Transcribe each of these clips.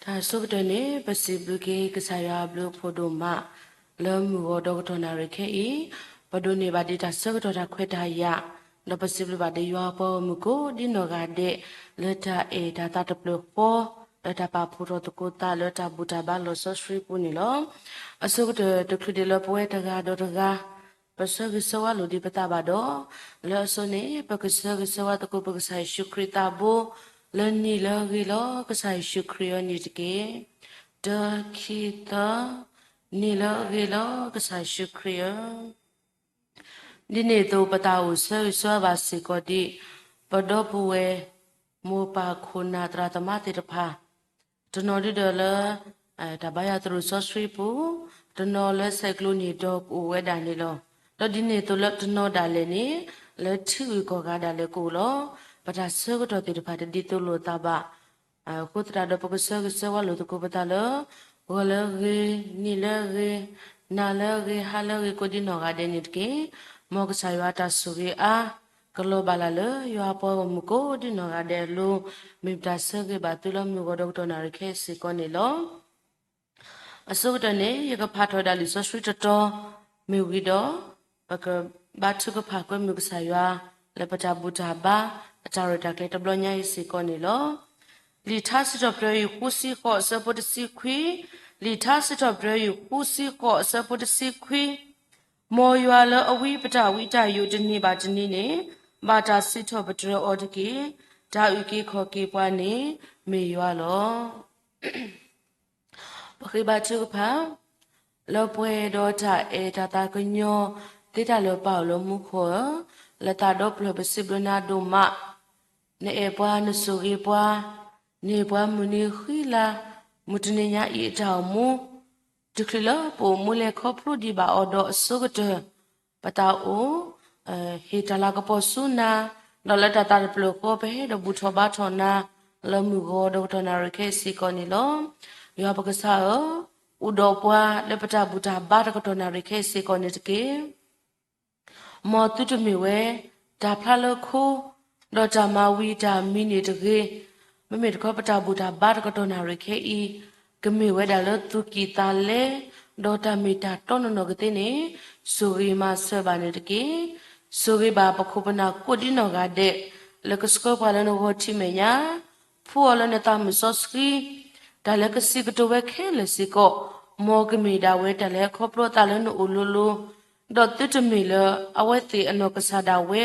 အဆိကတၢၢ်န့ၣ် ပစံးဘျုးက့ၤကစၢ်ယွၤအဘျုးအဖှိၣ်ဒိၣ်မး လၢမုၢ်ဂီၤဒီကတီၢ်နၣ်ရံၣ်ခဲအံၤ, ပဒိးန့ၢ်ဘၣ်ဒံးတၢ်ဆၢကတီၢ်တၢ်ခွဲးတၢ်ယာ်, ဒီးပစံးဘျုးဘၣ်ဒံးယွၤအပှၤဂီၢ်မုၢ်ကိးဒ်နီၢ်ဂၤဒဲး လၢတၢ်အဲၣ်တၢ်သးတဖျၢၣ်ဃီ, ဒီးတၢ်ပာ်ဖှိၣ်ထီၣ်သကိးသးလၢတၢ်ဘူၣ်တၢ်ဘါလီၤဆီဆှံပူၤန့ၣ်လီၤ. အဆိကတၢၢ်တချုးဒံးလၢပဝဲတဂၤဒီးတဂၤ ပဆၢဂ့ၤဆၢဝါလိာ်ဒံးပသးဘၣ်ဒီး, လၢအဆိန့ၣ် ပကဆၢဂ့ၤဆၢဝါသကိးပကစၢ်ယ့ၣ်ၡူးခရံာ်သးဘိ, လၢနံၤလၢအဂ့ၤလီၤ ကစၢ်ယ့ၣ်ၡူးခရံာ်အနံၤတက့ၢ်. တၢ ခံ သၢ, နံၤလၢအဂ့ၤလီၤ ကစၢ်ယ့ၣ်ၡူးခရံာ်ဧၢ. ဒ်န့ၣ်အသိးပသးအိၣ်ဆၢဂ့ၤဆၢဝါဘၣ်စ့ၢ်ကီးဒံး ပဒီပုၢ်ဝဲၢ် မိၢ်ပၢ်ခိၣ်နၢ်သရၣ်သမါသ့ၣ်တဖၣ်, တနီၤဒုဒီးလၢ တၢ်ဘါယွၤသရိာ်စီဆှံပူၤ, တနီၤလၢဆဲးကျိးနံၤဒီးကအိၣ်ဝဲဒၣ်န့ၣ်လီၤ. ဒီးဒ်န့ၣ်အသိးလၢတနီၤဒၣ်လဲာ်န့ၣ် လၢထံဂုၤကီၢ်ဂၤဒၣ်လဲာ်ကအိၣ်လီၤ. ပတၢ်ဆၢကတီၢ်သ့ၣ်တဖၣ်တဒ်သိးလိာ်သးဘၣ် အဃိသတးဒီးပကဆၢဂ့ၤဆၢဝါလိာ်သကိးပသးလၢ ဂီၤလၢအဂ့ၤ, နံၤလၢအဂ့ၤ, နၤလၢအဂ့ၤ, ဟါလၢအဂ့ၤ ကိးဒ်နီၢ်ဂၤဒဲးန့ၣ်တက့ၢ်. မ်ကစၢ်ယွၤအတၢ်ဆိၣ်ဂ့ၤအါ ကလီၤဘၣ်လၢ်လၢယွၤအပှၤဂီၢ်မုၢ်ကိးဒ်နီၢ်ဂၤဒဲးအလိၤ, မ့ၢ်ပတၢ်ဆၢဂ့ၤဘၣ်သုလၢမုၢ်ဂီၤဒီကတီၢ်နၣ်ရံၣ်ခဲအံၤစ့ၢ်ကီးန့ၣ်လီၤ. အဆိကတၢၢ်န့ၣ် ယကဖးထီၣ်ဝဲဒၣ်လံာ်စီဆှံတတီၤ မ့ၢ်ဝံၤဒီး ပကဘါထုကဖၣ်ကွဲမုာ်ကစၢ်ယွၤ လၢပတၢ်ဘူၣ်တၢ်ဘါ အတၢ်ရဲၣ်တၢ်ကျဲၤတဘျီညါအံၤစ့ၢ်ကီးန့ၣ်လီၤ. လံာ်ထါစံးထီၣ်ပတြၢၤယွၤဃုဆံဃိးအဆၢဖိတဆံခွံ, လံာ်ထါစံးထီၣ်ပတြၢၤယွၤဃုဆံဃိးအဆၢဖိတဆံခွံ, မ်ယွၤလၢအဝံပတၢ်ဝံတၢ်ယိးတနံၤဘၣ်တနံၤန့ၣ် ဘၣ်တၢ်စံးထီၣ်ပတြၢၤအီၤတက့ၢ်. တၢ်အုၣ်က့ၤခီၣ်က့ၤပှၤန့ၣ် မ့ၢ်ယွၤလီၤ. ပဃ့ဘါထုကဖၣ်, လၢပှဲၤဒီးတၢ်အဲၣ်တၢ်သးကညီၤ သ့တၢ်လၢပၢ်အိၣ်လၢမူခိၣ်ဧၢ, လၢသးဒီဖျၢၣ်ပစံးဘျုးနၤဒိၣ်မး, နအဲၣ်ပှၤနဆိၣ်ဂ့ၤပှၤ, နဟ့ၣ်ပှၤမုၢ်နံၤဃံလၤ, မုၢ်တနံၤညါအံၤအတၢ်အိၣ်မူ, တချုးလၢပအိၣ်မူလဲၤခီဖျိဒံးဘၣ်အီၤဒီးအဆိကတၢၢ် ပသးအိၣ် ဟ့ၣ်တၢ်လၤကပီၤဆူနၤ, ဒီးလၢတၢ်သးတဖျၢၣ်ဃီပဟဲဒီးဘူၣ်ထီၣ်ဘါထီၣ်နၤ လၢမုၢ်ဂီၤဒီကတီၢ်နၣ်ရံၣ်ခဲအံၤစ့ၢ်ကီးန့ၣ်လီၤ. ယွၤပကစၢ်ဧၢ, အိၣ်ဒီးပှၤလၢပတၢ်ဘူၣ်တၢ်ဘါတကတီၢ်နၣ်ရံၣ်ခဲအံၤစ့ၢ်ကီးန့ၣ်တက့ၢ်. မ်သုတမ့ၢ်ဝဲ တၢ်ဖျါလၢခိ, ဒီးတၢ်မၤဝံၤတၢ်မံန့ၣ်တဂ့ၤ. မ့မ့ၢ်တခီပတၢ်ဘူၣ်တၢ်ဘါတကတီၢ်နၣ်ရံၣ်ခဲအံၤ ကမ့ၢ်ဝဲဒၣ်လၢသူၣ်ကံၢ်သးလဲ, ဒီးတၢ်မ့ၢ်တၢ်တီနီၢ်နီၢ်ကသ့န့ၣ် ဆိၣ်ဂ့ၤမၤစၢၤဘၣ်န့ၣ်တက့ၢ်. ဆိၣ်ဂ့ၤဘၣ်ပခိၣ်ပနၢ်ကိးဒ်နီၢ်ဂၤဒဲး လၢကဆှၢပှၤလၢနဂီၢ်ထံးမဲာ်ညါ, ဖှူအီၤလၢနသးမုၢ်စီဆှံ, တၢ်လၢကစံးကတိၤဝဲခဲလၢာ်စ့ၢ်ကီး, မ်ကမ့ၢ်ဒၣ်ဝဲတၢ်လၢဟဲခီဖျိအသးလၢနအိၣ်လိၤလိၤ, ဒီးသုတမ့ၢ်လၢအဝဲသ့ၣ်အနီၢ်ကစၢ်ဒၣ်ဝဲ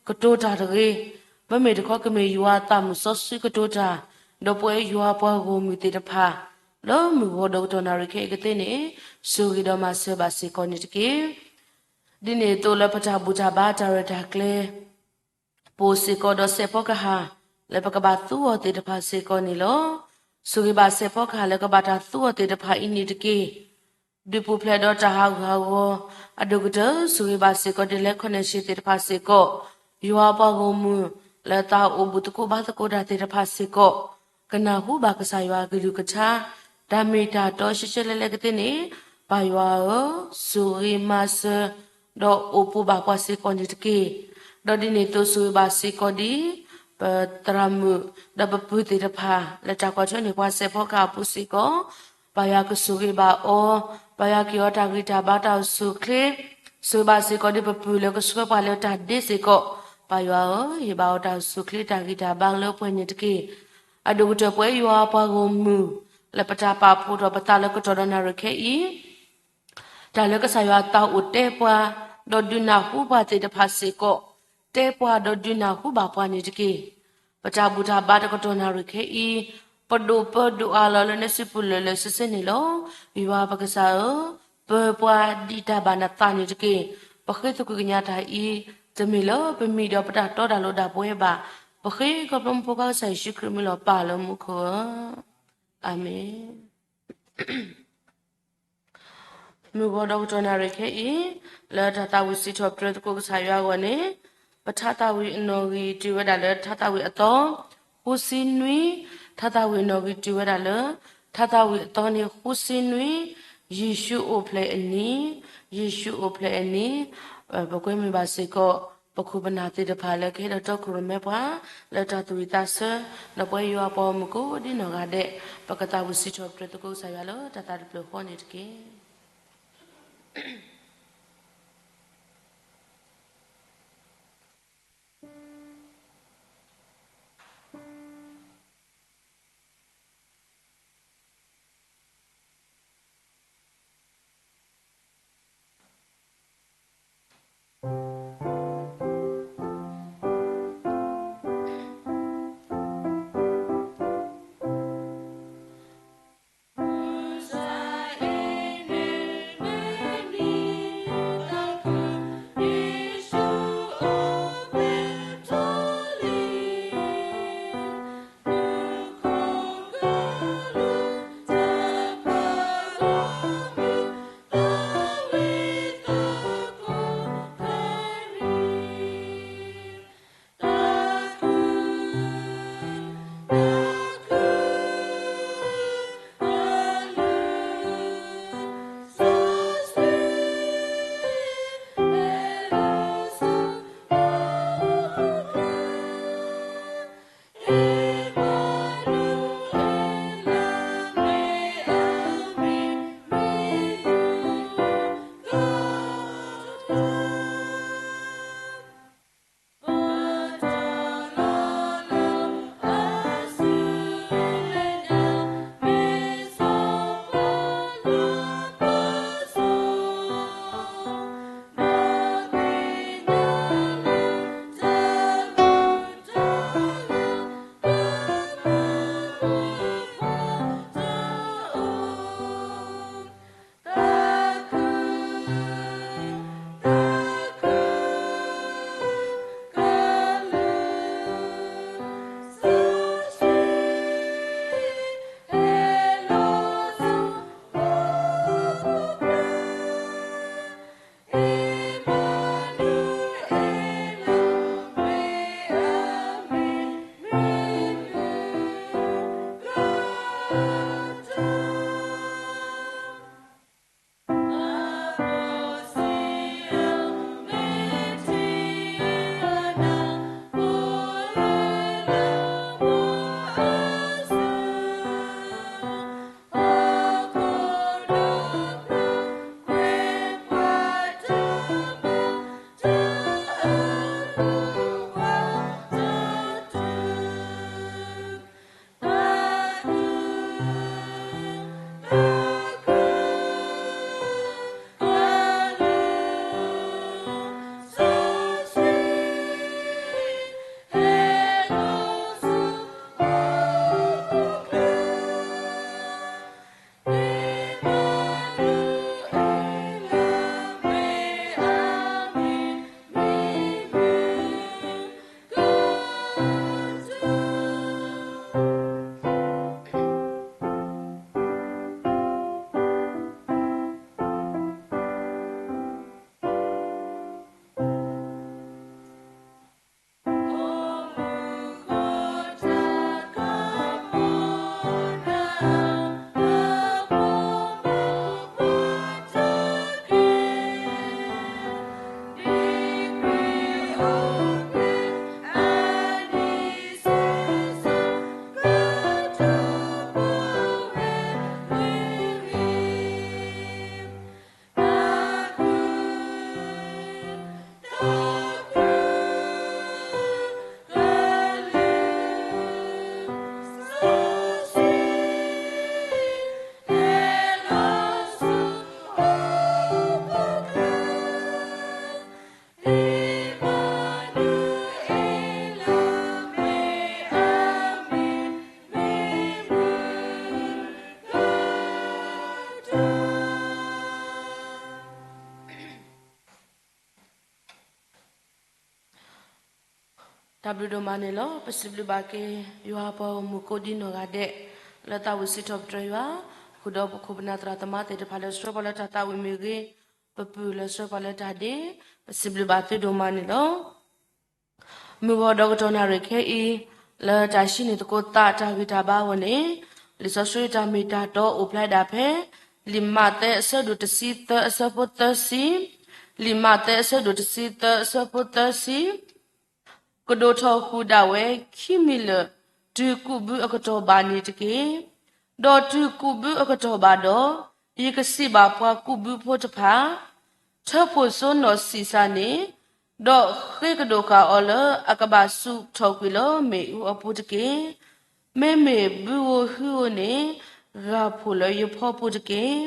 ကတိၤတၢ်တဂ့ၤ. မ့မ့ၢ်တခီကမ့ၢ်ယွၤအသးမုၢ်စီဆှံကတိၤတၢ်, ဒီးပဝဲယွၤပှၤဂီၢ်မုၢ်သ့ၣ်တဖၣ် လၢမုၢ်ဂီၤဒီကတီၢ်နၣ်ရံၣ်ခဲအံၤကသ့န့ၣ် ဆိၣ်ဂ့ၤဒီးမၤစၢၤဘၣ်စ့ၢ်ကီးန့ၣ်တက့ၢ်. ဒ်န့ၣ်အသိးလၢပတၢ်ဘူၣ်တၢ်ဘါတၢ်ရဲၣ်တၢ်ကျဲၤ ပအိၣ်စ့ၢ်ကီးဒီးစဲးဖီကဟၣ် လၢပကဘၣ်သူအီၤသ့ၣ်တဖၣ်စ့ၢ်ကီးန့ၣ်လီၤ. ဆိၣ်ဂ့ၤဘၣ်စဲးဖီကဟၣ်လၢကဘၣ်တၢ်သူအီၤသ့ၣ်တဖၣ်အံၤန့ၣ်တက့ၢ်. ဒုးပူၤဖျဲးဒီးတၢ်ဟးဂူာ်ဟးဂီၤ, အဒိၣ်ကတၢၢ်ဆိၣ်ဂ့ၤဘၣ်စ့ၢ်ကီးဒ်လဲၣ် connection သ့ၣ်တဖၣ်စ့ၢ်ကီး, ယွၤပှၤဂီၢ်မုၢ် လၢသးအိၣ်ဘူၣ်သကိးဘါသကိးတၢ်သ့ၣ်တဖၣ်စ့ၢ်ကီး ကနၢ်ဟူဘၣ်ကစၢ်ယွၤအကလုၢ်ကထါ, တၢ်မ့ၢ်တၢ်တီရှဲရှဲလဲၣ်လဲၣ်ကသ့န့ၣ်, ပၢ်ယွၤဧၢ, ဆိၣ်ဂ့ၤမၤစၢၤ ဒီးအိၣ်ပိၢ်ဘၣ်ပှၤစ့ၢ်ကီးန့ၣ်တက့ၢ်. ဒီးဒ်န့ၣ်အသိးဆိၣ်ဂ့ၤဘၣ်စ့ၢ်ကီးဒ် ပသရၣ်မုၣ် ဒီးပပုၢ်သ့ၣ်တဖၣ် လၢတၢ်ကွၢ်ထွဲန့ၢ်ပှၤစဲးဖီကဟၣ်အပူၤစ့ၢ်ကီး, ပၢ်ယွၤကဆိၣ်ဂ့ၤဘၣ်အီၤ, ပၢ်ယွၤက့ၤအီၤတၢ်ဂံၢ်တၢ်ဘါတၢ်အိၣ်ဆူၣ်အိၣ်ချ့, ဆိၣ်ဂ့ၤဘၣ်စ့ၢ်ကီးဒ်ပပုၢ်လၢကဆှၢပှၤလၢတၢ်ဒ့စ့ၢ်ကီး, ပၢ်ယွၤဧၢ, ဟ့ၣ်ဘၣ်အီၤတၢ်အိၣ်ဆူၣ်အိၣ်ချ့တၢ်ဂံၢ်တၢ်ဘါလၢပှဲၤန့ၣ်တက့ၢ်. အဒိၣ်ကတၢၢ်ပဝဲယွၤပှၤဂီၢ်မုၢ် လၢပတၢ်ပာ်ဖှိၣ်ထီၣ်ပသးလၢကတီၢ်ဒီးနၣ်ရံၣ်ခဲအံၤ တၢ်လၢကစၢ်ယွၤသးအိၣ်တဲပှၤ, ဒီးဒုးနၢ်ဟူပှၤသ့ၣ်တဖၣ်စ့ၢ်ကီး, တဲပှၤဒီးဒုးနၢ်ဟူဘၣ်ပှၤန့ၣ်တက့ၢ်. ပတၢ်ဘူၣ်တၢ်ဘါတကတီၢ်နၣ်ရံၣ်ခဲအံၤ, ပဒိၣ်ပၢဒိၣ်အါလီၤလၢနစုပူၤလၢာ်လၢာ်ဆ့ဆ့န့ၣ်လီၤ. ယွၤပကစၢ်ဧၢ, ပၢပှၤဒ်တၢ်ဘၣ်နသးန့ၣ်တက့ၢ်. ပဃ့သကွံၢ်ကညးတၢ်အံၤ, တမ့ၢ်လၢပမံၤဒီးပတၢ်တီတၢ်လိၤဒၣ်ပဝဲဘၣ်. ပဃ့ခီဖျိမူဖိခွါကစၢ်ယ့ၣ်ၡူးခရံာ်မံၤလီၤပၢ်လၢမူခိၣ်ဧၢ. အၤမ့ၣ်. မုၢ်ဂီၤဒီကတီၢ်နၣ်ရံၣ်ခဲအံၤ, လၢတၢ်သးဝံၣ်စံးထီၣ်ပတြၢၤသကိးကစၢ်ယွၤအဂီၢ်န့ၣ်, ပထါသးဝံၣ်အနီၣ်ဂံၢ်တုၤဝဲဒၣ်လၢထါသးဝံၣ်အသီ, ဃုဆံနွံ, ထါသးဝံၣ်အနီၣ်ဂံၢ်တုၤဝဲဒၣ်လၢ ထါသးဝံၣ်အသီန့ၣ်ဃုဆံနွံ, ယ့ၣ်ၡူးအိၣ်ဖျဲၣ်အနံၤ, ယ့ၣ်ၡူးအိၣ်ဖျဲၣ်အနံၤ, ပကွဲမုာ်ဘၣ်စ့ၢ်ကီး ပခိၣ်ပနၢ်သ့ၣ်တဖၣ်လၢကဟဲဒီးတီခိၣ်ရိၣ်မဲပှၤ လၢတၢ်သူၣ်ဝံၣ်သးဆၢ ဒီးပဝဲယွၤအပှၤဂီၢ်မုၢ်ကိးဒ်နီၢ်ဂၤဒဲး ပကသးဝံၣ်စံးထီၣ်ပတြၢၤသကိးကစၢ်ယွၤလၢတၢ်သးတဖျၢၣ်ဃီန့ၣ်တက့ၢ်.တၢ်ဘျုးဒိၣ်မးန့ၣ်လီၤ. ပစံးဘျုးဘၣ်က့ၤ ယွၤအပှၤဂီၢ်မုၢ်ကိးဒ်နီၢ်ဂၤဒဲး လၢသးဝံၣ်စံးထီၣ်ပတြၢၤယွၤ, ဃုာ်ဒီးပခိၣ်ပနၢ်သရၣ်သမါသ့ၣ်တဖၣ်လၢဆှၢပှၤလၢတၢ်သးဝံၣ်မ့ၢ်ဂ့ၤ, ပပုၢ်လၢဆှၢပှၤလၢတၢ်ဒ့, ပစံးဘျုးဘၣ်သုဒိၣ်မးန့ၣ်လီၤ. မုၢ်ဂီၤဒီးကတီၢ်နၣ်ရံၣ်ခဲအံၤ လၢတၢ်ဟံးန့ၢ်သကိးသးတၢ်ဂံၢ်တၢ်ဘါအဂီၢ်န့ၣ်, လံာ်စီဆှံတၢ်မ့ၢ်တၢ်တီအိၣ်ဖျါဒၣ်ဖဲ လံာ်မးသဲအဆၢဒိၣ်တဆံသၢအဆၢဖိသၢဆံ, လံာ်မးသဲအဆၢဒိၣ်တဆံသၢအဆၢဖိသၢဆံ, ကဒိၣ်ထီၣ်ဃုာ်ဒၣ်ဝဲခံမံၤလၢာ် တုၤကူးဘုအကတီၢ်ဘၣ်န့ၣ်တက့ၢ်. ဒီးတုၤကူးဘုအကတီၢ်ဘၣ်ဒီး, ယကစံးဘၣ်ပှၤကူးဘုဖိတဖၣ်, ထၢဖှိၣ်စိနီၣ်ဆံးစၢ်န့ၣ်, ဒီးဃ့ကဒိၣ်ဃာ်အီၤလၢအကဘၣ်စူးထီၣ်ကွံာ်လၢမ့ၣ်အူအပူၤတက့ၢ်. မ့မ့ၢ်ဘုဧိၤဟုဧိၤန့ၣ်, ဂၢ်ဖှိၣ်လၢယဖီပူၤတက့ၢ်.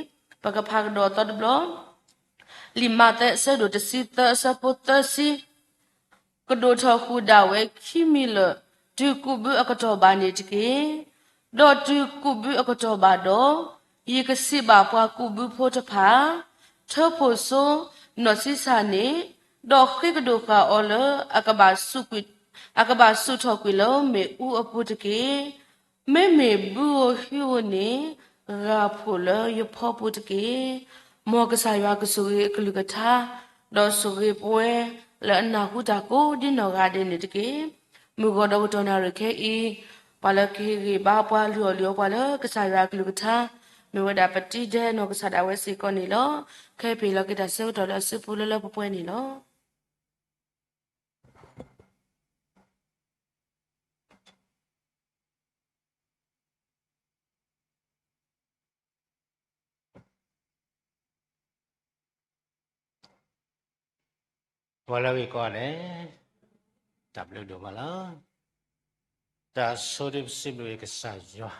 ပကဖးကဒီးသီတဘျီ, လံာ်မးသဲအဆၢဒိၣ်တဆံသၢအဆၢဖိသၢဆံ, ကဒိၣ်ထီၣ်ဃုာ်ဒၣ်ဝဲခံမံၤလၢာ် တုၤကူးဘုအကတီၢ်ဘၣ်န့ၣ်တက့ၢ်. ဒီးတုၤကူးဘုအကတီၢ်ဘၣ်ဒီး, ယကစံးဘၣ်ပှၤကူးဘုဖိတဖၣ်, ထၢဖှိၣ်စိနီၣ်ဆံးစၢ်န့ၣ်, ဒီးဃ့ကဒိၣ်ဃာ်အီၤလၢအကဘၣ်စူးကွံာ်, အကဘၣ်စူးထီၣ်ကွံာ်လၢမ့ၣ်အူအပူၤတက့ၢ်. မ့မ့ၢ်ဘုဧိၤဟုဧိၤန့ၣ်, ဂၢ်ဖှိၣ်လၢယဖီပူၤတက့ၢ်. မ်ကစၢ်ယွၤကဆိၣ်ဂ့ၤအကလုၢ်ကထါ, ဒီးဆိၣ်ဂ့ၤပဝဲလၢအနၢ်ဟူတၢ်ကိးဒ်နီၢ်ဂၤဒဲးန့ၣ်တက့ၢ်. မုၢ်ဂီၤဒီးကတီၢ်နၣ်ရံၣ်ခဲအံၤ, ပှၤလၢကဟ့ၣ်ဂံၢ်ဘါပှၤ လုၢ်အီၣ်လုၢ်အီပှၤလၢကစၢ်ယွၤအကလုၢ်ကထါ, မ့ၢ်ဝဲဒၣ်ပတံၤဒဲးနီၢ်ကစၢ်ဒၣ်ဝဲစ့ၢ်ကီးန့ၣ်လီၤ. ခဲအံၤပဟ့ၣ်လီၤက့ၤတၢ်ဆၢကတီၢ်လၢအစုပူၤလၢလၢပှဲၤပှဲၤန့ၣ်လီၤ. ပှၤလၢအဂ့ၢ်ကိးဂၤဒဲး, တၢ်ဘျုးဒိၣ်မးလီၤ. တၢ်ဆိဒ်ပစံးဘျုးကစၢ်ယွၤ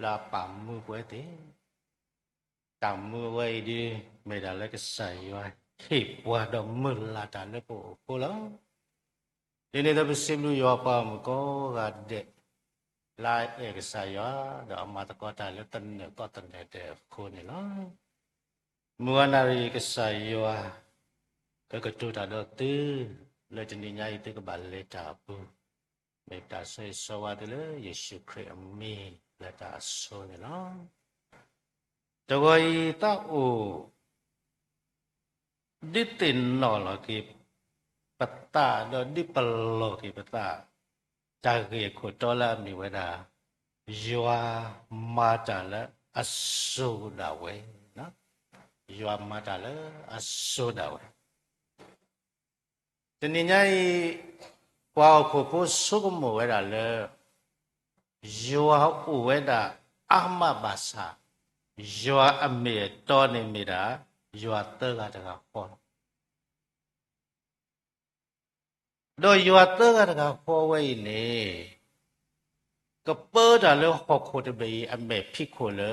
လၢအပာ်မူပဝဲသ့ၣ်, တၢ်မူအဝဲအံၤဒ် မ့ၢ်ဒၣ်လၢကစၢ်ယွၤဟ့ၣ်ပှၤဒီးမုၢ်လၢ်တၢ်လၢပအိၣ်အဃိလီၤ. ဒ်န့ၣ်ဒီးပစံးဘျုးယွၤပှၤမုၣ်ကိးဂၤဒဲး လၢအအဲၣ်ကစၢ်ယွၤ ဒီးအမၤသကိးတၢ်လၢသနၢၣ်ကီၢ်သနၢၣ်ဒဲးအဃိန့ၣ်လီၤ. မုၢ်ဝါနၣ်ရံၣ်ကစၢ်ယွၤ ကကတိၤတၢ်ဒီးသု လၢတနံၤညါအံၤသုကဘၣ်လဲၤတၢ်အပူၤ, မ့ၢ်ပတၢ်ဆိၣ်ဂ့ၤဆိၣ်ဝါသုလၢယ့ၣ်ၡူးခရံာ်အမံၤလၢတၢ်အဆိန့ၣ်လီၤ. တဂီၤအံၤသးအိၣ် ဒုးသ့ၣ်နီၣ်လီၤက့ၤပသး ဒီးဒုးပလီၢ်က့ၤပသး တၢ်ဂ့ၢ်အခိၣ်တီလၢအမ့ၢ်ဝဲဒၣ် ယွၤမၤတၢ်လၢအစိၤဒၣ်ဝဲ, ယွၤမၤတၢ်လၢအစိၤဒၣ်ဝဲ. တနံၤညါအံၤ ပှၤဟီၣ်ခိၣ်ဖိဆိကမိၣ်ဝဲဒၣ်လၢ ယွၤအိၣ်ဝဲဒၣ်အါမးဘၣ်ဆၣ်, ယွၤအမ့ၢ်အတီန့ၣ်မ့ၢ်ဒၣ် ယွၤသၢဂၤတဂၤဃီလီၤ. ဒီးယွၤသၢဂၤတဂၤဃီဝဲအံၤန့ၣ် ကပၢတၢ်လၢဟီၣ်ခိၣ်တဘ့ၣ်အံၤ အမဲာ်ဖံးခိၣ်လၢ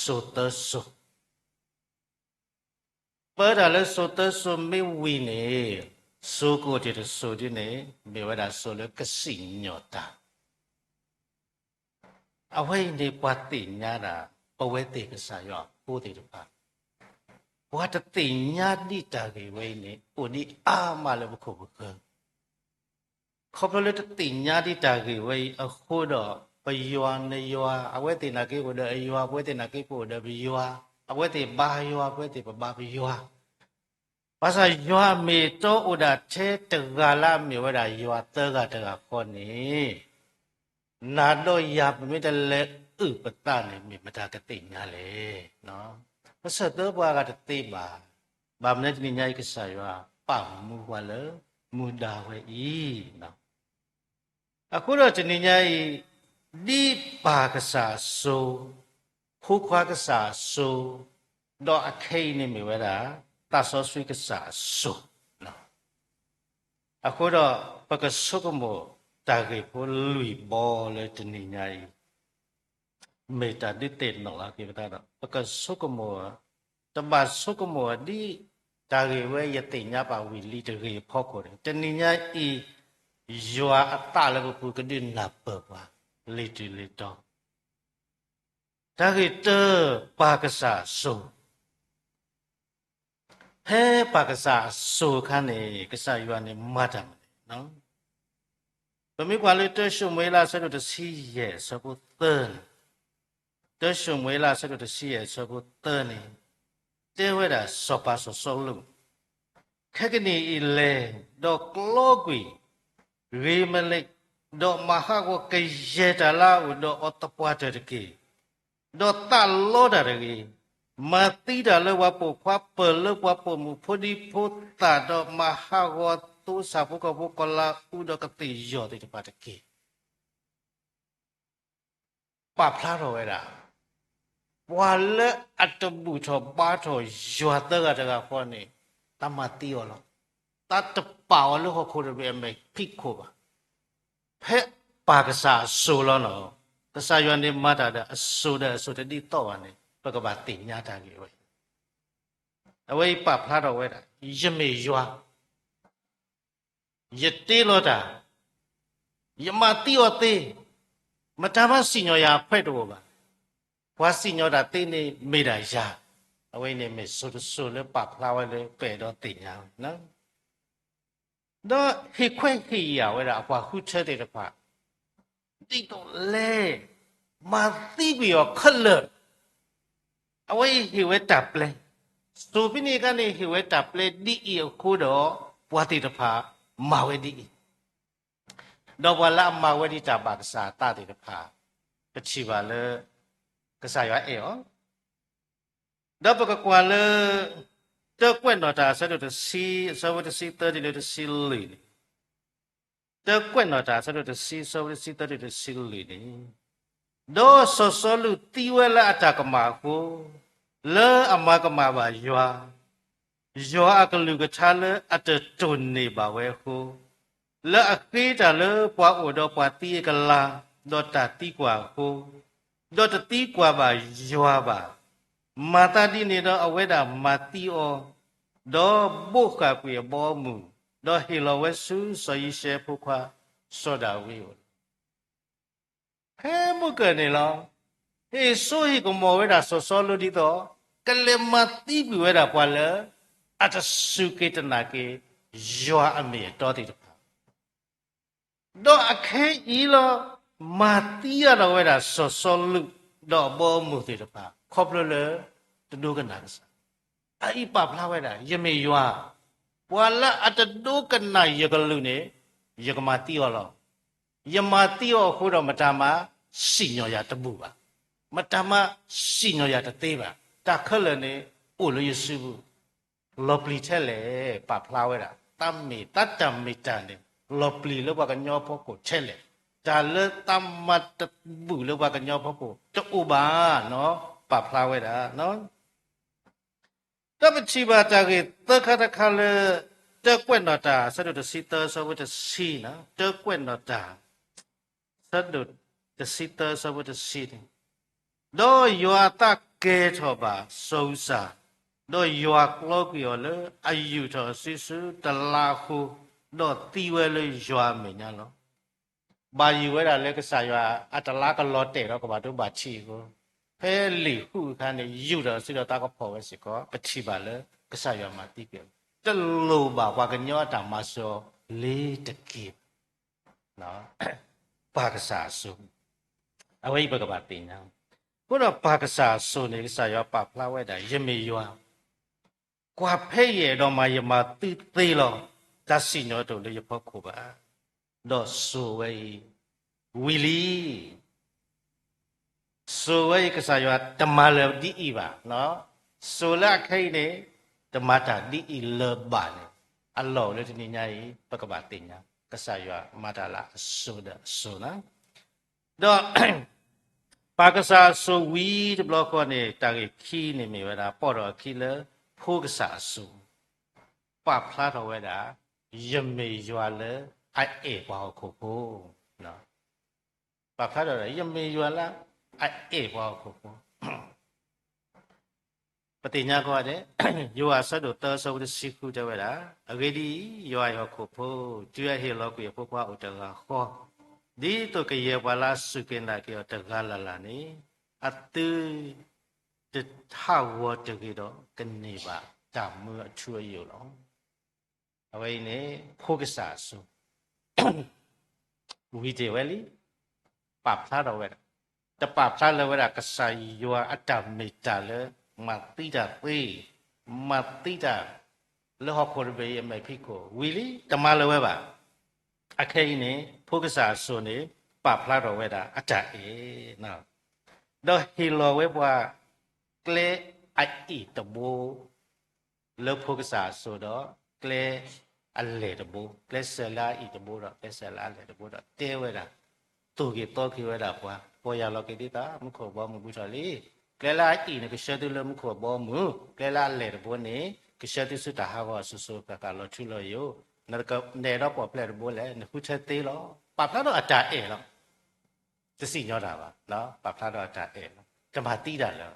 စိၤသၢစိၤ ပၢတၢ်လၢစိၤသၢစိၤမ့ၢ်ဝံၤန့ၣ်, စိၤကအိၣ်တ့ၢ်တစိၤဒ်န့ၣ် မ့ၢ်ဝဲဒၣ်စိၤလၢကစံၣ်ညီၣ်တၢ်. အဝဲအံၤန့ၣ် ပှၤသ့ၣ်ညါဒၣ် ပဝဲသ့ၣ်ကစၢ်ယွၤအဖိသ့ၣ်တဖၣ်, ပှၤတသ့ၣ်ညါဒံးတၢ်ဂ့ၢ်ဝဲအံၤန့ၣ် အိၣ်ဒံးအါမးလၢပခိၣ်ပဃၢၤ ခီဖျိလၢတသ့ၣ်ညါဒံးတၢ်ဂ့ၢ်ဝဲအံၤအဃိဒီး ပယွၤနယွၤ, အဝဲသ့ၣ်နာ်က့အိၣ်ဒီးအယွၤ, ပဝဲသ့ၣ်နာ်က့ပအိၣ်ဒီးပယွၤ, အဝဲသ့ၣ်ဘါယွၤ, ပဝဲသ့ၣ်ပဘါပယွၤ, ဘၣ်ဆၣ်ယွၤအမ့ၢ်အတီအိၣ်ဒၣ်ထဲတဂၤလၢအမ့ၢ်ဝဲဒၣ်ယွၤသၢဂၤတဂၤဃီန့ၣ် နၤဒီးယၤပမ့ၢ်တလဲၤအုၣ်ပသးန့ၣ် မ့ၢ်မတၤကသ့ၣ်ညါလဲၣ်. ပဆၢၣ်သၢပှၤဂၤတသ့ဘၣ်. ဘၣ်မနုၤတနံၤညါအံၤကစၢ်ယွၤပာ်မူပှၤလၢမူဒါဝဲအံၤ, အဃိဒီးတနံၤညါအံၤ ဒ်ပၢ်ကစၢ်အစိၤ, ဖိခွါကစၢ်အစိၤ, ဒီးအခဲအံၤန့ၣ်မ့ၢ်ဝဲဒၣ် သးစီဆှံကစၢ်အစိၤ အဃိဒီး ပကဆိကမိၣ်တၢ်ဂ့ၢ်ဖိလွံၢ်ဘီလၢတနံၤညါအံၤ မ့ၢ်တၢ်ဒုးသ့ၣ်နီၣ်လီၤက့ၤပသးဒီး ပကဆိကမိၣ်, တဘၣ်ဆိကမိၣ်ဒ်တၢ်ဂ့ၢ်ဝဲယသ့ၣ်ညါဘၣ်ဝံၤလံတဂ့ၤအဖီခိၣ်န့ၣ် တနံၤညါအံၤ ယွၤအသးလၢပပူၤကဒုးနၢ်ပၢၢ်ပှၤ လံာ်တုၤလံာ်တီ တၢ်ဂ့ၢ်တၢ ပၢ်ကစၢ်အစိၤ ဖဲပၢ်ကစၢ်အစိၤအခါန့ၣ် ကစၢ်ယွၤန့ၣ်မၤတၢ်မနုၤလဲၣ်. ပမ့ၢ်ကွၢ်လၢတၢၡမူၤအ့လးအဆၢဒိၣ်တဆံယဲၢ်အဆၢဖိသၢန့ၣ်, တၢၡမူၤအ့လးအဆၢဒိၣ်တဆံယဲၢ်အဆၢဖိသၢန့ၣ် တဲဝဲဒၣ်စီၤပၤစီၤစီလူး ခဲကနံၣ်အံၤလဲၣ်, ဒီးကျီကွံာ် ဂံၤမလ့း, ဒီးမၤဟးဂီၤကယဲၢ်တၢ်လၢအအိၣ်ဒီးအီၤသပှၢ်တၢၢ်တက့ၢ်. ဒီးသးလီတၢ်တဂ့ၤ, မၤသံတၢ်လၢပှၤပိာ်ခွါ ပၢၢ်လၢပှၤပိာ်မုၣ် ဖိဒံဖိသၣ် ဒီးမၤဟးဂီၤသိစၢ်ဖိကီၢ်ဖိ ကီၤလၤအူဒီးကသ့ၣ်ယီၢ်သ့ၣ်တဖၣ်တက့ၢ်. ပာ်ဖျါထီၣ်ဝဲဒၣ် ပှၤလၢအတဘူၣ်ထီၣ်ဘါထီၣ်ယွၤသၢဂၤတဂၤဃီန့ၣ် တၢ်မၤသံအီၤလီၤ. တၢ်တပာ်အီၤလၢဟီၣ်ခိၣ်တဘ့ၣ်အမဲာ်ဖံးခိၣ်ဘၣ်. ဖဲပၢ်ကစၢ်အစိၤလီၤနီၤ, ကစၢ်ယွၤန့ၣ်မၤတၢ်ဒီးအစိၤဒီးအစိၤတဒ်သိးဘၣ်န့ၣ် ပကဘၣ်သ့ၣ်ညါတၢ်ဂ့ၢ်ဝဲ. အဝဲအံၤပာ်ဖျါထီၣ်ဝဲဒၣ် ယမ့ၢ်ယွၤ ယတ့လီၤတၢ်, ယမၤသံအီၤသ့, မတၤမၤစံၣ်ညီၣ်ယၤအခွဲးတအိၣ်ဘၣ်. ပှၤစံၣ်ညီၣ်တၢ်သ့န့ၣ်မ့ၢ်ဒၣ်ယၤ. အဝဲအံၤန့ၣ်မ့ၢ်စိၤတစိၤလၢပာ်ဖျါဝဲလၢပအဲၣ်ဒိးသ့ၣ်ညါလီၤ. ဒီးဟ့ၣ်ခွဲးဟ့ၣ်ယာ်ဝဲဒၣ်အပှၤဃုထၢသ့ၣ်တဖၣ် ဒ်သိးလဲၣ်, မၤသံကွံာ်အီၤခဲလၢာ်. အဝဲအံၤဟ့ၣ်ဝဲတၢ်ပျဲ, စိၤဖဲန့ၣ်အခါန့ၣ် ဟ့ၣ်ဝဲတၢ်ပျဲဒ်အံၤအဃိဒီး ပှၤသ့ၣ်တဖၣ်မၤဝဲဒ်အံၤ, ဒီးပှၤလၢအမၤဝဲဒ်တၢ်ဘၣ်ကစၢ်အသးသ့ၣ်တဖၣ် ပထံၣ်ဘၣ်လၢ ကစၢ်ယွၤအဲၣ်အီၤ ဒီးပကကွၢ်လၢ တၢကွဲးနီၣ်တၢ်အဆၢဒိၣ်တဆံ အဆၢဖိတဆံသၢတုၤလၢတဆံလွံၢ်န့ၣ်, တၢကွဲးနီၣ်တၢ်အဆၢဒိၣ်တဆံ အဆၢဖိတဆံသၢတုၤတဆံလွံၢ်န့ၣ်, ဒီးစီၤစီလူးသံဝဲလၢအတၢ်ကမၣ်အဃိ, လၢအမၤကမၣ်ဘၣ်ယွၤ, ယွၤအကလုၢ်ကထါလၢအတတိၢ်န့ၢ်ဘၣ်ဝဲအဃိ, လၢအဃ့တၢ်လၢပှၤအိၣ်ဒီးပှၤသံအကလၤ, ဒီးတၢ်သံကွၢ်အဃိ, ဒီးတသံကွၢ်ဘၣ်ယွၤဘၣ်. မၤသးဒ်န့ၣ်ဒီးအဝဲဒၣ်မၤသံအီၤ, ဒီးဘိးဃာ်ကွံာ်အဘီအမုၢ်, ဒီးဟ့ၣ်လီၤဝဲဆူစီၤယံၤၡဲအဖိခွါ စီၤဒၤဝံးအအိၣ်လီၤ. ဖဲမုၢ်ကၢၢ်န့ၣ်လီၤ. ဟ့ၣ်စိဟ့ၣ်ကမီၤဝဲဒၣ်စီၤစီလူးဒ်သိး ကလဲၤမၤသံကွံာ်ဝဲဒၣ်ပှၤလၢ အတစူၢ်က့ၤတနာ်က့ၤ ယွၤအမ့ၢ်အတီသ့ၣ်တဖၣ် ဒီးအခဲအံၤလီၤ. မၤသံအါထီၣ်ဝဲဒၣ်စီၤစီလူး ဒီးအဘီအမုၢ်သ့ၣ်တဖၣ် ခီဖျိလၢ တဒိကနၣ်ကစၢ်. အအံၤပာ်ဖျါဝဲဒၣ် ယမ့ၢ်ယွၤ, ပှၤလၢအတဒိကနၣ်ယကလုၢ်န့ၣ် ယကမၤသံအီၤလီၤ. ယမၤသံအီၤအဃိဒီး မတၤမၤစံၣ်ညီၣ်ယၤတဘူၣ်ဘၣ်, မတၤမၤစံၣ်ညီၣ်ယၤတသ့ဘၣ်. တၢ်ခဲလၢာ်န့ၣ် အိၣ်လၢယစုပူၤ လီၤပျံၤထဲလဲၣ် ပာ်ဖျါဝဲဒၣ် တၢ်မ့ၢ်တၢ် တၢ်မ့ၢ်တၢ်န့ၣ် လီၤပျံၤလၢပှၤကညီဖီခိၣ်ထဲလဲၣ်, တၢ်လၢတၢ်မၤတဘူၣ်လၢပှၤကညီဖီခိၣ်တအိၣ်ဘၣ်နီၤ ပာ်ဖျါဝဲဒၣ်. ဒီးပထံၣ်ဘၣ်တၢ်ဂ့ၢ်သၢခါတခါလၢ တၢကွဲးနီၣ်တၢ် အဆၢဒိၣ်တဆံသၢ အဆၢဖိတဆံန့ၣ်, တၢကွဲးနီၣ်တၢ် အဆၢဒိၣ်တဆံသၢ အဆၢဖိတဆံန့ၣ်, ဒီးယွၤအသးကဲၤထီၣ်ဘၣ်စီၤအူစၢ်, ဒီးယွၤကျီကွံာ်အီၤလၢအယူာ်ထီၣ်အစုဆူတလါအဃိ, ဒီးသံဝဲလၢယွၤအမဲာ်ညါလီၤ. ဘၣ်ယိၣ်ဝဲဒၣ်လၢကစၢ်ယွၤအတလါကလီၤတဲာ်ဒီးကဘၣ်ဒိဘၣ်ထံးအဃိ, ဖဲလံာ်ဃုအခါန့ၣ် ယူာ်ထီၣ်အစုဒီးသးကဖီၣ်ဝဲစ့ၢ်ကီး, ပထံၣ်ဘၣ်လၢကစၢ်ယွၤမၤသံကွံာ်အီၤ, တလိၣ်ဘၣ်ပှၤကညီအတၢ်မၤစၢၤအီၤလ့ၤတက့ၢ်. ပၢ်ကစၢ်အစိၤ, အဝဲအံၤပကဘၣ်သ့ၣ်ညါ, အဃိဒီးပၢ်ကစၢ်အစိၤန့ၣ် ကစၢ်ယွၤပာ်ဖျါဝဲဒၣ် ယမ့ၢ်ယွၤ, ကွၢ်ဖဲယအဲၣ်ဒိးမၤ ယမၤသုသ့လီၤ. တၢ်စံၣ်ညီၣ်တအိၣ်လၢယဖီခိၣ်ဘၣ်. ဒီးစိၤဝဲအံၤ ဝံၤလံ. စိၤဝဲအံၤ ကစၢ်ယွၤတမၤလၢၤဒ်အံၤဘၣ်. စိၤလၢအခဲအံၤန့ၣ် တမၤတၢ်ဒ်အံၤလၢၤဘၣ်န့ၣ် အလီၢ်အိၣ်လၢတနံၤညါအံၤ ပကဘၣ်သ့ၣ်ညါ ကစၢ်ယွၤမၤတၢ်လၢအစိၤဒီးအစိၤလီၤ. ဒီး ပၢ်ကစၢ်အစိၤဝံၤတဘျီဃီန့ၣ် တၢ်ဂ့ၢ်ခံန့ၣ်မ့ၢ်ဝဲဒၣ် ပိာ်ထီၣ်အခံလၢဖိကစၢ်အစိၤ, ပာ်ဖျါထီၣ်ဝဲဒၣ် ယမ့ၢ်ယွၤလၢအအဲၣ်ပှၤဟီၣ်ခိၣ်ဖိ, ပာ်ဖျါထီၣ်ဝဲဒၣ် ယမ့ၢ်ယွၤလၢအအဲၣ်ပှၤဟီၣ်ခိၣ်ဖိ ပသ့ၣ်ညါကီးဒဲး, ယိၤဟၣ်အဆၢဒိၣ်သၢ အဆၢဖိတဆံဃုတဲဝဲဒၣ်, အဂ့ၢ်ဒ်အံၤ, ယွၤအဟီၣ်ခိၣ်ဖိ, တုၤအဟ့ၣ်လီၤကွံာ်အဖိခွါအိၣ်တဂၤဃီ, ဒ်သိးကယဲၢ်ပှၤလၢအစူၢ်က့ၤနာ်က့ၤအီၤတဂၤလၢ်လၢ်န့ၣ်, အသုတဟးဂီၤတဂ့ၤဒီး ကန့ၢ်ဘၣ်တၢ်မူအထူအယိာ်လီၤ. အဝဲအံၤန့ၣ် ဖိကစၢ်အစိၤ ဝံၤတ့ၢ်ဝဲလံ, ပာ်ဖျါထီၣ်ဝဲဒၣ်, တပာ်ဖျါလၢၤဝဲဒၣ် ကစၢ်ယွၤအတၢ်မ့ၢ်တၢ်လၢ မၤသံတၢ်သ့, မၤသံတၢ် လၢဟီၣ်ခိၣ်တဘ့ၣ်အံၤအမဲာ်ဖံးခိၣ်ဝံၤလံ, တမၤလၢၤဝဲဘၣ်. အခဲအံၤန့ၣ် ဖိကစၢ်အစိၤန့ၣ် ပာ်ဖျါထီၣ်ဝဲဒၣ်အတၢ်အဲၣ် ဒီးဟ့ၣ်လီၤဝဲပှၤ ကျဲ အအံၣ်တဘိ လၢဖိကစၢ်အစိၤဒီး ကျဲအလဲၢ်တဘိ, ကျဲစၢၤလၢအအံၣ်တဘိဒီး ကျဲစၢၤလၢအလဲၢ်တဘိဒီး တဲဝဲဒၣ်, သိၣ်က့ၤသီက့ၤဝဲဒၣ်ပှၤ, ပီၢ်ယၢ်လီၤက့ၤဒ်သိး မူခိၣ်အဘီအမုၢ်ဘူးထီၣ်လံ. ကျဲလၢအအံၣ်န့ၣ် ကဆှၢသုလၢမူခိၣ်အဘီအမုၢ်, ကျဲလၢအလဲၢ်တဘိန့ၣ် ကဆှၢသုဆူတၢ်ဟးဂီၤအစိၤစိၤဃၣ်ဃၣ် လီၤထူလီၤယိာ်, နကနဲၣ်ဒီးပီၣ်ဖျဲၣ်တဘိလဲၣ်, နဃုထၢသ့လီၤ. ပာ်ဖျါထီၣ်အတၢ်အဲၣ်လီၤ. တစံၣ်ညီၣ်တၢ်ဘၣ်, ပာ်ဖျါထီၣ်အတၢ်အဲၣ်လီၤ. တမၤသံတၢ်လၢၤ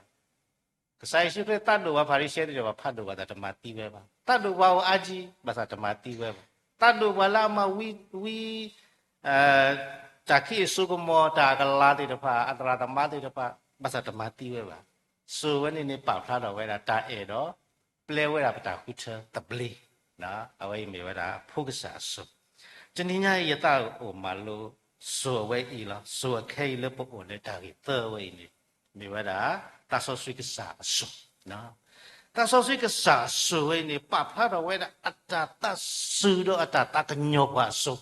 ကစၢ်ယ့ၣ်ၡူးခရံာ်သးဒိၣ်ပှၤဖၤရံၤၡဲသ့ၣ်တဖၣ် ဖးဒိၣ်ဘၣ်သးတမၤသံဝဲဘၣ်. သးဒိၣ်ပှၤအိၣ်အါကံ, ဘၣ်ဆၣ်တမၤသံဝဲဘၣ်. သးဒိၣ်ပှၤလၢအမၤဝံ, ဝံ, တၢ်ခံးအစိကမီၤ တၢ်အကလၤသ့ၣ်တဖၣ်, အသရၣ်သမါသ့ၣ်တဖၣ်, ဘၣ်ဆၣ်တမၤသံဝဲဘၣ်. စိၤဝဲန့ၣ်န့ၣ် ပာ်ဖျါထီၣ်ဝဲဒၣ်တၢ်အဲၣ်ဒီး ပျဲဝဲဒၣ်ပတၢ်ဃုထၢသဘျ့. အဝဲအံၤမ့ၢ်ဝဲဒၣ် ဖိကစၢ်အစိၤ. တနံၤညါအံၤ ယသးအိၣ်မၤလိ စိၤအဝဲအံၤလီၤ. စိၤအခဲအံၤလၢပအိၣ်လၢတၢ်ဂ့ၢ်သၢဝဲအံၤန့ၣ် မ့ၢ်ဝဲဒၣ် သးစီဆှံကစၢ်အစိၤ. သးစီဆှံကစၢ်အစိၤဝဲအံၤန့ၣ် ပာ်ဖျါထီၣ်ဝဲဒၣ် အတၢ်သးစူၤဒီးအတၢ်သးကညီၤပှၤအစိၤ,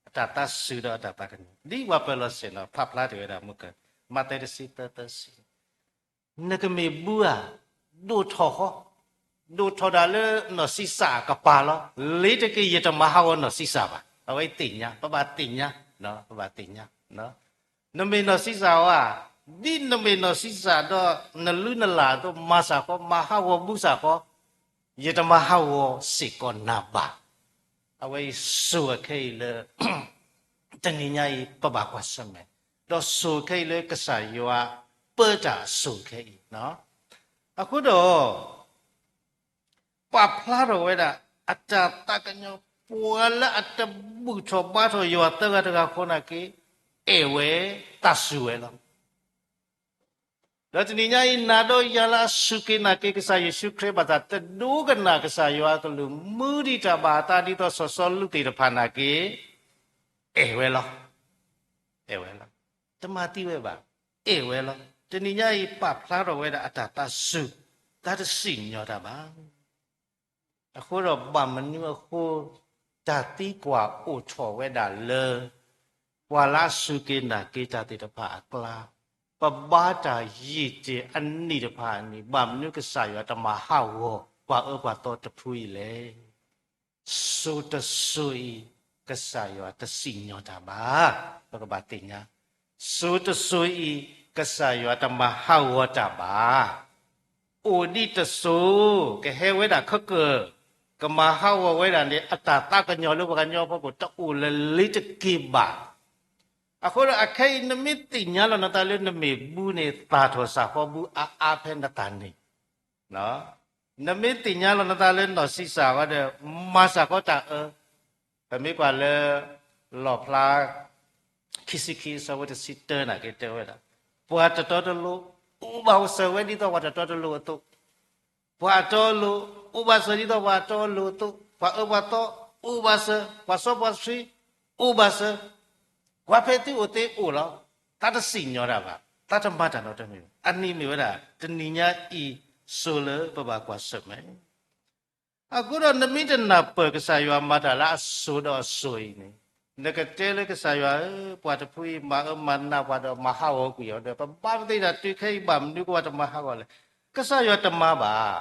အတၢ်သးစူၤဒီးအတၢ်သးကညီၤ. ဒ်ပှၤပၢၤလီၢ်ဆ့ၣ်နီၤ ဖးဖျါတ့ၢ်ဝဲဒၣ်မုၢ်ကၢ, မးသဲတဆံသၢသၢဆံ နကမ့ၢ်ဘုဧါ, ဒိၣ်ထီၣ်ဃီ, ဒိၣ်ထီၣ်တၢ်လၢနီၢ်ဆံးစၢ်အကပၤလီၤ. လ့ၤတက့ၢ် ယတမၤဟးဂီၤနီၢ်ဆံးစၢ်ဘၣ်. အဝဲသ့ၣ်ညါ, ပဘၣ်သ့ၣ်ညါ, ပဘၣ်သ့ၣ်ညါ. နမ့ၢ်နီၢ်ဆံးစၢ်ဧါ, ဒ်နမ့ၢ်နီၢ်ဆံးစၢ်ဒီး နလုနလၢ်အသိး မၤစၢ်ဃီ, မၤဟးဂီၤဘုစၢ်ဃီ, ယတမၤဟးဂီၤစ့ၢ်ကီးနၤဘၣ်. အဝဲအံၤစိၤအခဲအံၤလၢ တနံၤညါအံၤ ပဘၣ်ကွၢ်ဆၢၣ်မဲာ်, ဒီးစိၤခဲအံၤလၢကစၢ်ယွၤပၢတၢ်အစိၤခဲအံၤ, အဃိဒီး ပာ်ဖျါထီၣ်ဝဲဒၣ် အတၢ်သးကညီၤ, ပှၤလၢအတဘူၣ်ထီၣ်ဘါထီၣ်ယွၤသၢဂၤတဂၤဃီနာ်က့ အဲၣ်ဝဲ, သးစူၤဝဲလီၤ. ဒီးတနံၤညါအံၤ နၤဒီးယၤလၢအစူၢ်က့ၤနာ်က့ၤကစၢ်ယ့ၣ်ၡူးခရံာ် ဘၣ်သးတဒိကနၣ်ကစၢ်ယွၤအကလုၢ် မူဒံးတၢ်ဘၣ်အသးဒ်သိးစီၤစီလူးသ့ၣ်တဖၣ်နာ်က့ အဲၣ်ဝဲလီၤ. အဲၣ်ဝဲလီၤ. တမၤသံဝဲဘၣ်. အဲၣ်ဝဲလီၤ. တနံၤညါအံၤ ပာ်ဖျါထီၣ်ဝဲဒၣ်အတၢ်သးစူၤ, တၢ်တစံၣ်ညီၣ်တၢ်ဘၣ်. အဃိဒီးဘၣ်မနုၤအဃိ တၢ်သံကွၢ်အိၣ်ထီၣ်ဝဲဒၣ်လၢ ပှၤလၢအစူၢ်က့ၤနာ်က့ၤတၢ်သ့ၣ်တဖၣ်အကျါ, ပဘါတၢ်ယံာ်တ့ၢ်အနံၣ်တဖၣ်န့ၣ် ဘၣ်မနုၤကစၢ်ယွၤတမၤဟးဂီၤ ပှၤအၢပှၤသီတဖုအံၤလဲၣ်. စိၤတစိၤအံၤ ကစၢ်ယွၤတစံၣ်ညီၣ်တၢ်ဘၣ်. ပကဘၣ်သ့ၣ်ညါ, စိၤတစိၤအံၤ ကစၢ်ယွၤတမၤဟးဂီၤတၢ်ဘၣ်. အိၣ်ဒံးတစိၤ ကဟဲဝဲဒၣ်ခဲကၢၢ်, ကမၤဟးဂီၤဝဲဒၣ်န့ၣ် အတၢ်သးကညီၤလၢပှၤကညီအဖီခိၣ် တအိၣ်လၢၤလ့ၤတက့ၢ်ဘၣ်. အဃိဒီးအခဲအံၤ နမ့ၢ်သ့ၣ်ညါလီၤနသးလၢနမ့ၢ်ဘုန့ၣ် သၣ်ထီၣ်စၢ်ဃီဘုအါအါဖဲနသးန့ၣ် နမ့ၢ်သ့ၣ်ညါလီၤနသးလၢနီၢ်ဆံးစၢ်ဃီဒီး မၤစၢ်ဃီတၢ်အၢ, ပမ့ၢ်ကွၢ်လၢ လီၣ်ဖျါ ခံဆံခံ အဆၢဖိတဆံတၢနာ်က့တဲဝဲဒၣ်, ပှၤတတီတလိၤ အိၣ်ဘၣ်စၢၤဝဲဒ်သိးပှၤတတီတလိၤအသိး, ပှၤအတီအလိၤ အိၣ်ဘၣ်စၢၤဒ်သိးပှၤအတီအလိၤအသိး, ပှၤအၢပှၤသီ အိၣ်ဘၣ်စၢၤ, ပှၤစီပှၤဆှံ အိၣ်ဘၣ်စၢၤ, ပှၤဖဲသုအိၣ်သ့အိၣ်လီၤ. တၢ်တစံၣ်ညီၣ်တၢ်ဘၣ်, တၢ်တမၤတၢ်နီတမံၤဘၣ်. အနံၤမ့ၢ်ဝဲဒၣ် တနံၤညါအံၤ စိၤလၢပဘၣ်ကွၢ်ဆၢၣ်မဲာ်. အဃိဒီးနမ့ၢ်တနၢ်ပၢၢ်ကစၢ်ယွၤမၤတၢ်လၢအစိၤဒီးအစိၤအံၤန့ၣ်, နကတဲလၢကစၢ်ယွၤဧၢ, ပှၤတဖုအံၤမၤအၢမၤနးပှၤဒီးမၤဟးဂီၤကွံာ်အီၤဒီး ပဘါပသ့ၣ်တၢ်တုၤခဲအံၤ ဘၣ်မနုၤကဘၣ်တမၤဟးဂီၤလဲၣ်. ကစၢ်ယွၤတမၤဘၣ်.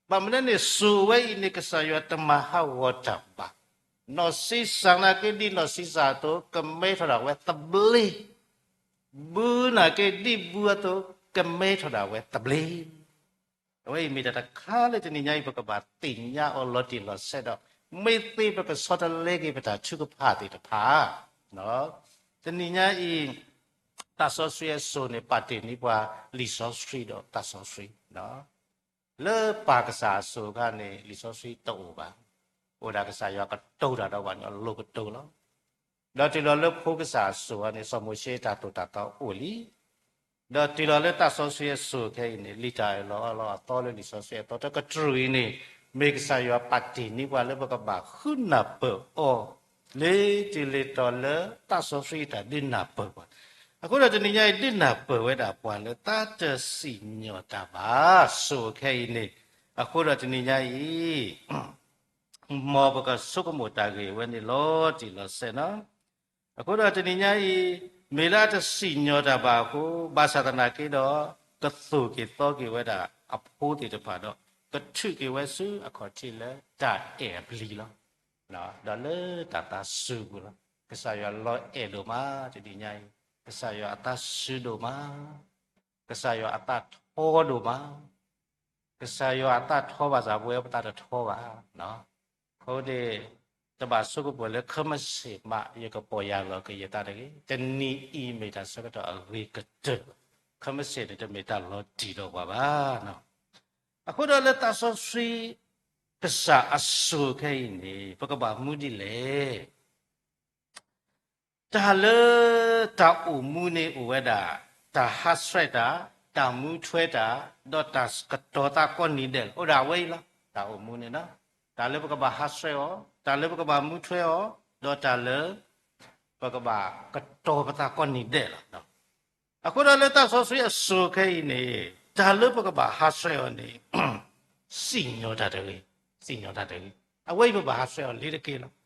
ဘၣ်မနုၤန့ၣ် စိၤဝဲအံၤန့ၣ် ကစၢ်ယွၤတမၤဟးဂီၤတၢ်ဘၣ်. နီၢ်ဆံးစၢ်နာ်က့ဒ်နီၢ်ဆံးစၢ်အသိး ကမဲထီၣ်ဒၣ်ဝဲသဘျ့, ဘုနာ်က့ဒ်ဘုအသိး ကမဲထီၣ်ဒၣ်ဝဲသဘျ့. အဝဲအံၤမ့ၢ်တၢ်တခါလၢတနံၤညါအံၤ ပကဘၣ်သ့ၣ်ညါအီၤလီၤတံၢ်လီၤဆဲးဒီး မ့ၢ်သ့ပကဆီတလဲက့ၤပတၢ်ထုကဖၣ်သ့ၣ်တဖၣ် တနံၤညါအံၤ သးစီဆှံအစိၤန့ၣ် ပာ်တ့ၢ်န့ၢ်ပှၤလံာ်စီဆှံဒီးသးစီဆှံ, လၢပၢ်ကစၢ်အစိၤအခါန့ၣ် လံာ်စီဆှံတအိၣ်ဘၣ်. အိၣ်ဒၣ်ကစၢ်ယွၤကတိၤတၢ်ဒီးပှၤန့ၣ် အလိၤကတိၤလီၤ. ဒီးတုၤလီၤလၢဖိကစၢ်အစိၤန့ၣ် စီၤမိၤၡ့တၢ်သိၣ်တၢ်သီအိၣ်လံ. ဒီးတုၤလီၤလၢသးစီဆှံအစိၤခဲအံၤန့ၣ် လံာ်တၢ်အၢၣ်လီၤအီလီၤအသီလၢလံာ်စီဆှံအသီတကတြူၢ်အံၤန့ၣ် မ့ၢ်ကစၢ်ယွၤပာ်တ့ၢ်န့ၢ်ပှၤလၢပကဘၣ်ဃုနၢ်ပၢၢ်အီၤ လၢတၢ်လၢတၢ်စီဆှံတၢ်ဒုးနၢ်ပၢၢ်ပှၤ. အဃိဒီးတနံၤညါအံၤ ဒုးနၢ်ပၢၢ်ဝဲဒၣ်ပှၤလၢတၢ်တစံၣ်ညီၣ်တၢ်ဘၣ် စိၤခဲအံၤန့ၣ်, အဃိဒီးတနံၤညါအံၤ မ်ပကဆိကမိၣ်တၢ်ဂ့ၢ်ဝဲန့ၣ်လီၤတံၢ်လီၤဆဲးနီၤ. အဃိဒီးတနံၤညါအံၤ မ့ၢ်လၢအတစံၣ်ညီၣ်တၢ်ဘၣ်အဃိ ဘၣ်ဆၣ်သနာ်က့ဒီး ကသိၣ်က့ၤသီက့ၤဝဲဒၣ်အဖိသ့ၣ်တဖၣ်ဒီး ကထုးက့ၤဝဲဆူအခီၣ်ထံးလၢတၢ်အဲၣ်အပျံၤလီၤ. ဒီးလၢတၢ်သးစူၤပူၤလီၤ. ကစၢ်ယွၤလီၤအဲၣ်ဒိၣ်မးတနံၤညါအံၤ, ကစၢ်ယွၤအသးစူၤဒိၣ်မး, ကစၢ်ယွၤအသးထီဒိၣ်မး, ကစၢ်ယွၤအသးထီဘၣ်ဆၣ် ပဝဲပသးတထီဘၣ်. အဃိန့ၣ် တဘၣ်ဆိကမိၣ်လၢ ခဲမုၢ်ဆ့ၣ်မး ယကပီၢ်ယၢ်လီၤက့ၤယသးတဂ့ၤ. တနံၤအံၤမ့ၢ်တၢ်ဆၢကတီၢ်အဂ့ၤကတၢၢ်, ခဲမုၢ်ဆ့ၣ်န့ၣ် တမ့ၢ်တၢ်လီၤတံၢ်ဒီးပှၤဘၣ်. အဃိဒီးလၢသးစီဆှံကစၢ်အစိၤခဲအံၤန့ၣ် ပကဘၣ်မူဒ်လဲၣ်. တၢ်လၢတၢ်အိၣ်မူန့ၣ်အိၣ်ဝဲဒၣ် တၢ်ဟးဆှဲးတၢ်, တၢ်မူထွဲတၢ်, ဒီးတၢ်ကတီၤသးကိးနံၤဒဲးလီၤ. အိၣ်ဒၣ်ဝဲအံၤလီၤ. တၢ်အိၣ်မူန့ၣ်လီၤ. တၢ်လၢပကဘၣ်ဟးဆှဲးအီၤ, တၢ်လၢပကဘၣ်မူထွဲအီၤ, ဒီးတၢ်လၢ ပကဘၣ်ကတီၤပသးကိးနံၤဒဲးလီၤ. အဃိဒီးလၢသးစီဆှံအစိၤခဲအံၤန့ၣ် တၢ်လၢပကဘၣ်ဟးဆှဲးအီၤန့ၣ် စံၣ်ညီၣ်တၢ်တဂ့ၤ, စံၣ်ညီၣ်တၢ်တဂ့ၤ. အဝဲအံၤပဘၣ်ဟးဆှဲးအီၤလံတက့ၢ်လီၤ.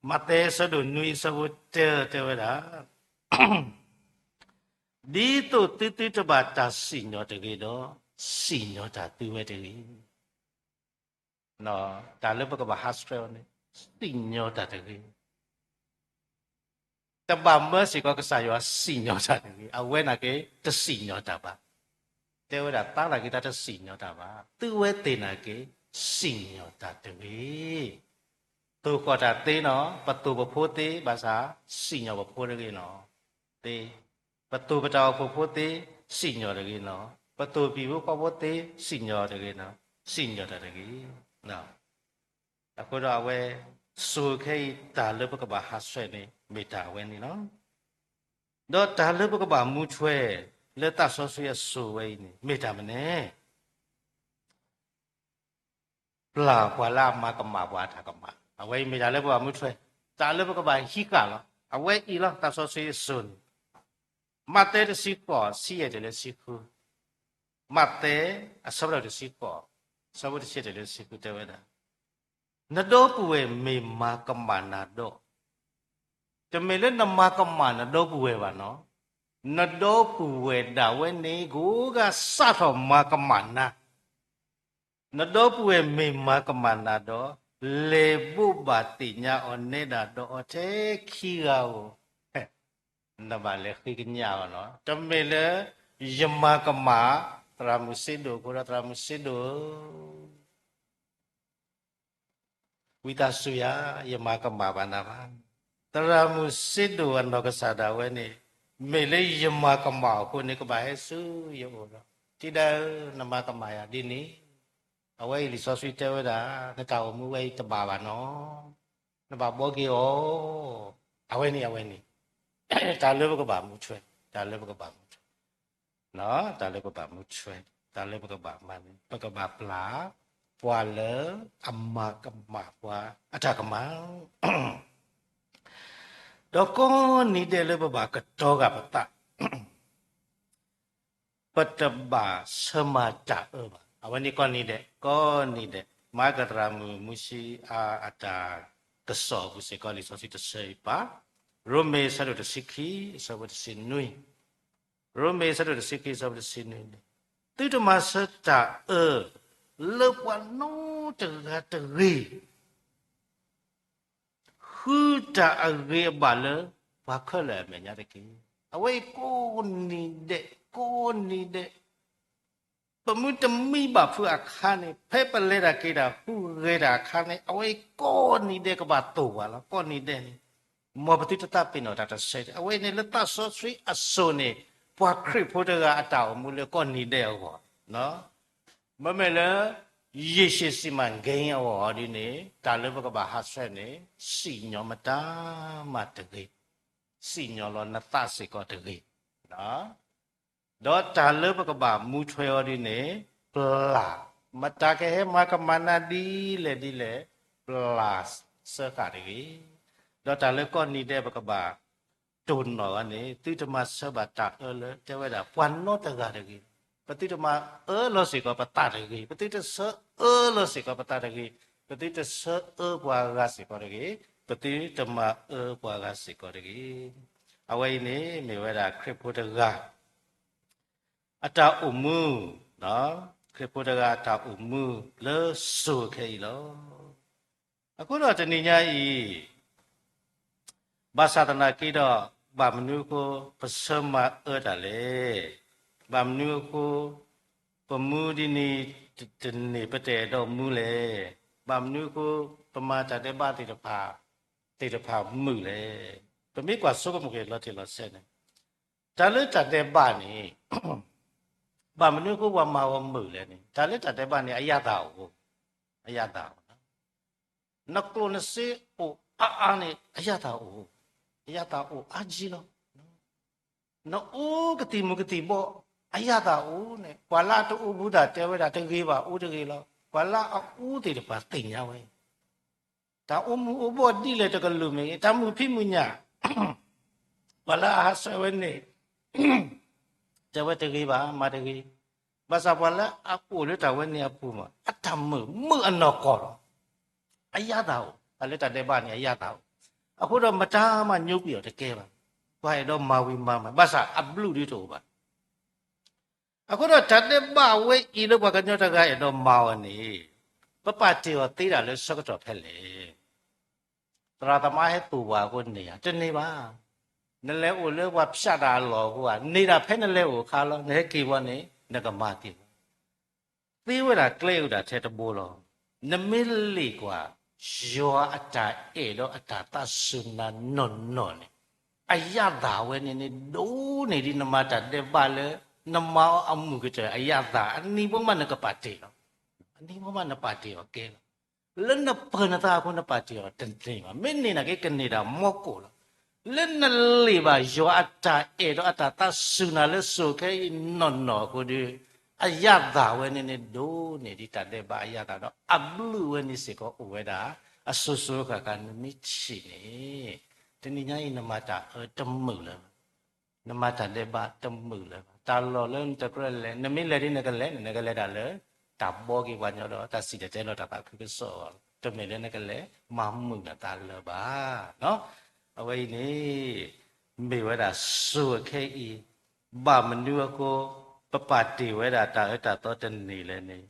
မးသဲအဆၢဒိၣ်နွံအဆၢဖိတၢတဲဝဲဒၣ်, ဒ်သိးသုသုတဘၣ်တၢ်စံၣ်ညီၣ်တဂ့ၤဒီး, စံၣ်ညီၣ်တၢ်သုဝဲတဂ့ၤ. တၢ်လၢပကဘၣ်ဟးဆှဲးအီၤန့ၣ် စံၣ်ညီၣ်တၢ်တဂ့ၤ. တဘၣ်မၢစ့ၢ်ကီးကစၢ်ယွၤစံၣ်ညီၣ်တၢ်တဂ့ၤ, အဝဲနာ်က့ တစံၣ်ညီၣ်တၢ်ဘၣ်. တဲဝဲဒၣ်သးနာ်က့ တၢ်တစံၣ်ညီၣ်တၢ်ဘၣ်, သုဝဲသ့ၣ်နာ်က့ စံၣ်ညီၣ်တၢ်တဂ့ၤ. သိၣ်ဃီၣ်တၢ်သ့နီၤ, ပသိၣ်ပဖိသ့ ဘၣ်ဆၣ် စံၣ်ညီၣ်ပဖိတဂ့ၤနီၤ. သ့, ပသိၣ်ပတၢ်အိၣ်ဖှိၣ်ဖိသ့ စံၣ်ညီၣ်တဂ့ၤနီၤ, ပသိၣ်ပံၤဖိဃီဖိသ့ စံၣ်ညီၣ်တဂ့ၤနီၤ, စံၣ်ညီၣ်တၢ်တဂ့ၤ. အဃိဒီးအဝဲ စိၤခဲအံၤ တၢ်လၢပကဘၣ်ဟးဆှဲးန့ၣ် မ့ၢ်တၢ်အဝဲန့ၣ်လီၤ. ဒီးတၢ်လၢပကဘၣ်မူထွဲ လၢသးစီဆှံအစိၤဝဲအံၤန့ၣ် မ့ၢ်တၢ်မနုၤလဲၣ်. ပျၢ်ပှၤလၢအမၤကမၣ်ပှၤအတၢ်ကမၣ်, အဝဲအံၤမ့ၢ်တၢ်လၢပကဘၣ်မူထွဲ, တၢ်လၢပကဘၣ်ဟံးဃာ်လီၤ. အဝဲအံၤလီၤ သးစီဆှံအစိၤန့ၣ်. မးသဲတဆံဃိး ဆံယဲၢ်တုၤလၢဆံဃု, မးသဲ အဆၢဖးဒိၣ်တဆံဃိး အဆၢဖိတဆံယဲၢ်တုၤလၢဆံဃုတဲဝဲဒၣ်, နဒီပုၢ်ဝဲၢ်မ့ၢ်မၤကမၣ်နၤဒီး, တမ့ၢ်လၢနမၤကမၣ်နဒီပုၢ်ဝဲၢ်ဘၣ်နီၤ, နဒီပုၢ်ဝဲၢ်ဒၣ်ဝဲန့ၣ် ကအိၣ်ဂၤစးထီၣ်မၤကမၣ်နၤ. နဒီပုၢ်ဝဲၢ်မ့ၢ်မၤကမၣ်နၤဒီး, လဲၤဘိးဘၣ်သ့ၣ်ညါအီၤနဲဒၣ်ဒီးအီၤထဲခံဂၤဧိၤ, နဘၣ်လဲၤဃ့ကညးအီၤနီၤ. တမ့ၢ်လၢ ယမၤကမၣ် သရၣ်မုၣ်စ့ဒိၣ်အဃိဒီး သရၣ်မုၣ်စ့ဒိၣ်ဧၢ ဝံသးစူၤယၤ, ယမၤကမၣ်ဘၣ်နၤဘၣ်. သရၣ်မုၣ်စ့ဒိၣ်အနီၢ်ကစၢ်ဒၣ်ဝဲန့ၣ်, မ့ၢ်လၢယမၤကမၣ်အဃိန့ၣ် ကဘၣ်ဟဲဆူယအိၣ်ဒီး, ထံဒၢဧၢ, နမၤကမၣ်ယၤဒ်န့ၣ်, အဝဲအံၤလံာ်စီဆှံတဲဝဲဒၣ်, နတၢ်အိၣ်မူဝဲအံၤတဘၣ်ဘၣ်နီၤ, နဘၣ်ဘှီက့ၤအီၤ, အဝဲန့ၣ် အဝဲန့ၣ်, တၢ်လၢပကဘၣ်မူထွဲ, တၢ်လၢပကဘၣ်မူထွဲ တၢ်လၢပကဘၣ်မူထွဲ, တၢ်လၢပကဘၣ်မၤန့ၣ် ပကဘၣ်ပျၢ် ပှၤလၢအမၤကမၣ်ပှၤအတၢ်ကမၣ်, ဒီးကိးနံၤဒဲးလၢပဘၣ်ကတီၤဂာ်ပသး, ပတဘၣ်ဆၢမၤတၢ်အၢဘၣ်. အဝဲန့ၣ်ကိးနံၤဒဲး, ကိးနံၤဒဲး, မၤကသရၣ်မုၣ်မူဆံအါအတၢ်ကစီၣ်အပူၤစ့ၢ်ကီး လံာ်စီဆှံတဆၢအံၤပၣ်, ရိမ့ၤအဆၢဒိၣ်တဆံခံ အဆၢဖိတဆံနွံ ရိမ့ၤအဆၢဒိၣ်တဆံခံ အဆၢဖိတဆံနွံန့ၣ်, သုတမၤဆၢတၢ်အၢ လၢပှၤနီတဂၤတဂ့ၤ, ဃုတၢ်အဂ့ၤအဘၣ်လၢပှၤခဲလၢာ်အမဲာ်ညါတက့ၢ်. အဝဲအံၤကိးနံၤဒဲး, ကိးနံၤဒဲး ပမုၢ်တမံဘၣ်ဖုးအခါန့ၣ်, ဖဲပလဲၤတၢ်က့ၤတၢ်ဟူးဂဲၤတၢ်အခါန့ၣ်, အဝဲအံၤကိးနံၤဒဲးကဘၣ်သိၣ်ပှၤလီၤ. ကိးနံၤဒဲးန့ၣ်, မ်ပသုတသးပ့ၤနီၣ်တၢ်တဆဲး, အဝဲန့ၣ်လၢသးစီဆှံအစိၤန့ၣ်, ပှၤခရံာ်ဖိတဂၤအတၢ်အိၣ်မူလၢကိးနံၤဒဲးအဂီၢ်, မ့မ့ၢ်လၢ ရေရှည်စီမံကိန်းအဂီၢ်ဒ်န့ၣ်, တၢ်လၢပကဘၣ်ဟးဆှဲးန့ၣ်, စံၣ်ညီၣ်မတၤမးတဂ့ၤ, စံၣ်ညီၣ်လီၤနသးစ့ၢ်ကီးတဂ့ၤ. ဒီးတၢ်လၢပကဘၣ်မူထွဲအီၤဒ်န့ၣ်, ပျၢ်, မတၤကဟဲမၤကမၣ်နၤဒ်လဲၣ်ဒ်လဲၣ်, ပျၢ်စၢဃာ်တဂ့ၤ. ဒီးတၢ်လၢကိးနံၤဒဲးပကဘၣ် တိၢ်နီၣ်အီၤန့ၣ်, သုတမၤဆၢဘၣ်တၢ်အၢလၢ တဲဝဲဒၣ် ပှၤနီတဂၤတဂ့ၤ, ပသုတမၤအၢလီၤစ့ၢ်ကီးပသးတဂ့ၤ, ပသုတဆၢအၢလီၤစ့ၢ်ကီးပသးတဂ့ၤ, ပသုတဆၢအၢပှၤဂၤစ့ၢ်ကီးတဂ့ၤ, ပသုတမၤအၢပှၤဂၤစ့ၢ်ကီးတဂ့ၤ. အဝဲအံၤန့ၣ် မ့ၢ်ဝဲဒၣ်ခရံာ်ဖိတဂၤ အတၢ်အိၣ်မူ, ခရံာ်ဖိတဂၤအတၢ်အိၣ်မူလၢစိၤခဲအံၤလီၤ. အဃိဒီးတနံၤညါအံၤ ဘၣ်ဆၣ်သနာ်က့ဒီး ဘၣ်မနုၤအဃိ ပဆၢမၤအၢတၢ်လဲၣ်. ဘၣ်မနုၤအဃိ ပမူဒ်န့ၣ်တန့ၢ် ပတအဲၣ်ဒိးမူလဲၣ်. ဘၣ်မနုၤအဃိ ပမၤတၢ်ဒဲးဘးသ့ၣ်တဖၣ် သ့ၣ်တဖၣ်မုာ်လဲၣ်. ပမ့ၢ်ကွၢ်ဆိကမိၣ်က့ၤလီၤတံၢ်လီၤဆဲးန့ၣ် တၢ်လၢတၢ်ဒဲးဘးန့ၣ် ဘၣ်မနုၤအဃိပှၤမၤဝဲမုာ်လဲၣ်န့ၣ် တၢ်လၢတၢ်ဒဲးဘးန့ၣ် အယၣ်သၣ်အိၣ်, အယၣ်သၣ်အိၣ်. နကျိၣ်နစ့အိၣ်အါအါန့ၣ် အယၣ်သၣ်အိၣ်, အယၣ်သၣ်အိၣ်အါကံလီၤ. နအူကသံၣ်မူၤကသံၣ်ဘီ အယၣ်သၣ်အိၣ်န့ၣ် ပှၤလၢအတအူဘူးသးတဲဝဲဒၣ်တဂ့ၤဘၣ် အူတဂ့ၤလီၤ. ပှၤလၢအအူသ့ၣ်တဖၣ်သ့ၣ်ညါဝဲ တၢ်အိၣ်မူအိၣ်ဘှီၣ်ဒ်လဲၣ်တကလုာ်မ့ၢ်ဂ့ၤ တၢ်မုာ်ဖံးမုာ်ညၣ် ပှၤလၢအဟးဆှဲးဝဲန့ၣ် တဲဝဲတဂ့ၤဘၣ် မၤတဂ့ၤ. ဘၣ်ဆၣ်ပှၤလၢအအိၣ်လၢတၢ်ဝဲန့ၣ်အပူၤမး အတၢ်မုာ်မုာ်အနီၢ်ကီၢ်လီၤ. အယၣ်သၣ်အိၣ် တၢ်လၢတၢ်ဒဲးဘးန့ၣ် အယၣ်သၣ်အိၣ်. အဃိဒီးမတၤမၤညိကွံာ်အီၤတကဲဘၣ်. ပှၤအဲၣ်ဒိးမၤဝံၤမၤမး ဘၣ်ဆၣ်အဘျုးဒ်တအိၣ်ဘၣ်. အဃိဒီးတၢ်ဒဲးဘးဝဲအံၤလၢပှၤကညီတဂၤအဲၣ်ဒိးမၤအီၤန့ၣ် ပပာ်တ့ၢ်အီၤသ့ဒၣ်လၢဆၢကတီၢ်ဖဲလဲၣ်. သရၣ်သမါဟဲသိၣ်ပှၤအဃိန့ၢ်ဧါ, တန့ၢ်ဘၣ်. နလဲၤအိၣ်လၢပှၤဖၠးတၢ်အလီၢ်အဃိဧါ, န့ၢ်ဒၣ်ဖဲနလဲၤအိၣ်အခါလီၤ. နဟဲက့ၤဝဲန့ၣ် နကမၤက့ၤဝဲ သ့ဝဲဒၣ်ကျဲအိၣ်ဒၣ်ထဲတဘိလီၤ. နမ့ၢ်လ့ၣ်ကွၢ် ယွၤအတၢ်အဲၣ်ဒီးအတၢ်သးစူၤနၤနီၢ်နီၢ်န့ၣ် အယၣ်သၣ်ဝဲန့ၣ်န့ၣ် ဒိၣ်န့ၢ်ဒ်နမၤတၢ်ဒဲးဘးလၢ နမၤအီၤအမုာ်ကတၢၢ်အယၣ်သၣ် အနံၤဘိမးနကပာ်တ့ၢ်လီၤ. အနံၤဘိမးနပာ်တ့ၢ်အီၤကဲလီၤ. လၢနပၢၤနသးအဃိနပာ်တ့ၢ်အီၤတန့ၢ်ဘၣ်. မ့ၢ်န့ၢ်နာ်က့ ကန့ၢ်ဒၣ်မီၢ်ကိၣ်လီၤ. လၢနလ့ၣ်ဘၣ်ယွၤအတၢ်အဲၣ်ဒီးအတၢ်သးစူၤနၤလၢစိၤခဲအံၤနီၢ်နီၢ်အဃိဒီး အယၣ်သၣ်ဝဲန့ၣ်န့ၣ် ဒိၣ်န့ၢ်ဒ်တၢ်ဒဲးဘးအယၣ်သၣ်ဒီး အဘျုးဝဲန့ၣ်စ့ၢ်ကီးအိၣ်ဝဲဒၣ် အစိၤစိၤဃၣ်ဃၣ် နမ့ၢ်ထံၣ်န့ၣ် တနံၤညါအံၤ နမၤတၢ်အၢတမုာ်လၢၤဘၣ်. နမၤတၢ်ဒဲးဘးတမုာ်လၢၤဘၣ်. တၢ်လီၢ်လၢနတကြၢးလဲၤ နမ့ၢ်လဲၤဒ်နကလဲၤန့ၣ် နကလဲၤဒၣ်လၢ တၢ်ဘှီက့ၤပှၤကညီဒီး တၢ်စံၣ်တဲၤတဲလီၤတၢ်သးခုကစီၣ်အဂီၢ်လီၤ. တမ့ၢ်လၢနကလဲၤမၤမုာ်နသးလၢၤဘၣ်. အဝဲအံၤန့ၣ် မ့ၢ်ဝဲဒၣ်စိၤအခဲအံၤ ဘၣ်မနုၤအဃိ ပပာ်တ့ၢ်ဝဲဒၣ်တၢ်အၢတၢ်သီတန့ၢ်လဲၣ်န့ၣ်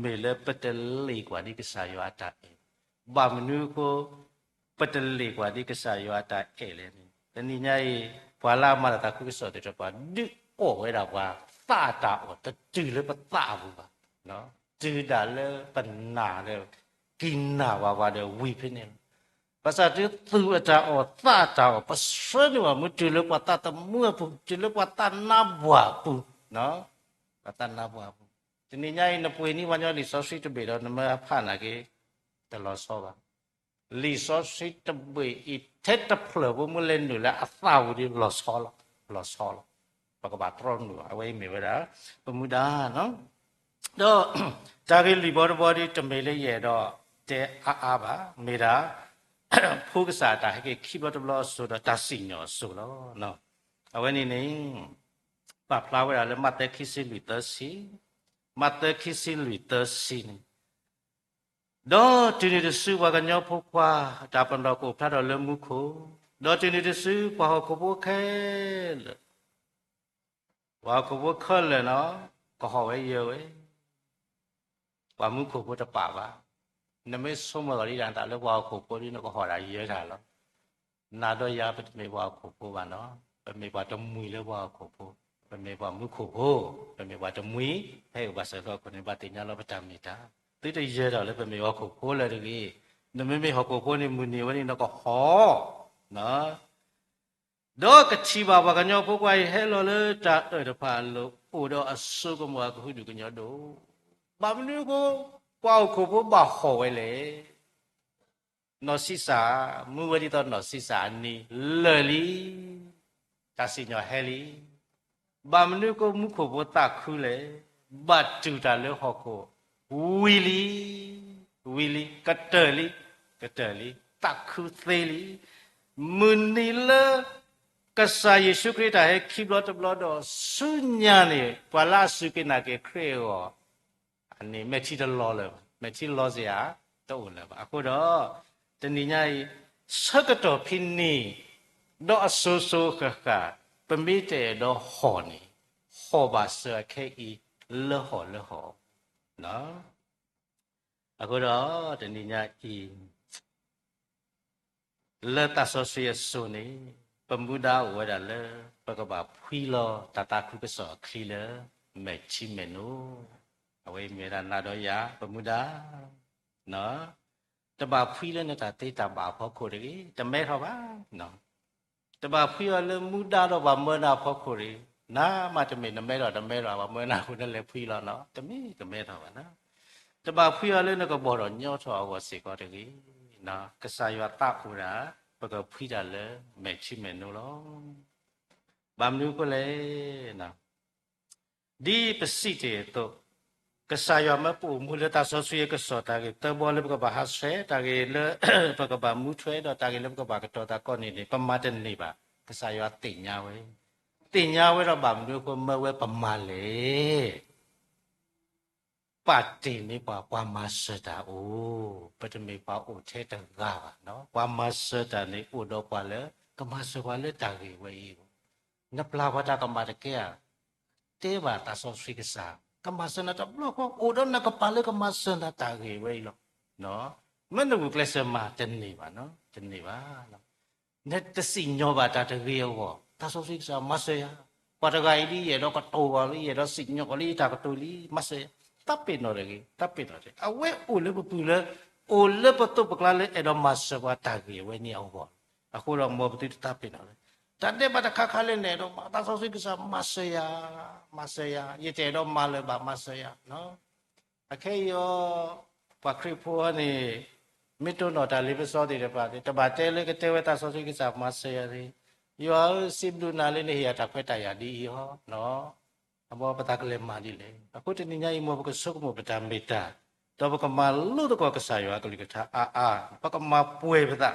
မ့ၢ်လၢပတလ့ၣ်ကွၢ်ဒ်ကစၢ်ယွၤအတၢ်အဲၣ်. ဘၣ်မနုၤအဃိ ပတလ့ၣ်ကွၢ်ဒ်ကစၢ်ယွၤအတၢ်အဲၣ်လဲၣ်န့ၣ် တနံၤညါအံၤ ပှၤလၢအမၤတၢ်သးခုကစီၣ်သ့ၣ်တဖၣ် ဒုးအီၣ်ဝဲဒၣ်ပှၤသးအတၢ်အီၣ် တတုၤလၢပသးအပူၤဘၣ်. တုၤဒၣ်လၢပနာ်ဒီး ကံၢ်နာ်ဝဲပှၤဒီးဝံၤဖဲန့ၣ်လီၤ. ဘၣ်ဆၣ်တုၤသူၣ်အတၢ်အီၣ်သးအတၢ်အီၣ် ပဆှၢန့ၢ်ဘၣ်မူ တုၤလၢပှၤသးသမူအပူၤ တုၤလၢပှၤသးနါပှၢ်အပူၤ ပှၤသးနါပှၢ်အပူၤ. တနံၤညါအံၤ နပှ့ၤန့ၢ်ပှၤကညီလံာ်စီဆှံတဘ့ၣ်ဒီး နမ့ၢ်ဖးနာ်က့ တလီၤဆီဘၣ်. လံာ်စီဆှံတဘ့ၣ်အံၤ ထဲတဖျၢၣ်ဖိမ့ၢ်လဲၤနုာ်လၢအသးပူၤဒီး လီၤဆီလီၤ, လီၤဆီလီၤ. ပကဘၣ်တြီနုာ်အီၤ အဝဲအံၤမ့ၢ်ဝဲဒၣ် ပမူဒါနီၤ. ဒီးတၢ်ဂ့ၢ်လံာ်ဘီတဘီဒီး တမ့ၢ်လၢယအဲၣ်ဒိးတဲအါအါဘၣ်, မ့ၢ်ဒၣ် ဖိကစၢ်တၢ်ဟဲက့ၤခံဘျီတဘျီအစိၤဒီး တၢ်စံၣ်ညီၣ်အစိၤလီၤ. အဝဲန့ၣ်န့ၣ် ပာ်ဖျါဝဲဒၣ်လၢမးသဲခံဆံလွံၢ်သၢဆံ, မးသဲခံဆံလွံၢ်သၢဆံန့ၣ် ဒီးတုၤနုၤတစုပှၤကညီဖိခွါ တၢ်ပနီၣ်ကအိၣ်ဖျါထီၣ်လၢမူခိၣ်, ဒီးတုၤနုၤတစုပှၤဟီၣ်ခိၣ်ဖိခဲလၢာ်, ပှၤဟီၣ်ခိၣ်ဖိခဲလၢာ်နီၤ ကဟီၣ်ဝဲယၢၤဝဲ ပှၤမူခိၣ်ဖိတပာ်ဘၣ်. နမ့ၢ်ဆိကမိၣ်လီၤဒ်ဒၣ်နသးလၢပှၤဟီၣ်ခိၣ်ဖိဒီး နကဟီၣ်ဒၣ်ယၢၤတၢ်လီၤ. နၤဒီးယၤ ပတမ့ၢ်ပှၤဟီၣ်ခိၣ်ဖိဘၣ်နီၤ, ပမ့ၢ်ပှၤတမှံၤလၢပှၤဟီၣ်ခိၣ်ဖိ, ပမ့ၢ်ပှၤမူခိၣ်ဖိ, ပမ့ၢ်ပှၤတမှံၤ, ဖဲအံၤပှၤစၢၤလီၤခိၣ်န့ၣ် ဘၣ်သ့ၣ်ညါလီၤပတၢ်မ့ၢ်တၢ်, သုတယၢၤတၢ်လၢပမ့ၢ်ဟီၣ်ခိၣ်ဖိလၢၤတဂ့ၤ. နမ့မ့ၢ်ဟီၣ်ခိၣ်ဖိန့ၣ် မုၢ်နံၤဝဲန့ၣ် နကဟီၣ် ဒီးကထံၣ်ဘၣ်ပှၤကညီဖိခွါအံၤ ဟဲလီၤလၢတၢ်အၢၣ်တဖၣ်အလိၤ, အိၣ်ဒီးအစိကမီၤအကဟုဒုၣ်ကညီဒိၣ်, ဘၣ်မနုၤအဃိ ပှၤဟီၣ်ခိၣ်ဖိဘၣ်ဟီၣ်ဝဲလဲၣ်. နီၢ်စံစၢ်, မူဝဲဒ်သိးနီၢ်စံစၢ်အနံၤလၢာ်လံ, တၢ်စံၣ်ညီၣ်ဟဲလံ. ဘၣ်မနုၤအဃိ မူခိၣ်ဖိသးခုလဲၣ်. ဘၣ်တူၢ်တၢ်လၢဟီၣ်ခိၣ် ဝံၤလံ, ဝံၤလံ, ကတၢၢ်လံ, ကတၢၢ်လံ, သးခုသ့လံ. မုၢ်နံၤလၢ ကစၢ်ယ့ၣ်ၡူးခရံာ်တၢ်ဟဲခံဘျီတဘျီဒီး ဆူညါန့ၣ် ပှၤလၢအစူၢ်က့ၤနာ်က့ၤခရံာ်အဂီၢ် အန့ၣ် မဲာ်ထံတလီၤလၢၤဘၣ်, မဲာ်ထံလီၤစ့ၢ်ဧါ, တအိၣ်လၢၤဘၣ်. အဃိဒီး တနံၤညါအံၤ ဆၢကတီၢ်ဖဲန့ၣ် ဒီးအစိၤစိၤဃၣ်ဃၣ် ပမ့ၢ်တအဲၣ်ဒိးဟီၣ်န့ၣ် ဟီၣ်ဘၣ်စၢၤအခဲအံၤ လၢဟီၣ်လၢဟီၣ်, အဃိဒီးတနံၤညါအံၤ လၢသးစီဆှံအစိၤန့ၣ် ပမူဒါအိၣ်ဝဲဒၣ်လၢ ပကဘၣ်ဖှံလီၤတၢ်သးခုကစီၣ်အချံလၢ မဲာ်ထံမဲာ်နိ, အဝဲအံၤမ့ၢ်ဝဲဒၣ်နၤဒီးယၤ ပမူဒါ တဘၣ်ဖှံလၢနတၢ်သ့တၢ်ဘၣ်အဖီခိၣ်တဂ့ၤ, တမဲထီၣ်ဘၣ်. တဘၣ်ဖှံအီၤလၢမူဒါဒီးပှၤမၢနၤအဖီခိၣ်တဂ့ၤ, နၤမးတမ့ၢ်နမဲထီၣ်တမဲထီၣ် ပှၤမၢနၤအဃိနလဲၤဖှံလီၤနီၤ, တမ့ၢ်တမဲထီၣ်ဘၣ်နီၤ. တဘၣ်ဖှံအီၤလၢနကဘီၣ်ထီၣ်ညီထီၣ်အဂီၢ်စ့ၢ်ကီးတဂ့ၤ, ကစၢ်ယွၤသးအိၣ်ဒၣ် ပကဖှံတၢ်လၢမဲာ်ထံမဲာ်နိလီၤ. ဘၣ်မနုၤအဃိလဲၣ် ဒ်ပစံးတ့ၢ်အသိး, ကစၢ်ယွၤမၢပအိၣ်မူလၢသးစီဆှံအကစီၣ် တၢ်ဂ့ၢ်သၢဘီလၢပကဘၣ်ဟးဆှဲး, တၢ်ဂ့ၢ်လၢပကဘၣ်မူထွဲ, ဒီးတၢ်ဂ့ၢ်လၢပကဘၣ်ကတီၤသးကိးန့ၣ်န့ၣ် ပမၤတန့ၢ်ဘၣ်. ကစၢ်ယွၤသ့ၣ်ညါဝဲ, သ့ၣ်ညါဝဲဒီးဘၣ်မနုၤအဃိမၢဝဲပမၤလဲၣ်. ပာ်တ့ၢ်န့ၢ်ပှၤ ပှၤမၤစၢၤတၢ်အိၣ်, ပတမ့ၢ်ပှၤအိၣ်ထဲတဂၤဘၣ်, ပှၤမၤစၢၤတၢ်န့ၣ် အိၣ်ဒီးပှၤလၢ ကမၤစၢၤပှၤလၢတၢ်ဂ့ၢ်ဝဲအံၤ, နပျၢ်ပှၤတၢ်ကမၣ်တကဲဧါ, တဲဘၣ်သးစီဆှံကစၢ်, ကမၤစၢၤနၤတဘျီဃီ အိၣ်ဒီးနကပာ်လၢကမၤစၢၤနၤတၢ်ဂ့ၢ်ဝဲအံၤလီၤ. မ့ၢ်နဂုာ်ကျဲးစၢးမၤတန့ၢ်ဘၣ်, တန့ၢ်ဘၣ်. နတစံၣ်ညီၣ်ဘၣ်တၢ်တဂ့ၤအဂီၢ်, သးစီဆှံကစၢ်မၤစၢၤယၤ, ပှၤတဂၤအံၤဒ် ယအဲၣ်ဒိးကတိၤအီၤလံ, ယအဲၣ်ဒိးစံၣ်ညီၣ်အီၤလံ, ယတၢ်ကတိၤလံ, မၤစၢၤယၤ, တၢ်ပ့ၤနီၣ်တဂ့ၤ, တၢ်ပ့ၤနီၣ်တဂ့ၤ, အဝဲအိၣ်လၢပပူၤလၢ အိၣ်လၢပသိးပကျါလၢအဲၣ်ဒိးမၤစၢၤပှၤတၢ်ဂ့ၢ်ဝဲန့ၣ်အဂီၢ်, အဃိဒီးမ်ပသုတတၢ်ပ့ၤနီၣ်လၢ တၢ်ဒဲးဘးတခါခါလၢနအဲၣ်ဒိးမၤ, သးစီဆှံကစၢ်မၤစၢၤယၤ, မၤစၢၤယၤ, ယတအဲၣ်ဒိးမၤလၢၤဘၣ် မၤစၢၤယၤ အခဲအံၤအီၤ, ပှၤခရံာ်ဖိန့ၣ် မ့ၢ်တိၢ်နီၣ်တၢ်လ့ပစီသ့ၣ်တဖၣ်န့ၣ် တဘၣ်တဲလၢကတဲဝဲသးစီဆှံကစၢ်မၤစၢၤယၤန့ၣ်, ယွၤဧၢ, စံးဘျုးနၤလၢနဟ့ၣ်ယၤတၢ်ခွဲးတၢ်ယာ်ဒ်အံၤအီၤ, အဘီပသးကလဲၤမၤဒ်လဲၣ်. အဃိတနံၤညါအံၤ မ်ပကဆိကမိၣ်ပတၢ်မ့ၢ်တၢ်, ဒီးပကမၤလိသကိးကစၢ်ယွၤအကလုၢ်ကထါအါအါ, ပကမၤပှဲၤပသး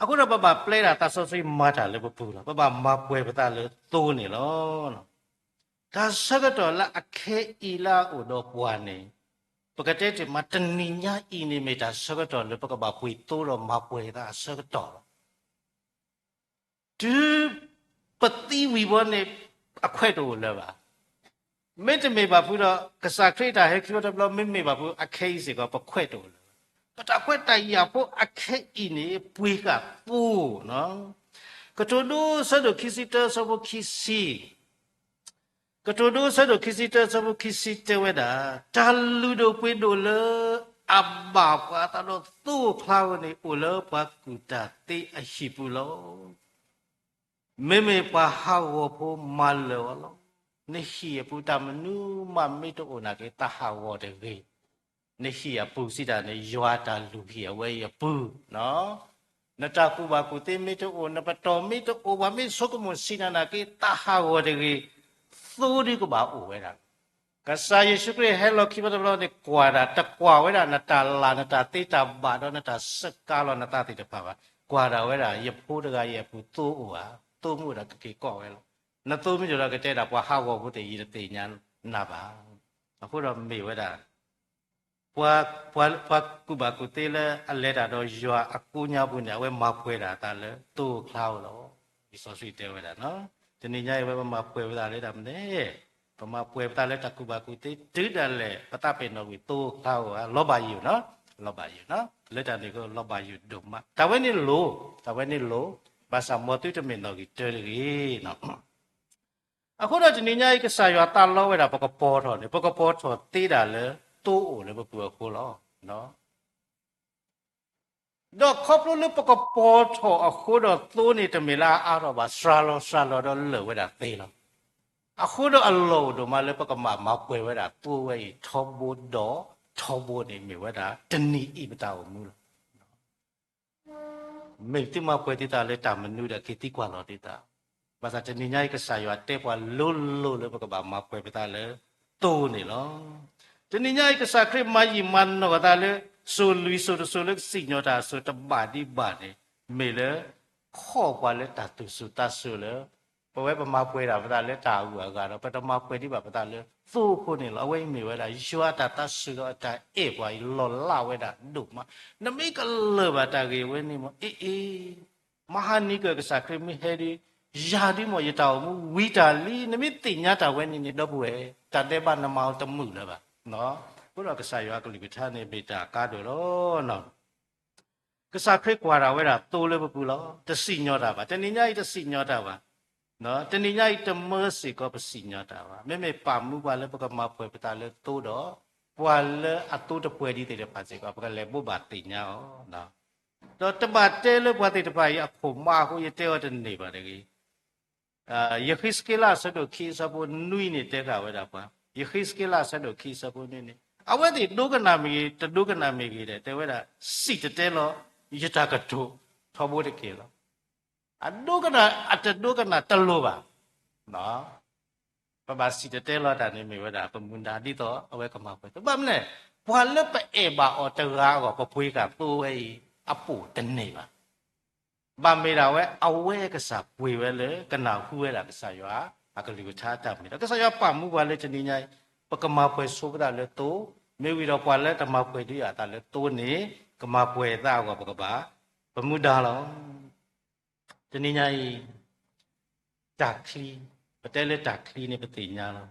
အဃိဒီးပဘၣ်ပျဲဒၣ်သးစီဆှံမၤတၢ်လၢပပူၤလီၤ. ပဘၣ်မၤပှဲၤပသးလၢသိန့ၣ်လီၤ. တၢ်ဆၢကတီၢ်လၢအခဲအံၤလၢအအိၣ်ဒီးပှၤန့ၣ်, ပကတဲတ့ၢ်မး တနံၤညါအံၤန့ၣ်မ့ၢ်တၢ်ဆၢကတီၢ်လၢပကဘၣ်ပှ့ၤသိဒီးမၤပှဲၤသးအဆၢကတီၢ်လီၤ. တုၤပသံဝံၤဘီန့ၣ် အခွဲးတအိၣ်လၢၤဘၣ်. မ့တမ့ၢ်ဘၣ်ဖုဒီး ကစၢ်ခရံာ်တၢ်ဟဲခံဝဲတဘျီ မ့မ့ၢ်ဘၣ်ဖု အခဲအံၤစ့ၢ်ကီး ပခွဲးတအိၣ်လၢၤဘၣ်. ပတၢ်ခွဲးတၢ်ယာ်ဖိအခဲအံၤန့ၣ် ပှ့ၤဃာ်သိ, ကတိၤဒိ ဆၢဒိၣ်ခံဆံတၢ ဆၢဖိခံဆံ ကတိၤဒိ ဆၢဒိၣ်ခံဆံတၢ ဆၢဖိခံဆံတဲဝဲဒၣ်, တၢ်လုၢ်ဒိၣ်ပှ့ၤဒိၣ်လၢအဘၣ်ပှၤအသးဒီးသိအကျါန့ၣ် အိၣ်လၢပှၤကူၣ်တၢ်သ့အဟံၣ်ပူၤလီၤ. မ့မ့ၢ်ပှၤဟးဂီၤဖိမၤလၢာ်အီၤလီၤ. နဟံၣ်အပူၤတၢ်မနုၤမးမ့ၢ်တအိၣ်နာ်က့ သးဟးဂီၤတဂ့ၤ. နဟံၣ်အပူၤစံးတၢ်န့ၣ် ယွၤတၢ်လုၢ်ဟံၣ်အဝဲအံၤအပူၤ, နတၢ်ကူၣ်ဘၣ်ကူၣ်သ့မ့ၢ်တအိၣ်, နပတီၢ်မ့ၢ်တအိၣ်, ပှၤမ့ၢ်ဆိကမိၣ်ဆံးနၤနာ်က့ သးဟးဂီၤတဂ့ၤ, သိဒုကဘၣ်အိၣ်ဝဲဒၣ်. ကစၢ်ယ့ၣ်ၡူးခရံာ်ဟဲလီၤခံဘျီတဘျီန့ၣ် ကွၢ်ဒၣ်, တကွၢ်ဝဲဒၣ်နတၢ်လၤ နတၢ်သ့တၢ်ဘၣ်ဒီးနတၢ်စကါလီၤနသးသ့ၣ်တဖၣ်ဘၣ်. ကွၢ်ဒၣ်ဝဲဒၣ် ယဖိတဂၤအံၤအပူၤသိအိၣ်ဧါ, သိမ့ၢ်အိၣ်ဒီးကက့ၤကိးဝဲလီၤ. နသိမ့ၢ်အိၣ်ဒီးကတဲဒၣ် ပှၤဟးဂီၤဖိသ့ၣ်အံၤတသ့ၣ်ညါနၤဘၣ်. အဃိဒီးမ့ၢ်ဝဲဒၣ် ပှၤ, ပှၤ, ပှၤကူၣ်ဘၣ်ကူၣ်သ့လၢအလဲၤတၢ်ဒီးယွၤအကိးညါပူၤန့ၣ် အဝဲမၤပှဲၤဒၣ်အသးလၢသိအကျါလီၤ. လံာ်စီဆှံတဲဝဲဒၣ်, တနံၤညါအံၤဝဲပမၤပှဲၤပသးလၢတၢ်မနုၤလဲၣ်, ပမၤပှဲၤပသးလၢတၢ်ကူၣ်ဘၣ်ကူၣ်သ့တုၤဒၣ်လဲာ် ပသးပ့ၤနီၣ်ကွံာ်သိအကျါဧါ, လီၤဘၣ်ယိၣ်နီၤ, လီၤဘၣ်ယိၣ်နီၤ, လၢတၢ်န့ၣ်ကလီၤဘၣ်ယိၣ်ဒိၣ်မး. တၢ်ဝဲန့ၣ်လိၤ, တၢ်ဝဲန့ၣ်လိၤ, ဘၣ်ဆၣ်မ်သုတမ့ၢ်နီၣ်ဂံၢ်တၢတဂ့ၤ. အဃိဒီးတနံၤညါအံၤ ကစၢ်ယွၤသးလီဝဲဒၣ် ပကပီၤထီၣ်န့ၣ် ပကပီၤထီၣ်သ့ဒၣ်လၢသိအိၣ်လၢပပူၤအဃိလီၤ. ဒီးခီဖျိလၢပကပီၤထီၣ်အဃိဒီးသိန့ၣ် တမ့ၢ်လၢအအါထီၣ်ဘၣ်, စှၤလီၤစှၤလီၤဒီးလၢာ်ဝဲဒၣ်သ့လီၤ. အဃိဒီးအလီၢ်အိၣ်ဒိၣ်မးလၢပကဘၣ်မၤပှဲၤဝဲဒၣ်သိဝဲအံၤ ထီဘိဒီးထီဘိန့ၣ် မ့ၢ်ဝဲဒၣ်တနံၤအံၤပတၢ်အိၣ်မူလီၤ. မ့ၢ်သုမၤပှဲၤသုသးလၢတၢ်မနုၤဒီးက့ၤသံကွၢ်လီၤသုသး, ဘၣ်ဆၣ်တနံၤညါအံၤ ကစၢ်ယွၤတဲပှၤလိၤလိၤလၢပကဘၣ်မၤပှဲၤပသးလၢသိန့ၣ်လီၤ. တနံၤညါအံၤ ကစၢ်ခရံာ်မၤယံာ်မၤနီၢ်သးလၢ စိၤလွံၢ်စိၤတစိၤလၢကစံၣ်ညီၣ်တၢ်အစိၤတဘၣ်ဒံးဘၣ်န့ၣ် မ့ၢ်လၢ ခီၣ်ပှၤလၢတၢ်သူၣ်စူၤသးစူၤလၢ ပဝဲပမၤပှဲၤဒၣ်ပသးလၢတၢ်အဂုၤအဂၤဒီး ပတမၤပှဲၤဒံးဘၣ်ပသးလၢသိအဃိန့ၣ်လီၤ. အဝဲအံၤမ့ၢ်ဝဲဒၣ် ယွၤအတၢ်သးစူၤဒီးအတၢ်အဲၣ်ပှၤအံၤ လီၤလးဝဲဒၣ်ဒိၣ်မး, နမ့ၢ်ကလၢာ်ဘၣ်တၢ်ဂ့ၢ်ဝဲန့ၣ်မ့ၢ် အ့ၣ်အ့ၣ် မဟါနံၤကၢၢ် ကစၢ်ခရံာ်မ့ၢ်ဟဲဒီး ယၤဒုးမ့ၢ်ယတၢ်အိၣ်မူဝံၤတၢ်လံ, နမ့ၢ်သ့ၣ်ညါတၢ်ဝဲန့ၣ်န့ၣ် ဒီပုၢ်ဝဲၢ်, တၢ်ဒဲးဘးနမၤအီၤတမုာ်လၢၤဘၣ်. အဃိဒီးကစၢ်ယွၤအကလုၢ်ကထါန့ၣ် မ့ၢ်တၢ်ကါဒိၣ်လီၤ. ကစၢ်ခရံာ်ကွၢ်တၢ်ဝဲဒၣ်သိလၢပပူၤလီၤ. တစံၣ်ညီၣ်တၢ်ဘၣ်. တနံၤညါအံၤတစံၣ်ညီၣ်တၢ်ဘၣ်. တနံၤညါအံၤတမၢစ့ၢ်ကီးပစံၣ်ညီၣ်တၢ်ဘၣ်. မ့မ့ၢ်ပာ်မူပှၤလၢပကမၤပှဲၤပသးလၢသိဒီး ပှၤလၢအသိတပှဲၤဒံးသ့ၣ်တဖၣ်စ့ၢ်ကီး ပကလဲၤဘိးဘၣ်သ့ၣ်ညါအီၤ ဒီးတဘၣ်တဲလၢပှၤသ့ၣ်တဖၣ်အံၤအခိၣ်မးအဃိ ယတဲအီၤတန့ၢ်ဘၣ်တဂ့ၤ. ယဃ့းစက့လးအဆၢဒိၣ်ခံအဆၢဖိနွံန့ၣ်တဲဃာ်ဝဲဒၣ်ပှၤ, ယဃ့းစက့လးအဆၢဒိၣ်ခံအဆၢဖိနွံန့ၣ် အဝဲသ့ၣ်ဒိကနၣ်မ့ၢ်ဂ့ၤ တဒိကနၣ်မ့ၢ်ဂ့ၤဒီး တဲဝဲဒၣ် စံၣ်တဲၤတဲလီၤ ယတၢ်ကတိၤထီဘိတက့ၢ်လီၤ. အဒိကနၣ်အတဒိကနၣ်တလိၤဘၣ်. ပဘၣ်စံၣ်တဲၤတဲလီၤတၢ်န့ၣ်မ့ၢ်ဝဲဒၣ် ပမူဒါဒ်သိးအဝဲကမၤပှဲၤ ဘၣ်မနုၤလဲၣ်, ပှၤလၢပအဲၣ်ဘၣ်အီၤတဂၤအဂီၢ် ပပှ့ၤကၢ်သိဝဲအံၤ အပိၣ်တန့ၢ်ဘၣ်. ဘၣ်မ့ၢ်ဒၣ်ဝဲ အဝဲကစၢ်ပှ့ၤဝဲလၢကနၢ်ဟူဝဲဒၣ်ကစၢ်ယွၤအကလုၢ်ကထါတၢ်မ့ၢ်ဒီး ကစၢ်ယွၤပာ်မူပှၤလၢတနံၤညါအံၤ ပကမၤပှဲၤဆိပသးလၢသိ, မ့ၢ်ဝံၤဒီးပှၤလၢတမၤပှဲၤဒံးအသးလၢသိန့ၣ် ကမၤပှဲၤသးအဂီၢ်ပကဘၣ် ပမူဒါလီၤ. တနံၤညါအံၤ တၢ်ချံ, ပတဲလၢတၢ်ချံန့ၣ်ပသ့ၣ်ညါလီၤ.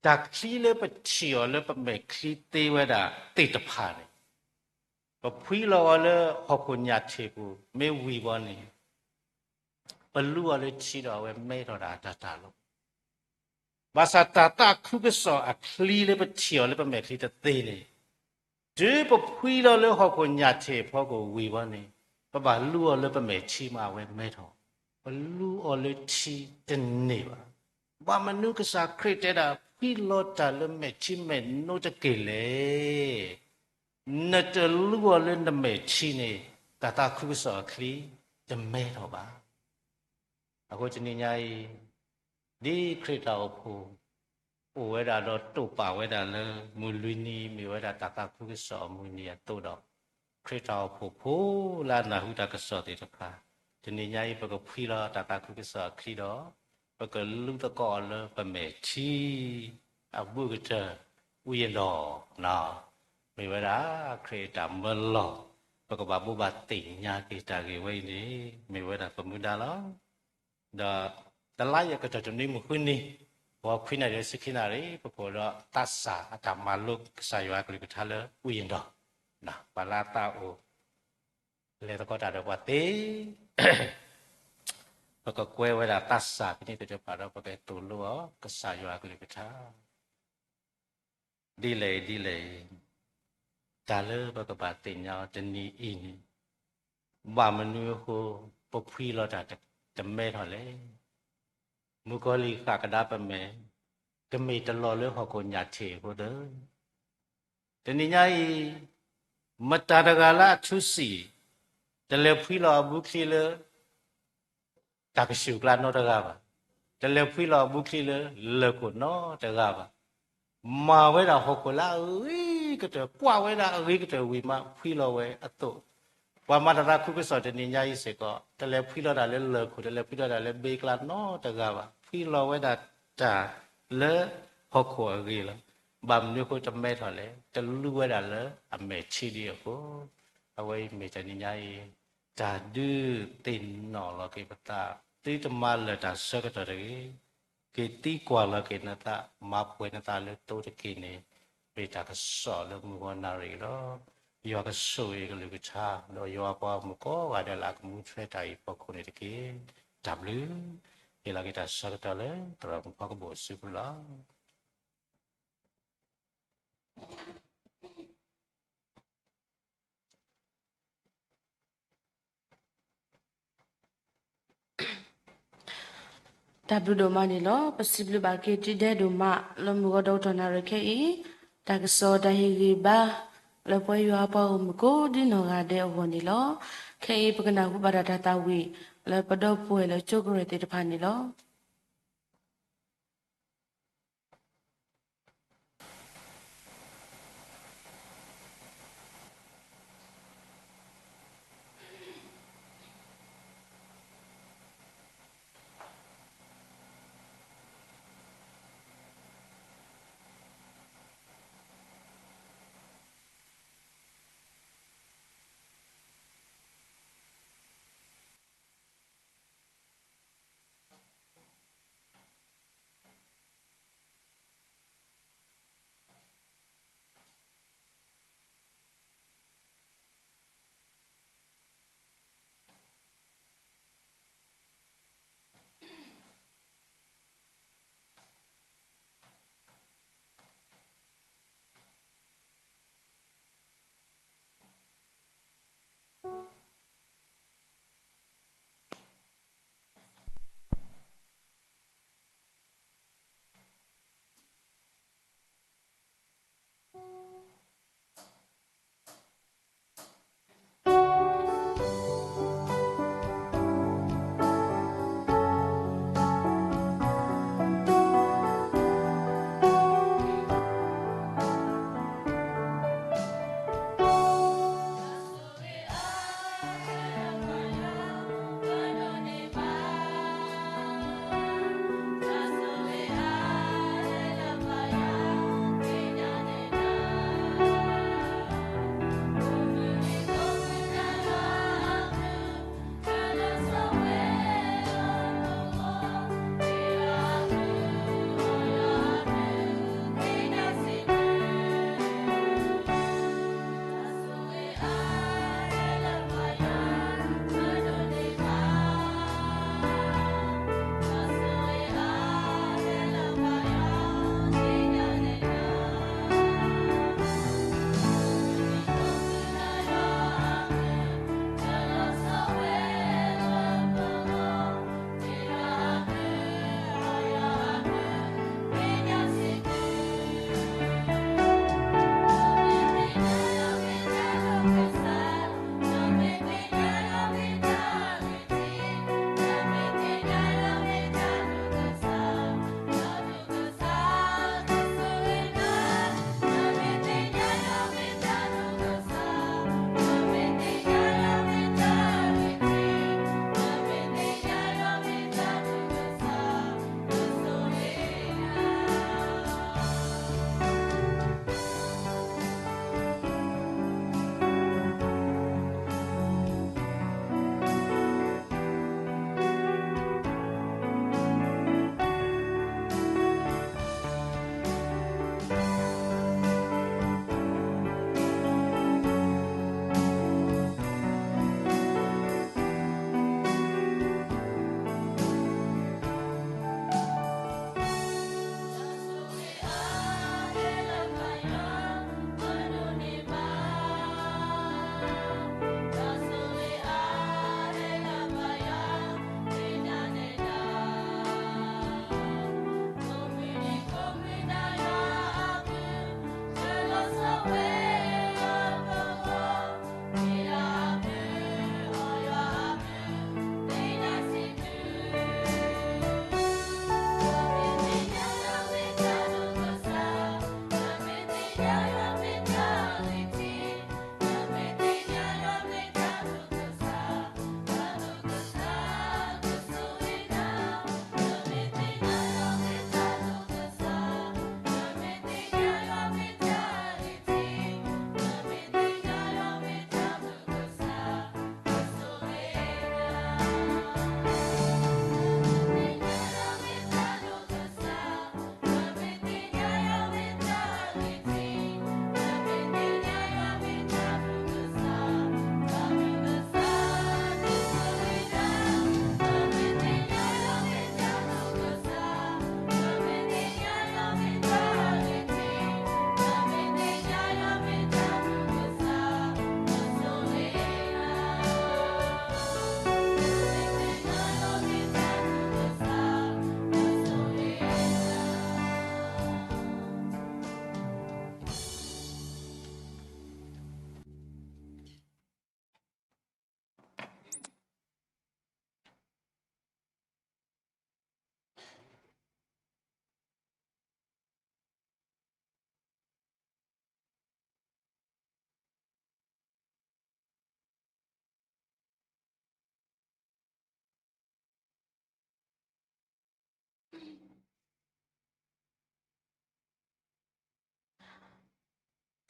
တၢ်ချံလၢပထံၣ်အီၤလၢပမဲာ်ချံသ့ဝဲဒၣ်သ့ၣ်တဖၣ်န့ၣ် ပဖှံလီၤအီၤလၢဟီၣ်ခိၣ်ညၣ်ထံးပူၤ မ့ၢ်ဝံၤဘီန့ၣ် ပလူအီၤလၢထံဒီးအဝဲမဲထီၣ်ဒၣ်တၢ်တၢ်လီၤ. ဘၣ်ဆၣ်တၢ်သးခုကစီၣ်အချံလၢပထံၣ်အီၤလၢပမဲာ်ချံတသ့န့ၣ် တုၤပဖှံလီၤလၢဟီၣ်ခိၣ်ညၣ်ထံးအဖီခိၣ်ဝံၤဘီန့ၣ် ပဘၣ်လူအီၤလၢပမဲာ်ထံမးအဝဲမဲထီၣ်, ပလူအီၤလၢထံတန့ၢ်ဘၣ်. ဘၣ်မနုၤကစၢ်ခရံာ်တဲဒၣ် ဖှံလီၤတၢ်လၢမဲာ်ထံမဲာ်နိတက့ၢ်လဲၣ်. နတလူအီၤလၢနမဲာ်ထံန့ၣ် တၢ်သးခုကစီၣ်အချံတမဲထီၣ်ဘၣ်. အဃိတနံၤညါအံၤ ဒ်ခရံာ်တၢ်အိၣ်ဖှိၣ် အိၣ်ဝဲဒၣ်ဒီးတိာ်ပာ်ဝဲဒၣ်လၢ မုၢ်လွံၢ်နံၤမ့ၢ်ဝဲဒၣ်တၢ်သးခုကစီၣ်အမုၢ်နံၤအသိးဒီး ခရံာ်တၢ်အိၣ်ဖှိၣ်ဖိလၢအနၢ်ဟူတၢ်ကစီၣ်သ့ၣ်တဖၣ် တနံၤညါအံၤ ပကဖှံလီၤတၢ်သးခုကစီၣ်အချံဒီး ပကလူသကိးအီၤလၢပမဲာ်ထံ အဘူးကတၢၢ် အူယံၤဒီး မ့ၢ်ဝဲဒၣ် ခရံာ်အတၢ်မၢလီၤ ပကဘၣ်ဘိးဘၣ်သ့ၣ်ညါက့ၤတၢ်ဂ့ၢ်ဝဲအံၤန့ၣ် မ့ၢ်ဝဲဒၣ်ပမူဒါလီၤ. ဒီးတလါယကတၢၢ်တနွံမုၢ်ဃုနံၤ ဂီၤခွံနၣ်ရံၣ်ဒီးဆံခံနၣ်ရံၣ် ပကအိၣ်ဒီးသးစၢ်အတၢ်မၤလိကစၢ်ယွၤအကလုၢ်ကထါလၢအူယံၤဒီး ပှၤလၢအသးအိၣ် လဲၤသကိးတၢ်ဒီးပှၤသ့ ပကကွဲဝဲဒၣ်သးစၢ်ဖဲန့ၣ်သ့ၣ်တဖၣ်ဒီး ပကသိၣ်လိအီၤ ကစၢ်ယွၤအကလုၢ်ကထါ ဒ်လဲၣ်ဒ်လဲၣ် တၢ်လၢပကဘၣ်သ့ၣ်ညါအီၤတနံၤအံၤန့ၣ် ဘၣ်မနုၤအဃိ ပဖှံလီၤတၢ်တမဲထီၣ်လဲၣ်. မုၣ်ကီၤလံၢ်ဃၣ်ကဒါပမဲာ် ကမ့ၢ်တလီၤလၢဟီၣ်ခိၣ်ညၣ်ထံးအဃိသၢ တနံၤညါအံၤ မတၤတဂၤလၢအထူစံၣ် တလဲၤဖှံလီၤအဘူးချံလၢ တၢ်ကဆူၣ်ကျါနီတဂၤဘၣ်. တလဲၤဖှံလီၤအဘူးချံလၢလၢၢ်ခိၣ်နီတဂၤဘၣ်. မၤဝဲဒၣ်ဟီၣ်ခိၣ်လၢအဂ့ၤကတၢၢ် ကွၢ်ဝဲဒၣ်အဂ့ၤကတၢၢ်ဝံၤမး ဖှံလီၤဝဲအသိး ပှၤမၤတၢ်သးခုကစီၣ်တနံၤညါအံၤစ့ၢ်ကီး တလဲၤဖှံလီၤတၢ်လၢလၢၢ်ခိၣ် တလဲၤဖှံလီၤတၢ်လၢဘ့ကျါနီတဂၤဘၣ်. ဖှံလီၤဝဲဒၣ်တၢ်လၢဟီၣ်ခိၣ်အဂ့ၤလီၤ. ဘၣ်မနုၤအဃိတမဲထီၣ်လဲၣ်, တလူဝဲဒၣ်လၢအမဲာ်ထံဒံးအဃိ, အဝဲအံၤမ့ၢ်တနံၤညါအံၤ တၢ်ဒုးသ့ၣ်နီၣ်လီၤက့ၤပသး, သုတမၤလၢာ်တၢ်ဆၢကတီၢ်တဂ့ၤ, က့ၤသံကွၢ်လီၤက့ၤနသး, မၤပှဲၤနသးလၢသိတက့ၢ်န့ၣ်, မ့ၢ်တၢ်ကစီၣ်လၢမုၢ်ဂီၤနၣ်ရံၣ်လီၤ. ယွၤကဆိၣ်ဂ့ၤကလုၢ်ကထါ, ဒီးယွၤပှၤဂီၢ်မုၢ်ကိးဂၤဒဲးလၢအကမူထွဲတၢ်အံၤအဖီခိၣ်န့ၣ်တက့ၢ်. တၢ်ဘျုး, ဟ့ၣ်လီၤက့ၤတၢ်ဆၢကတီၢ်လၢသရိာ်မုၣ်ဖီကဘိၣ်စုပူၤလီၤ. တၢ်ဘျုးဒိၣ်မးန့ၣ်လီၤ. ပစံးဘျုးဘၣ်က့ၤတံၤဒဲးဒိၣ်မး လၢမုၢ်ဂီၤဒီကတီၢ်နၣ်ရံၣ်ခဲအံၤ, တၢ်ကစီၣ်တၢ်ဟ့ၣ်ဂံၢ်ဘါ လၢပဝဲယွၤအပှၤဂီၢ်မုၢ်ကိးဒ်နီၢ်ဂၤဒဲးအဂီၢ်န့ၣ်လီၤ. ခဲအံၤပကနၢ်ဟူဘၣ်ဒၣ်တၢ်သးဝံၣ် လၢပဒီပုၢ်ဝဲၢ်လၢကၠိကရၢၢ်သ့ၣ်တဖၣ်န့ၣ်လီၤ.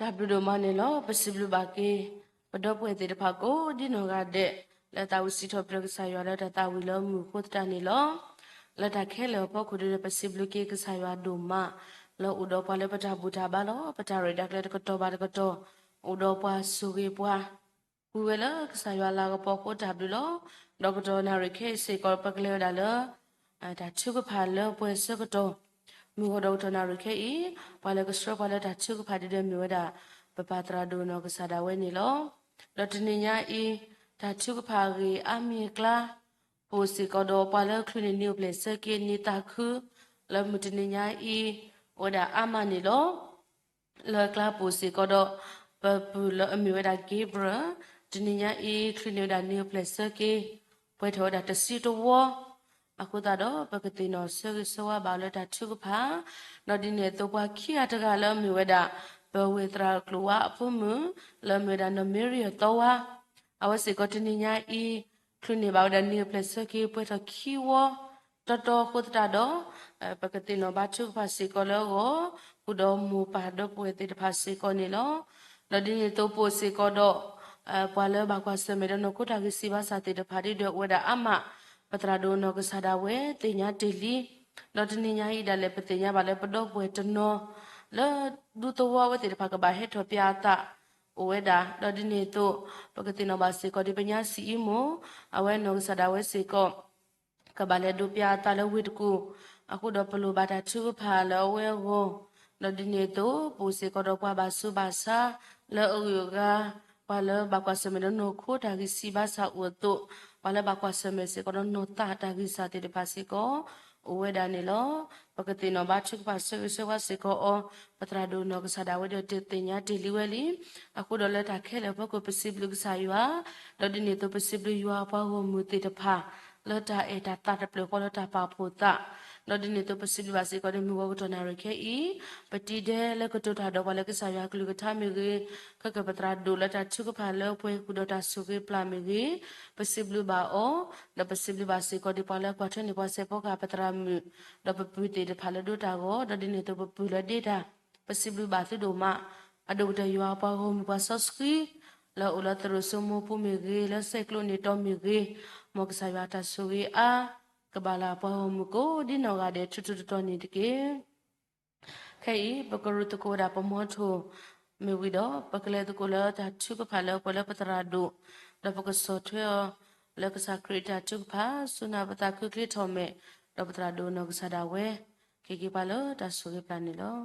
တၢ်ဘျုးဒိၣ်မးန့ၣ်လီၤ. ပစံးဘျုးဘၣ်က့ၤ ပဒီပုၢ်ဝဲၢ်သ့ၣ်တဖၣ်ကိးဒ်နီၢ်ဂၤဒဲး လၢသးဝံၣ်စံးထီၣ်ပတြၢၤကစၢ်ယွၤလၢတၢ်သးဝံၣ်လၢမုၢ်အဃိသတးန့ၣ်လီၤ. လၢတၢ်ခဲလၢာ်အဖီခိၣ်ဒီး ပစံးဘျုးက့ၤကစၢ်ယွၤဒိၣ်မး လၢအိၣ်ဒီးပှၤလၢပတၢ်ဘူၣ်တၢ်ဘါလီၤ. ပတၢ်ရဲၣ်တၢ်ကျဲၤတကတီၢ်ဘၣ်တကတီၢ် အိၣ်ဒီးပှၤဆိၣ်ဂ့ၤပှၤ ပူၤဝဲလၢကစၢ်ယွၤလၤကပီၤအဃိတၢ်ဘျုးလီၤ. ဒီးကတီၢ်နၣ်ရံၣ်ခဲအံၤစ့ၢ်ကီး ပကလဲၤဝဲဒၣ်လၢ တၢ်ထုကဖၣ်လၢပှဲၤဆၢကတီၢ် မုၢ်ဂီၤဒီးကတီၢ်နၣ်ရံၣ်ခဲအံၤ ပှၤလၢကဆှၢပှၤလၢတၢ်ထုကဖၣ်ဒ်ဒီးမ့ၢ်ဝဲဒၣ် ပပၢ်သရၣ်ဒိၣ်နီၢ်ကစၢ်ဒၣ်ဝဲန့ၣ်လီၤ. ဒီးတနံၤညါအံၤ တၢ်ထုကဖၣ်အဂ့ၢ်အါမံၤအကျါ ပအိၣ်စ့ၢ်ကီးဒီးပှၤလၢချုးန့ၢ်နံၤအိၣ်ဖျဲၣ်ဆၢက့ၤ နံၤသးခု လၢမုၢ်တနံၤညါအံၤ အိၣ်ဝဲဒၣ်အါမးန့ၣ်လီၤ. လၢအကျါပအိၣ်စ့ၢ်ကီးဒီး ပပုၢ်လၢအမ့ၢ်ဝဲဒၣ် Gabriel တနံၤညါအံၤ ချုးန့ၢ်ဝဲဒၣ်နံၤအိၣ်ဖျဲၣ်ဆၢက့ၤ ပှဲၤထီၣ်ဝဲဒၣ်တဆံတဝီ အဃိသတးဒီး ပကသ့ၣ်နီၣ်ဆၢဂ့ၤဆၢဝါဘၣ်အီၤလၢတၢ်ထုကဖၣ် ဒီးဒ်န့ၣ်အသိးပှၤခံဂၤတဂၤလၢအမ့ၢ်ဝဲဒၣ် ပဝဲၢ်သရၣ်ကျိၤဝါအဖိမုၣ် လၢအမ့ၢ်ဝဲဒၣ်နီၢ်မ့ရံယီၤသီဝါ အဝဲစ့ၢ်ကီးတနံၤညါအံၤ ချုးန့ၢ်ဘၣ်ဝဲဒၣ်နံၤအိၣ်ဖျဲၣ်ဆၢက့ၤ ပှဲၤထီၣ်ခံဝီ တီတီအဃိသတးဒီး ပကသ့ၣ်နီၣ်ဘါထုကဖၣ်စ့ၢ်ကီးလၢအဂီၢ် ဃုာ်ဒီးမိၢ်ပၢ်ဒီပုၢ်ဝဲၢ်သ့ၣ်တဖၣ်စ့ၢ်ကီးန့ၣ်လီၤ. ဒီးဒ်န့ၣ်အသိးပအိၣ်စ့ၢ်ကီးဒီး ပှၤလၢဘၣ်ကွၢ်ဆၢၣ်မဲာ်ဒီးနီၢ်ခိတၢ်ဂံၢ်စၢ်ဘါစၢ်သ့ၣ်တဖၣ် ဒ်ဒီးအိၣ်ဝဲဒၣ်အါမး ပသရၣ်ဒိၣ်နီၢ်ကစၢ်ဒၣ်ဝဲသ့ၣ်ညါတ့ၢ်လံ. ဒီးတနံၤညါအံၤဒၣ်လဲာ် ပသ့ၣ်ညါဘၣ်လၢပဒီပုၢ်ဝဲၢ်တနီၤ လၢဒူသဝီအဝဲသ့ၣ်တဖၣ်ကဘၣ်ဟဲထီၣ်ပျၢ်အသး အိၣ်ဝဲဒၣ် ဒီးဒ်န့ၣ်အသိး ပကသ့ၣ်နီၣ်ဘၣ်စ့ၢ်ကီးဒ်ပညါစံးအံၤမ့ၢ် အဝဲနီၢ်ကစၢ်ဒၣ်ဝဲစ့ၢ်ကီး ကဘၣ်လဲၤဒိးပျၢ်အသးလၢဝ့ၢ်တကူၣ် အဃိဒီးပလိၣ်ဘၣ်တၢ်ထုကဖၣ်လၢအဝဲအဂီၢ် ဒီးဒ်န့ၣ်အသိး ပအိၣ်စ့ၢ်ကီးဒီးပှၤဘၣ်ဆူးဘၣ်ဆါ လၢအဂုၤအဂၤ ပှၤလၢဘၣ်ကွၢ်ဆၢၣ်မဲာ်ဒီးနီၢ်ခိတၢ်ဂံၢ်စၢ်ဘါစၢ်အိၣ်အသိး ပှၤလၢဘၣ်ကွၢ်ဆၢၣ်မဲာ်စ့ၢ်ကီးဒီးနီၢ်သးတၢ်ဂံၢ်စၢ်သ့ၣ်တဖၣ်စ့ၢ်ကီး အိၣ်ဝဲဒၣ်န့ၣ်လီၤ. ပကသ့ၣ်နီၣ်ဘါထုကဖၣ်ဆၢဂ့ၤဆၢဝါစ့ၢ်ကီးအီၤ ပသရၣ်ဒိၣ်နီၢ်ကစၢ်ဒၣ်ဝဲဒီးတသ့ၣ်ညါတ့ၢ်လံဝဲလံ. အဃိဒီးလၢတၢ်ခဲလၢာ်အဖီခိၣ် ပစံးဘျုးကစၢ်ယွၤ ဒီးဒ်န့ၣ်အသိးပစံးဘျုးယွၤပှၤဂီၢ်မုၢ်သ့ၣ်တဖၣ် လၢတၢ်အဲၣ်တၢ်သးတဖျၢၣ်ဃီလၢတၢ်ပာ်ဖှိၣ်သး ဒီးဒ်န့ၣ်အသိးပစံးဘျုးဘၣ်စ့ၢ်ကီးဒီးမုၢ်ဂီၤကတီၢ်နၣ်ရံၣ်ခဲအံၤ ပတံၤဒဲလၢကတိၤတၢ်ဒီးပှၤလၢကစၢ်ယွၤကလုၢ်ကထါမ့ၢ်ဂ့ၤ, ခဲကပသရၣ်ဒိၣ်လၢတၢ်ထုကဖၣ်လၢပှဲၤဃုာ်ဒီးတၢ်ဆိၣ်ဂ့ၤပျၢ်မ့ၢ်ဂ့ၤ, ပစံးဘျုးဘၣ်အီၤ, ဒီးပစံးဘျုးဘၣ်စ့ၢ်ကီးဒီးပှၤလၢကွၢ်ထွဲန့ၢ်ပှၤစဲးဖီကဟၣ်ပသရၣ်မုၣ်, ဒီးပပုၢ်သ့ၣ်တဖၣ်လၢဒိတၢ်ဂီၤ, ဒီးဒ်န့ၣ်အသိးပပုၢ်လၢဒ့တၢ် ပစံးဘျုးဘၣ်သုဒိၣ်မး, အဒိၣ်ကတၢၢ်ယွၤပှၤဂီၢ်မုၢ်ပှၤစီဆှံ လၢအအိၣ်လၢသရိာ်စိမိၤပူၤမ့ၢ်ဂ့ၤ, လၢဆဲးကျိးန့ၢ်တီမ့ၢ်ဂ့ၤ, မ်ကစၢ်ယွၤတၢ်ဆိၣ်ဂ့ၤအါ ကဘၣ်လၢပှၤဂီၢ်မုၢ်ကိးဒ်နီၢ်ဂၤဒဲးထူထူတီတီန့ၣ်တက့ၢ်. ခဲအံၤ ပကရူၢ်သကိးဝဲဒၣ်ပမီထိၣ်မ့ၢ်ဝံၤဒီး ပကလဲၤသကိးလၢတၢ်ထုကဖၣ်လၢပှဲၤလၢပသရၣ်ဒိၣ်, ဒီးပကဆီၣ်ထွဲအီၤလၢကစၢ်ခရံာ်တၢ်ထုကဖၣ်, စူၢ်နာ်ပသးခုချ့ထီၣ်မဲာ်, ဒီးပသရၣ်ဒိၣ်နီၢ်ကစၢ်ဒၣ်ဝဲ ကဟ့ၣ်က့ၤပှၤလၢတၢ်ဆိၣ်ဂ့ၤပျၢ်န့ၣ်လီၤ.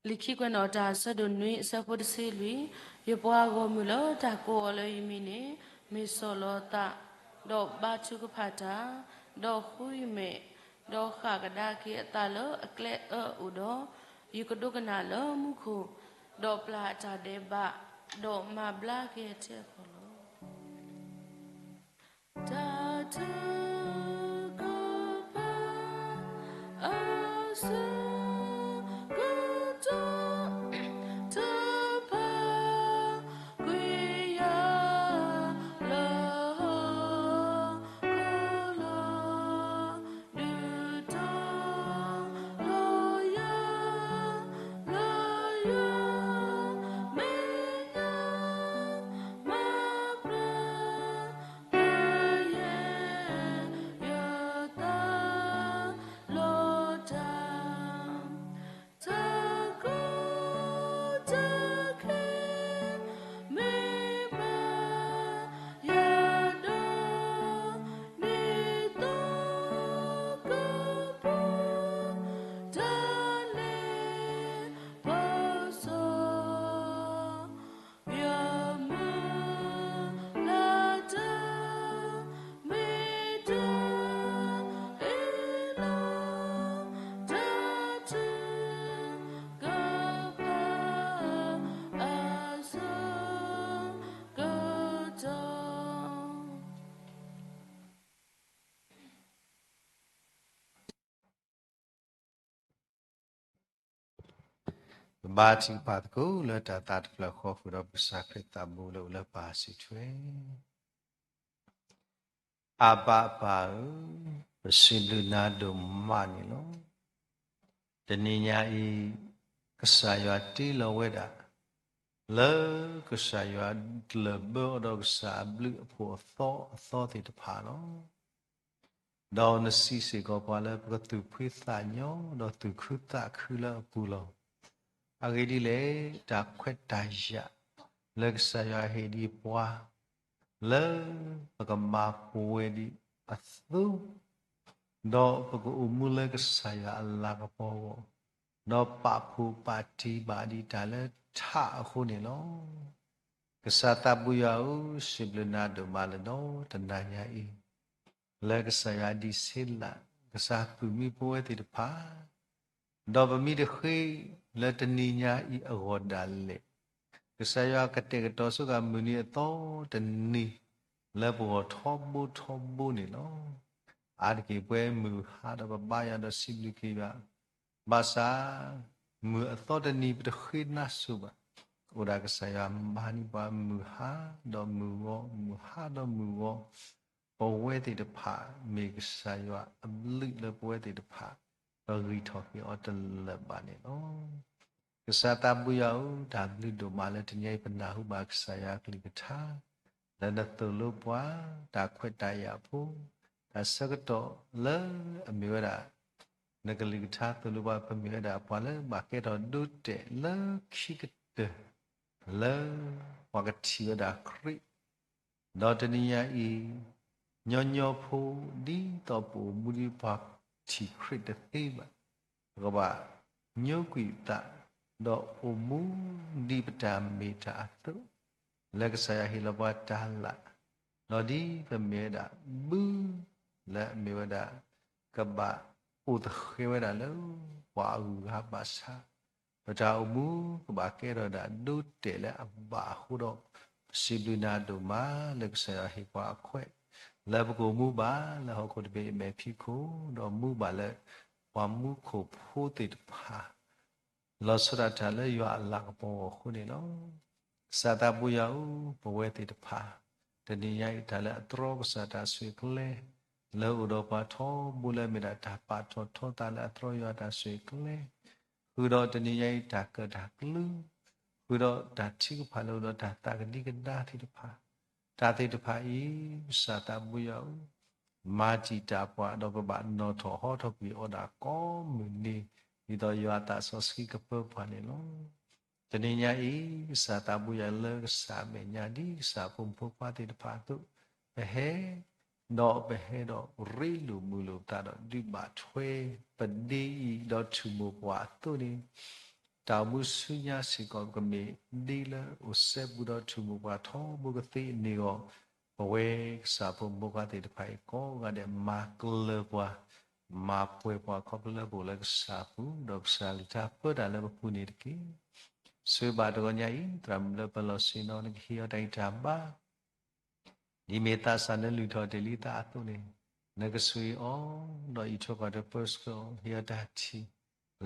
လံာ်ခံကွဲးနီၣ်တၢ် အဆၢဒိၣ်နွံ အဆၢဖိတဆံလွံၢ်, ယပှၤဂီၢ်မုၢ်လၢတၢ်ကိးအီၤလၢယမံၤန့ၣ် မ့ၢ်ဆီၣ်လီၤအသး, ဒီးဘါထုကဖၣ်တၢ်, ဒီးဃုအမဲာ်, ဒီးဃၣ်ကဒါက့ၤအသးလၢအကျဲအၢအိၣ်ဒီး, ယကဒိကနၣ်လၢမူခိၣ်, ဒီးပျၢ်အတၢ်ဒဲးဘး, ဒီးမၤဘျါက့ၤအထဲအဃီလီၤ. တၢ်ထုကဖၣ် အဆၢကတီၢ် တဖၣ် ကွံာ်ယၤလၢဟီၣ်ခိၣ်လီၤ. ဒုးတီၤလီၤယၤ လၢယွၤမဲာ်ညါ မၤဘျါ မၤယဲၢ် ယသးလီၤတၢ် တၢ်ကိးတၢ်ခဲ မ့ၢ်ဘၣ်ယၤဒီး န့ၣ်သကပူၤ တၢ်လဲၤပစီ ယမုၢ်လၢ်တၢ် မ့ၢ်တၢ်အ့ၣ်လိာ် တၢ်ထုကဖၣ် အဆၢကတီၢ် ပဘါထုကဖၣ်သကိးလၢတၢ်သးတဖျၢၣ်ဃီ ဃုာ်ဒီးပကစၢ်ခရံာ်သးဘိလၢအိၣ်လၢပၢ်စုထွဲ. အဘၣ်အပၢ်ဧၢ, ပစံးဘျုးနၤဒိၣ်မးန့ၣ်လီၤ. တနံၤညါအံၤ က ကစၢ်ယွၤတ့လီၤဝဲဒၣ် လၢကစၢ်ယွၤတလၢၢ်ဘၢအီၤဒီးကစၢ်အဘျုးအဖှိၣ်အသီအသီသ့ၣ်တဖၣ်လီၤ. ဒီးနစံးစ့ၢ်ကီးပှၤလၢပကသူၣ်ဖှံသးညီ ဒီးသူၣ်ခုသးခုလၢအပူၤလီၤ. အဂ့ၢ်ဒ်လဲၣ်, တၢ်ခွဲးတၢ်ယာ် လၢကစၢ်ယွၤဟ့ၣ်ဒံးပှၤ လၢပကမၤပဝဲဒံးအသိး, ဒီးပကအိၣ်မူလၢကစၢ်ယွၤအလၤကပီၤအဂီၢ်, ဒီးပာ်ဖှိၣ်ပာ်တံၢ်ဘၣ်ဒံးတၢ်လၢထးအဃိန့ၣ်လီၤ. ကစၢ်သးဘိယွၤဧၢ, စံးဘျုးနၤဒိၣ်မးလၢဒီတနၤညါအံၤ လၢကစၢ်ယွၤဒံးဆ့လး ကစၢ်သူၣ်မံပဝဲသ့ၣ်တဖၣ်, ဒီးပမ့ၢ်တဃ့လၢတနံၤညါအံၤအဂီၢ်ဒၣ်လဲာ်, ကစၢ်ယွၤကတဲာ်ကတီၤဆိကမိၣ်နံၤအသီတနံၤ လၢပဂီၢ်ထီဘိထီဘိန့ၣ်လီၤ. အါတက့ၢ်ပဝဲမုၢ်ဟါဒီးပဘါယွၤဒီးစံးဘျုးက့ၤယွၤ, ဘၣ်ဆၣ် မုၢ်အသီတနံၤပတဃ့နါစိၤဘၣ်. အိၣ်ဒၣ်ကစၢ်ယွၤမၤန့ၢ်ပှၤမုၢ်ဟါဒီးမုၢ်ဂီၤ, မုၢ်ဟါဒီးမုၢ်ဂီၤ, ပဝဲသ့ၣ်တဖၣ်မ့ၢ်ကစၢ်ယွၤအဘျုးလၢပဝဲသ့ၣ်တဖၣ် ပဂံၢ်ထီၣ်က့ၤအီၤတလၢာ်ဘၣ်န့ၣ်လီၤ. ကစၢ်သးဘိယွၤဧၢ, တၢ်ဘျုးဒိၣ်မးလၢတနံၤအံၤ ပနၢ်ဟူဘၣ်ကစၢ်ယွၤအကလုၢ်ကထါ လၢနသိၣ်လိပှၤ တၢ်ခွဲးတၢ်ယာ်ဖိ, တၢ်ဆၢကတီၢ်လၢအမ့ၢ်ဝဲဒၣ် နကလုၢ်ကထါသိၣ်လိပှၤ ပမ့ၢ်ဝဲဒၣ်ပှၤလၢဘၣ်ကဲထီၣ်ဒိတဲာ်လၢခံကတၢၢ် လၢပှၤကထံၣ်ဝဲဒၣ်ခရံာ် ဒီးတနံၤညါအံၤ ညီညီဖိ ဒ်သိးပအိၣ်မူဒ်ပှၤထံၣ်ခရံာ်တသ့ဘၣ်, ပကဘၣ်ညိကွံာ်သး ဒီးအိၣ်မူဒ်ပတၢ်မ့ၢ်တၢ်အသိး, လၢကစၢ်ယွၤဟ့ၣ်လီၤပှၤတၢ်လၢ်, ဒီးဒ်ပမ့ၢ်ဝဲဒၣ်ဘု လၢအမ့ၢ်ဝဲဒၣ် ကဘၣ်အိၣ်သဃဲၤဝဲဒၣ်လၢပှၤအဂုၤအဂၤဘၣ်ဆၣ် ပတၢ်အိၣ်မူကဘၣ်ကဲထီၣ်ဒၣ်ဒိတဲာ်လၢအဘၣ်အဃိဒီး, ပစံးဘျုးနၤဒိၣ်မးလၢကစၢ်ယွၤဟ့ၣ်ပှၤအခွဲး လၢပကအိၣ်မူဘၣ်လၢဟီၣ်ခိၣ်တဘ့ၣ်အမဲာ်ဖံးခိၣ်, ဒီးမူဘၣ်လၢပှၤမူခိၣ်ဖိသ့ၣ်တဖၣ် လီၤဆီဒၣ်တၢ်လၢယွၤအလၤကပီၤအဂီၢ်အဃိန့ၣ်လီၤ. ကစၢ်သးဘိယွၤဧၢ, ပဝဲသ့ၣ်တဖၣ် တနံၤညါအံၤ တၢ်လၢအတြီကစၢ်တၢ်ဆိၣ်ဂ့ၤကျဲ လၢအိၣ်ဒီးပှၤထီဘိလၢအမ့ၢ်ဒၣ်တၢ်ပာ်ထီၣ်ထီသးလၢအတြီယွၤတၢ်ဆိၣ်ဂ့ၤကျဲ, ဃုာ်ဒီးတနံၤညါအံၤတၢ်ကၢၣ်တၢ်ကျူ ဃုာ်ဒီးတၢ်ထုကဖၣ်လၢအိၣ်ဒီးတၢ်သးကဒံကဒါသ့ၣ်တဖၣ်, တၢ်သ့ၣ်တဖၣ်အံၤ ကစၢ်သးဘိယွၤဧၢ, မၤတံာ်တာ်ပှၤဒီးပဘၣ်နီၣ်ထီၣ်ဟီထီၣ်ကွံာ်အီၤဒၣ်ကိးမုၢ်နံၤ, ဒ်သိးယွၤအသးစီဆှံကပၢပှၤန့ၣ်လီၤ. တနံၤညါအံၤ ကစၢ်သးဘိယွၤလၢကစၢ်အမဲာ်ညါ ဒ်ကစၢ်အဖိမုၣ်ဖိခွါသ့ၣ်တဖၣ်အသိး, ပဟဲ ဒီးပဟဲဒီးရ့လိာ်မုာ်လိာ်ပသးဒီးဒုးဘၣ်ထွဲ ပဒ့အံၤဒီးထူၣ်မိၢ်ပှၢ်အသိးန့ၣ်, တၢ်အိၣ်မူဆူညါစ့ၢ်ကီး ပကမ့ၢ်ဒ့လၢအိၣ်စဲဘူးဒီးထူၣ်မိၢ်ပှၢ်ထီဘိကသ့အန့ၣ်အဂီၢ်, ပဝဲကစၢ်ဖိမုၣ်ဖိခွါသ့ၣ်တဖၣ်အံၤ ကိးဂၤဒဲးမၤကျၢၤပှၤ, မၤပှဲၤပှၤခီဖျိလၢပအိၣ်လၢကစၢ်အပူၤ, ဒီးကစၢ်အကလုၢ်ကထါပၢတၢ်လၢပပူၤန့ၣ်တက့ၢ်. ဆိၣ်ဂ့ၤဘၣ်တဂီၤညါအံၤ သရၣ်မုၣ်လၢပလီၢ်ဆ့ၣ်နီၤ နကဟ့ၣ်အီၤတၢ်ဂံၢ်တၢ်ဘါ ဒ်မ့ၢ်သးစၢ်လၢလုၢ်ထီၣ်တ့ၢ်လံသးအသိးန့ၣ်, နကဆိၣ်ဂ့ၤအီၤ, ဒီးအံးထွဲကွၢ်ထွဲပၢဆှၢအီၤ, ဟ့ၣ်အီၤတၢ်ထံၣ်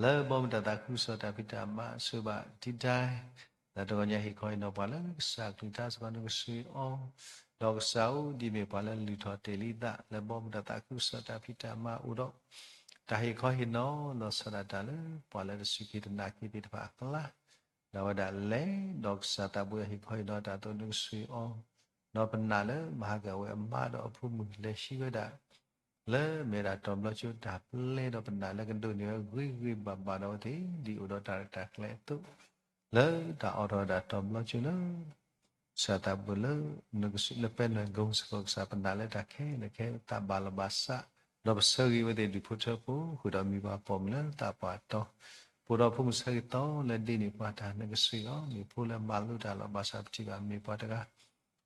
လၢဘီမုၢ်တၢ်သးခုကစီၣ်တၢ်ဖံးတၢ်မၤ, ဆိၣ်ဂ့ၤဘၣ်တံာ်တာ် လၢတဂီၤညါဟ့ၣ်ခီဟ့ၣ်နီၤပှၤလၢကစၢ်အကလုၢ်ကထါစ့ၢ်ကီး နကဆိၣ်ဂ့ၤအီၤ, ဒီးကစၢ်ဧၢ ဒ်မ့ၢ်ပှၤလၢလုၢ်ထီၣ်တ့ၢ်လံသး လၢဘီမုၢ်တၢ်သးခုကစီၣ်တၢ်ဖံးတၢ်မၤအိၣ်ဒီး တၢ်ဟ့ၣ်ခီဟ့ၣ်နီၤလီၤဆီဒၣ်တၢ်လၢ ပှၤလၢတစူၢ်က့ၤတနာ်က့ၤသ့ၣ်တဖၣ်အကျါ ဒၣ်ဝဲဒၣ်လဲၣ်, ဒီးကစၢ်သးဘိယွၤဟ့ၣ်ခီဟ့ၣ်နီၤတၢ်သိးနကဆိၣ်ဂ့ၤအီၤ, ဒီးပနာ်လၢမဟါကဝဲအမါဒီးအဖိမုၣ်လဲၤဟံးဝဲဒၣ် လၢအမ့ၢ်ဝဲဒၣ်တီၤဘျီကၠိတၢ်ပျဲဒီးပနာ်လၢကဒိးန့ၢ်ဝဲဂ့ၤဂ့ၤဘၣ်ဘၣ်ဒီးအဝဲသ့ၣ် ဒ်အိၣ်ဒီးတၢ်ရဲၣ်တၢ်ကျဲၤအသိး လၢတၢ်အိးထီၣ်ဝဲဒၣ်တီၤဘျီကၠိလၢ ကစၢ်သးဘိလၢ နကစူၢ်လၢပဲနွဲၣ်ကိစ့ၢ်ကီး ကစၢ်ပနာ်လၢတၢ်ခဲလၢာ်ခဲဆ့ တၢ်ဘၣ်လီၤဘၣ်စး ဒီးပဆၢဂ့ၤဝဲသ့ၣ်ဒူၣ်ဖိထၢဖိ ဃုာ်ဒီးမံၤပှၤပိာ်မုၣ်လၢသးပှၢ်တီၤ ပအိၣ်ဒီးဖိမုၣ်ဆၢဂ့ၤသီလၢဒ့န့ၢ်ပှၤတၢ် နကစူၢ်အီၤ မ့ၢ်ဖိလၢမၤလိတၢ်လီၤ ဘၣ်ဆၣ်ပထံၣ်ဘၣ်မ့ၢ်ပှၤတဂၤ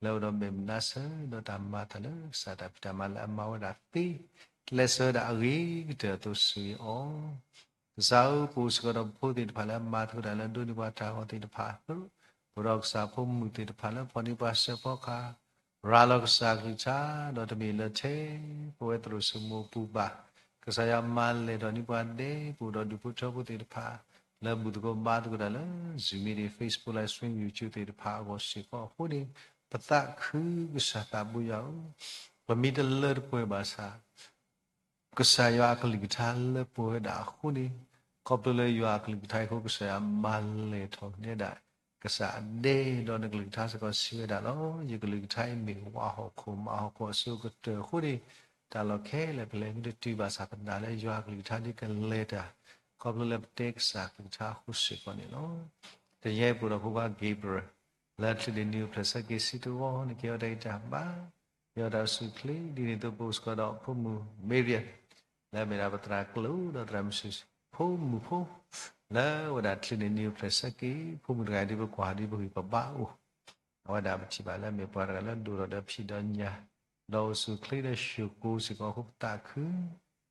လၢအိၣ်ဒီးမဲာ်မနါဆၢ ဒီးတၢ်မၤတၢ်လၢကစၢ်တၢ်ဖံးတၢ်မၤလၢအမၤဝဲဒၣ်သ့ ကျဲးစၢးဝဲဒၣ်အဂ့ၤကတၢၢ်အသိးစူၢ်ဂ့ၤအီၤ ကစၢ်ဧၢ ပအိၣ်စ့ၢ်ကီးဒီးပဖိသ့ၣ်တဖၣ်လၢအမၤသကိးတၢ်လၢဒိးန့ၢ်ပှၤတၢ်ဂီၤသ့ၣ်တဖၣ်အသိး, ပအိၣ်ဒီးကစၢ်ဖိမုၣ်သ့ၣ်တဖၣ်လၢဖီၣ်န့ၢ်ပှၤစၢဖီခါ, ရၤလီၤကစၢ်ကလုၢ်ကထါ, ဒီးတမ့ၢ်လၢထဲပဝဲသရိာ်စၢမိၢ်ပူၤဘၣ်, ကစၢ်ယွၤမၤလဲၢ်ထီၣ်န့ၢ်ပှၤဒဲး ပအိၣ်ဒီးဒူၣ်ဖိထၢဖိသ့ၣ်တဖၣ် လၢဘူၣ်သကိးဘါသကိးတၢ်လၢ Zoom meeting, Facebook live stream, YouTube သ့ၣ်တဖၣ်အဂီၢ်စ့ၢ်ကီးအဃိန့ၣ်, ပသးခုကစၢ်သးဘိယွၤဧၢ, ပမ့ၢ်တလၢတပှဲၤဘၣ်ဆၣ် ကစၢ်ယွၤအကလုၢ်ကထါလၢပှဲၤဝဲဒၣ်အဃိန့ၣ်, ခီဖျိလၢယွၤအကလုၢ်ကထါအံၤအဃိ ကစၢ်ယွၤမၤလဲၢ်ထီၣ်န့ၢ်ဒၣ် ကစၢ်အဒဲဒီးနကလုၢ်ကထါစ့ၢ်ကီး စံးဝဲဒၣ်လီၤ. ယကလုၢ်ကထါအံၤမ့ၢ်ဝးဟီၣ်ခိၣ် မၤဟီၣ်ခိၣ်အစိကတၢၢ်အဃိန့ၣ်, တၢ်လီၢ်ခဲလၢာ်ပလဲၤမ့ၢ်တတုၤဘၣ်ဆၣ် ပနာ်လၢယွၤအကလုၢ်ကထါဒ်ကလဲၤတၢ် ခီဖျိလၢပတဲကစၢ်ကလုၢ်ကထါအဃိစ့ၢ်ကီးန့ၣ်လီၤ. တနံၤအံၤ ပအိၣ်ဒီးဖိခွါ Gabriel လၢအချံးန့ၣ် နံၣ်အိၣ်ဖျဲၣ်ဆၢက့ၤဆံတဝီန့ၣ် ကဟ့ၣ်အီၤတၢ်ဂံၢ်တၢ်ဘါ, ကဟ့ၣ်အီၤတၢ်အိၣ်ဆူၣ်အိၣ်ချ့ ဒ်န့ၣ်အသိးပအိၣ်စ့ၢ်ကီးဒီးဖိမုၣ် Miriam လၢအမ့ၢ်ဒၣ်ပသရၣ်ကျိာ်ဒီးသရၣ်မုၣ် ဖိမုၣ်ဖိ လၢအဝဲဒၣ်ချံးန့ၣ် နံၣ်အိၣ်ဖျဲၣ်ဆၢက့ၤ ဖိမုၣ်တဂၤအံၤဒ်ပကွၢ်ဒ်ပဂံၢ်ပဘါအိၣ် အဝဲဒၣ်ပထံၣ်ဘၣ်လၢအမ့ၢ်ပှၤတဂၤလၢဒိၣ်ထီၣ်ဒီးဖံးဒီးညၣ်, ဒီးအိၣ်ဆူၣ်အိၣ်ချ့ဒီး ဆှိၣ်ကိၢ် စ့ၢ်ကီးအဃိပသးခု,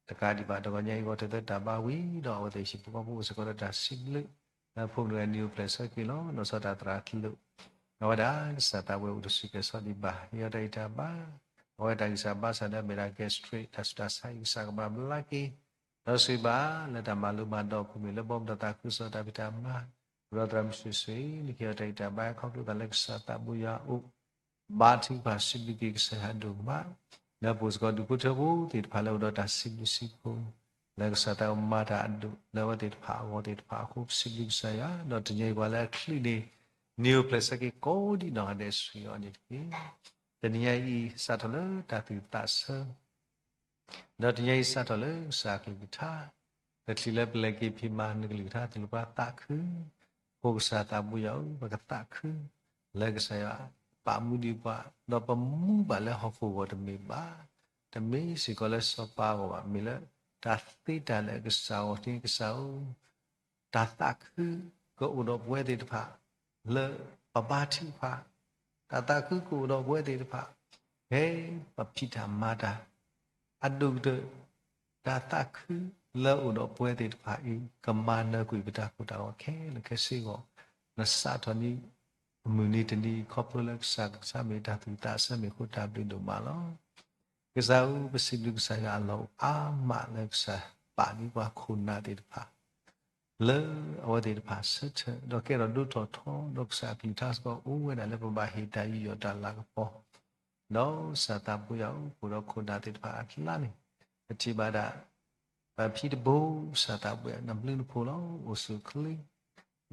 တကးဒံးဘၣ် တဂီၤညါအံၤဂီၤထီၣ်သၢတၢ်ဘါဝံၤဒီး အဝဲသ့ၣ်ဟံၣ်ဖိဃီဖိအိၣ်စ့ၢ်ကီးဒီးတၢ်စံးဘျုး, လၢဖိမုၣ်တဂၤနံၣ်အိၣ်ဖျဲၣ်ဆၢက့ၤလီၤ. နီၢ်စီၤတၢ်သရၣ်ကျိာ် အဝဲဒၣ်ကစၢ်သးဝဲအိၣ်တဆူၣ်ကဲၤစီၤဒံးဘၣ် ဟ့ၣ်အီၤတၢ်ဂံၢ်တၢ်ဘါ, အဝဲတၢ်ဂံၢ်စၢ်ဘါစၢ်လၢအမ့ၢ်ဒၣ် gastric တၢ်ဆူးတၢ်ဆါအံၤ ကစၢ်ကမၤဘျါက့ၤ ဒီးစံးဘၣ်လၢတၢ်မၤလိမၤဒိးအပူၤမ့ၢ်လၢဘီမုၢ်ဒီးသးခုကစီၣ်တၢ်ဖံးတၢ်မၤ, ဒီးသရၣ်မုၣ်ဆှိၣ်ဆှ့ နကဟ့ၣ်အီၤတၢ်ဂံၢ်တၢ်ဘါ ခီဖျိသးလၢကစၢ်သးဘိယွၤအအိၣ်, ဘါထုကဖၣ်စံးဘျုးက့ၤကစၢ်ယွၤဒိၣ်မး, လၢပအိၣ်စ့ၢ်ကီးဒူၣ်ဖိထၢဖိသ့ၣ်တဖၣ်လၢအိၣ်ဒီးတၢ်စံးဘျုးစံးဖှိၣ်, လၢကစၢ်သးမၤတၢ်အဒိၣ်လၢအဝဲသ့ၣ်တဖၣ်အဂီၢ်သ့ၣ်တဖၣ်အဃိ ပစံးဘျုးကစၢ်ယွၤ, ဒီးတနံၤအံၤပှၤလၢအချံးန့ၣ် နံၣ်အိၣ်ဖျဲၣ်ဆၢက့ၤကိးဒံးနီၢ်ဂၤဒဲး ဆှံအီၤန့ၣ်တက့ၢ်. တနံၤညါအံၤ စးထီၣ်လၢတၢ်သူၣ်သးဆၢ ဒီးတနံၤညါအံၤစးထီၣ်လၢကစၢ်အကလုၢ်ကထါ, တချုးလၢပလဲၤက့ၤဖံးမၤနကလုၢ်ကထါ သလုးပှၤသးခု, ဖိကစၢ်သးဘိယွၤဧၢ, ပကသးခု, လၢကစၢ်ယွၤပာ်မူဒံးပှၤ, ဒီးပမူဘၣ်လၢဟီၣ်ခိၣ်ဂီၢ်တမ့ၢ်ဘၣ်, တမ့ၢ်စ့ၢ်ကီးလၢစီၤပၤအဂီၢ်ဘၣ်, မ့ၢ်လၢတၢ်သ့တၢ်လၢာ်အကစၢ်အဂီၢ်န့ၣ် ကစၢ်ဧၢ တၢ်သးခုကအိၣ်ဒီးပဝဲသ့ၣ်တဖၣ် လၢပဘါထုကဖၣ်, တၢ်သးခုကအိၣ်ဒီးပဝဲသ့ၣ်တဖၣ် ဖဲပဖံးတၢ်မၤတၢ် အဒိၣ်ကတၢၢ်, တၢ်သးခုလၢအိၣ်ဒီးပဝဲသ့ၣ်တဖၣ်အံၤ ကမၤနၢၤကွံာ်ပတၢ်ကိၢ်တၢ်ဂီၤခဲလၢာ်ခဲဆ့အဂီၢ်, နစးထီၣ်န့ၣ် မုၢ်နံၤတနံၤ ခီဖျိလၢကစၢ်ကလုၢ်ကထါမ့ၢ်တၢ်သူၣ်သးဆၢမ့ၢ်အဃိ တၢ်ဘျုးဒိၣ်မးလီၤ. ကစၢ်ဧၢ, ပစံးဘျုးကစၢ်ယွၤအလီၢ်အိၣ်အါမးလၢကစၢ်ပာ်န့ၢ်ပှၤခိၣ်နၢ်သ့ၣ်တဖၣ် လၢအဝဲသ့ၣ်တဖၣ်ဆၢထၢၣ် ဒီးကဲထီၣ်ဒိၣ်ထီၣ်ထီဒီးကစၢ်အကလုၢ်ကထါစ့ၢ်ကီး အိၣ်ဝဲဒၣ်လၢပဘၣ်ဟ့ၣ်တၢ်ယူးယီၣ်တၢ်လၤကပီၤ, ဒီးကစၢ်သးဘိယွၤဧၢ, ပအိၣ်ဒီးခိၣ်နၢ်သ့ၣ်တဖၣ်အကျါန့ၣ် ပထံၣ်ဘၣ်ဒၣ် ပဖံတဘိ ကစၢ်သးဘိယွၤ နဘျုးနဖှိၣ်လီၤ အိၣ်ဆူၣ်အိၣ်ချ့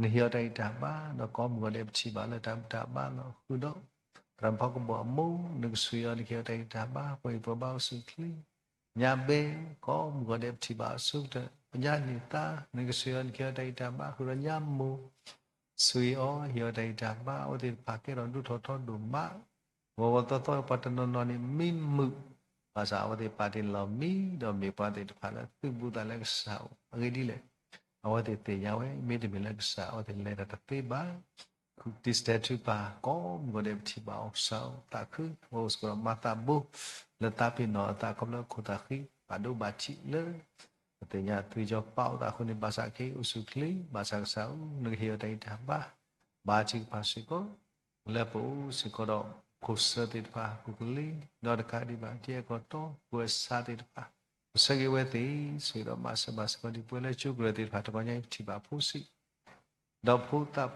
နဟ့ၣ်အီၤတၢ်ဂံၢ်တၢ်ဘါ ဒီးကိးမုၢ်ဂီၤဒဲးပထံၣ်ဘၣ်လၢတၢ်ဘူၣ်တၢ်ဘါလီၤဃုာ်ဒီး သရၣ်ဖီကဘီၣ်အမိၢ် နကဆှံအီၤ နကဟ့ၣ်အီၤတၢ်ဂံၢ်တၢ်ဘါ ပှၤအံၤပှၤဘါအိၣ်ဆူၣ်အိၣ်ချ့, ညါဘဲ ကိးမုၢ်ဂီၤဒဲးပထံၣ်ဘၣ်အီၤဆၢကတီၢ် ပညါန့ၣ်သါ နကဆှံအီၤ နကဟ့ၣ်အီၤတၢ်ဂံၢ်တၢ်ဘါ ဃုာ်ဒီးညါမိၢ် ဆှံအီၤ ဟ့ၣ်အီၤတၢ်ဂံၢ်တၢ်ဘါ အဝဲသ့ၣ်တဖၣ်ကဲထီၣ်ဒိၣ်ထီၣ်ထီဒိၣ်မး ဂီၤဂီၤသီသီ ပှၤတနီၤနီၤန့ၣ် မံမုာ်, ဘၣ်ဆၣ်အဝဲသ့ၣ်ပာ်တ့ၢ်လီၤမံ ဒီးမ့ၢ်ပှၤသ့ၣ်တဖၣ်လၢသုးဘူးသးလၢကစၢ်အအိၣ် အဂ့ၢ်ဒ်လဲၣ်, အဝဲသ့ၣ်သ့ၣ်ညါဝဲ မ့တမ့ၢ်လၢကစၢ် အဝဲသ့ၣ်လဲၤတၢ်တသ့ဘၣ်. ဃုာ်တံၢ်စတဲထူပၢ် ကိးမုၢ်ဂီၤဒဲးပထံၣ်ဘၣ်အီၤ ကစၢ်သးခု အဝဲအိၣ်စ့ၢ်ကီးဒီးမၤသးဘိ လၢသးပ့ၤနီၣ်အသးခီဖျိခိၣ်သးဃံ ဘၣ်ဒိဘၣ်ထံးလၢ ပသ့ၣ်ညါသွံၣ်စီၤပၤအိၣ်သးအဃိန့ၣ် ဘၣ်ဆၣ်ကဟ့ၣ်အိၣ်ဆူၣ်အိၣ်ချ့ ဘၣ်ဆၣ်ကစၢ်ဧၢ နကဟ့ၣ်အီၤတၢ်ဂံၢ်တၢ်ဘါ ဘါထုကဖၣ်စ့ၢ်ကီး လၢပအိၣ်စ့ၢ်ကီးဒီး ခိၣ်ဆၢသ့ၣ်တဖၣ် ပူၤကလ့ ဒီးတကးဒံးဘၣ် ဒ်အကတီၢ် ပဝဲစၢ်သ့ၣ်တဖၣ် ပဆၢဂ့ၤဝဲသ့ၣ် ဆိၣ်ဂ့ၤဒီးမၤစၢၤဘၣ်စ့ၢ်ကီး ဒ်ပဝဲလၢကၠိကရၢသ့ၣ်တဖၣ် တဂီၤညါအံၤ ပထံၣ်ဘၣ်ဖိဆံး ဒီးဖိသၣ်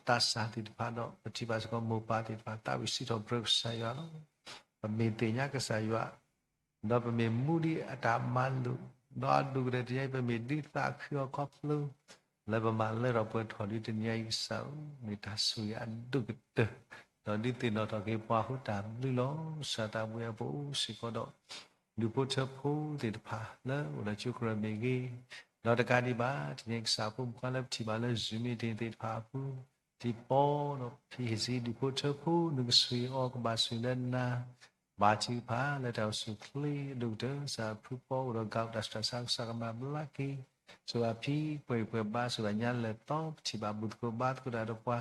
သးစၢ်သ့ၣ်တဖၣ်ဒီး ပထံၣ်ဘၣ်စ့ၢ်ကီးမိၢ်ပၢ်သ့ၣ်တဖၣ် သးဝံၣ်စံးထီၣ်ပတြၢၤကစၢ်ယွၤလီၤ. ပမ့ၢ်သ့ၣ်ညါကစၢ်ယွၤ ဒီးပမ့ၢ်မူဒံးအတၢ်မၤလိာ်, ဒီးအဒိၣ်ကတၢၢ်တနံၤအံၤ ပမ့ၢ်ဒုးသးခုအီၤခီဖျိ လၢပမၤလၢထီၣ်ပှဲၤထီၣ်ဒံးတနံၤအံၤ ကစၢ်ဧၢ, မ့ၢ်တၢ်ဆိၣ်ဂ့ၤအဒိၣ်ကတၢၢ်, ဒီးဒုးသ့ၣ်နီၣ်ထီၣ်က့ၤပှၤအဃိတၢ်ဘျုးလီၤ. ကစၢ်သးဘိယွၤ ပအိၣ်စ့ၢ်ကီးဒီး ဒူၣ်ဖိထၢဖိသ့ၣ်တဖၣ် လၢအိၣ်လၢကၠိကရၢမ့ၢ်ဂ့ၤ, ဒီးတကးဒံးဘၣ် တနံၤအံၤ ကစၢ်ဖိမုၣ်ဖိခွါလၢပထံၣ်ဘၣ်လၢ Zoom meeting သ့ၣ်တဖၣ်အပူၤ ထံပီဒီးဖံဟ့ၣ်ဆံ ဒူၣ်ဖိထၢဖိ နကဆှံအီၤ ကဘၣ်ဆှံလၢနၤ, ဘါထုကဖၣ်လၢတၢ်အိၣ်ဆူၣ်အိၣ်ချ့ အဒိၣ်ကတၢၢ် ကစၢ်ဖုပီအိၣ်ဒီး ကးတၢ်ဆူးတၢ်ဆါ ကစၢ်ကမၤဘျါက့ၤ, ဆိၣ်ဂ့ၤဖံပှဲၤပှဲၤဘါ ဆိၣ်ဂ့ၤညါလၢာ်သီ ပထံၣ်ဘၣ်ဘူၣ်သကိးဘါသကိးတၢ်ဒီးပှၤ,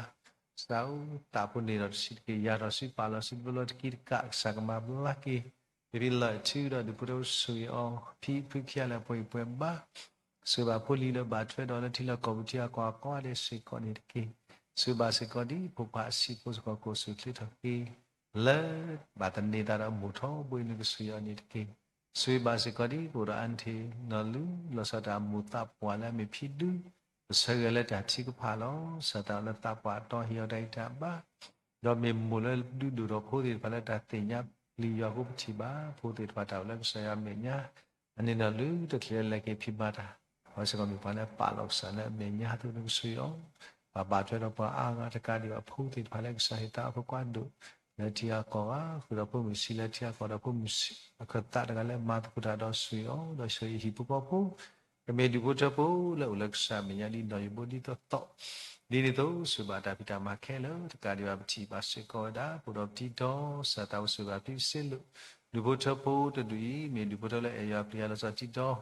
ကစၢ်ဧၢ သးဖိန့ၢ်ထီၣ်တဆံးတက့ၢ် ယၤထီၣ်ဆူပာ်လီၤဆူတဘျီလၢတကံတကး ကစၢ်ကမၤဘျါက့ၤ, ဖံဖံလၢာ်ထူဒီးဒူၣ်ဖိထၢဖိ ဆိၣ်ဂ့ၤအီၤ ဖံဖုခံဂၤလၢာ်ပှဲၤပှဲၤဘါ ဆိၣ်ဂ့ၤဘၣ်ဖိလံၤလၢဘၣ်ထွဲဒီးလၢထံလီၢ်ကီၢ်ပူၤထံအကီၢ်အကီၢ်ဒဲးစ့ၢ်ကီးန့ၣ်တက့ၢ်. ဆိၣ်ဂ့ၤဘၣ်စ့ၢ်ကီးဒ်ဖိခွါအဆံးဖိစ့ၢ်ကီး ကအိၣ်ဆူၣ်အိၣ်ချ့ထီၣ်က့ၤ လၢဘၣ်သန့ၤသးဒီးမိၢ်ထီဘိအံၤ နကဆှံအီၤန့ၣ်တက့ၢ်. ဆိၣ်ဂ့ၤဘၣ်စ့ၢ်ကီးဒ်ပအိၣ်ဒီး aunty နီၢ်လူၤ လီၤဆီဒၣ်တၢ်မိၢ်သးပှၢ်လၢအမ့ၢ်ဖံဒူ ပဆၢဂ့ၤလၢတၢ်ထုကဖၣ်လီၤ. စၢ်သးလၢသးပှၢ်အတီၢ် ဟ့ၣ်အီၤတၢ်ဂံၢ်တၢ်ဘါ ဒီးမ့ၢ်မိၢ်လၢဒုးဒိၣ်ထီၣ်ဖိသ့ၣ်တဖၣ်လၢတၢ်သ့ၣ်ညါပျံၤယွၤအဃိ ပထံၣ်ဘၣ်ဖိသ့ၣ်တဖၣ်တၢ်အိၣ်လၢကစၢ်ယွၤအမဲာ်ညါ, အန့ၣ်နီၢ်လူၤ တချုးလၢလဲၤက့ၤဖံးမၤတၢ် အဝဲစ့ၢ်ကီးမ့ၢ်ပှၤလၢပာ်လီၤကစၢ်လၢအမဲာ်ညါအသိး နကဆိၣ်ဂ့ၤအီၤ, ပှၤဘၣ်ထွဲဒီးပှၤအါဂၤတကးဒံးဘၣ် ဖိသ့ၣ်တဖၣ်လၢကစၢ်ဟ့ၣ်တၢ်အီၣ်ဖိခွါဒိၣ် လၢထံဂၤကီၢ်ဂၤ ဃုာ်ဒီးဖိမုၣ်ဆံးလၢထံဂၤကီၢ်ဒီးဖိမုၣ်ဆံး အခၢၣ်သးတဂၤလၢမၤသကိးတၢ်ဒီးဆိၣ်ဂ့ၤအီၤ, ဒီးဆိၣ်ဂ့ၤဟံၣ်ဖိဃီဖိ ကမ့ၢ်ဒူၣ်ဖိထၢဖိလၢအိၣ်လၢကစၢ်အမဲာ်ညါဒ်နီၢ်ယိးဘိဒ်သိးသိး, ဒ်န့ၣ်အသိး ဆိၣ်ဂ့ၤဘၣ်တၢ်ဖံးတၢ်မၤခဲလၢာ် တကးဒံးဘၣ် ပထံၣ်ဘၣ်စ့ၢ်ကီးဝဲဒၣ် ပအိၣ်ဒီးပတံထီ ကစၢ်သးဘိ ဆိၣ်ဂ့ၤဘၣ်ဖံစ့လိာ် ဒူၣ်ဖိထၢဖိတဒူၣ်အံၤ မ့ၢ်ဒူၣ်ဖိထၢလၢအဲၣ်ယွၤပျံၤယွၤလီၤဆီတံထီ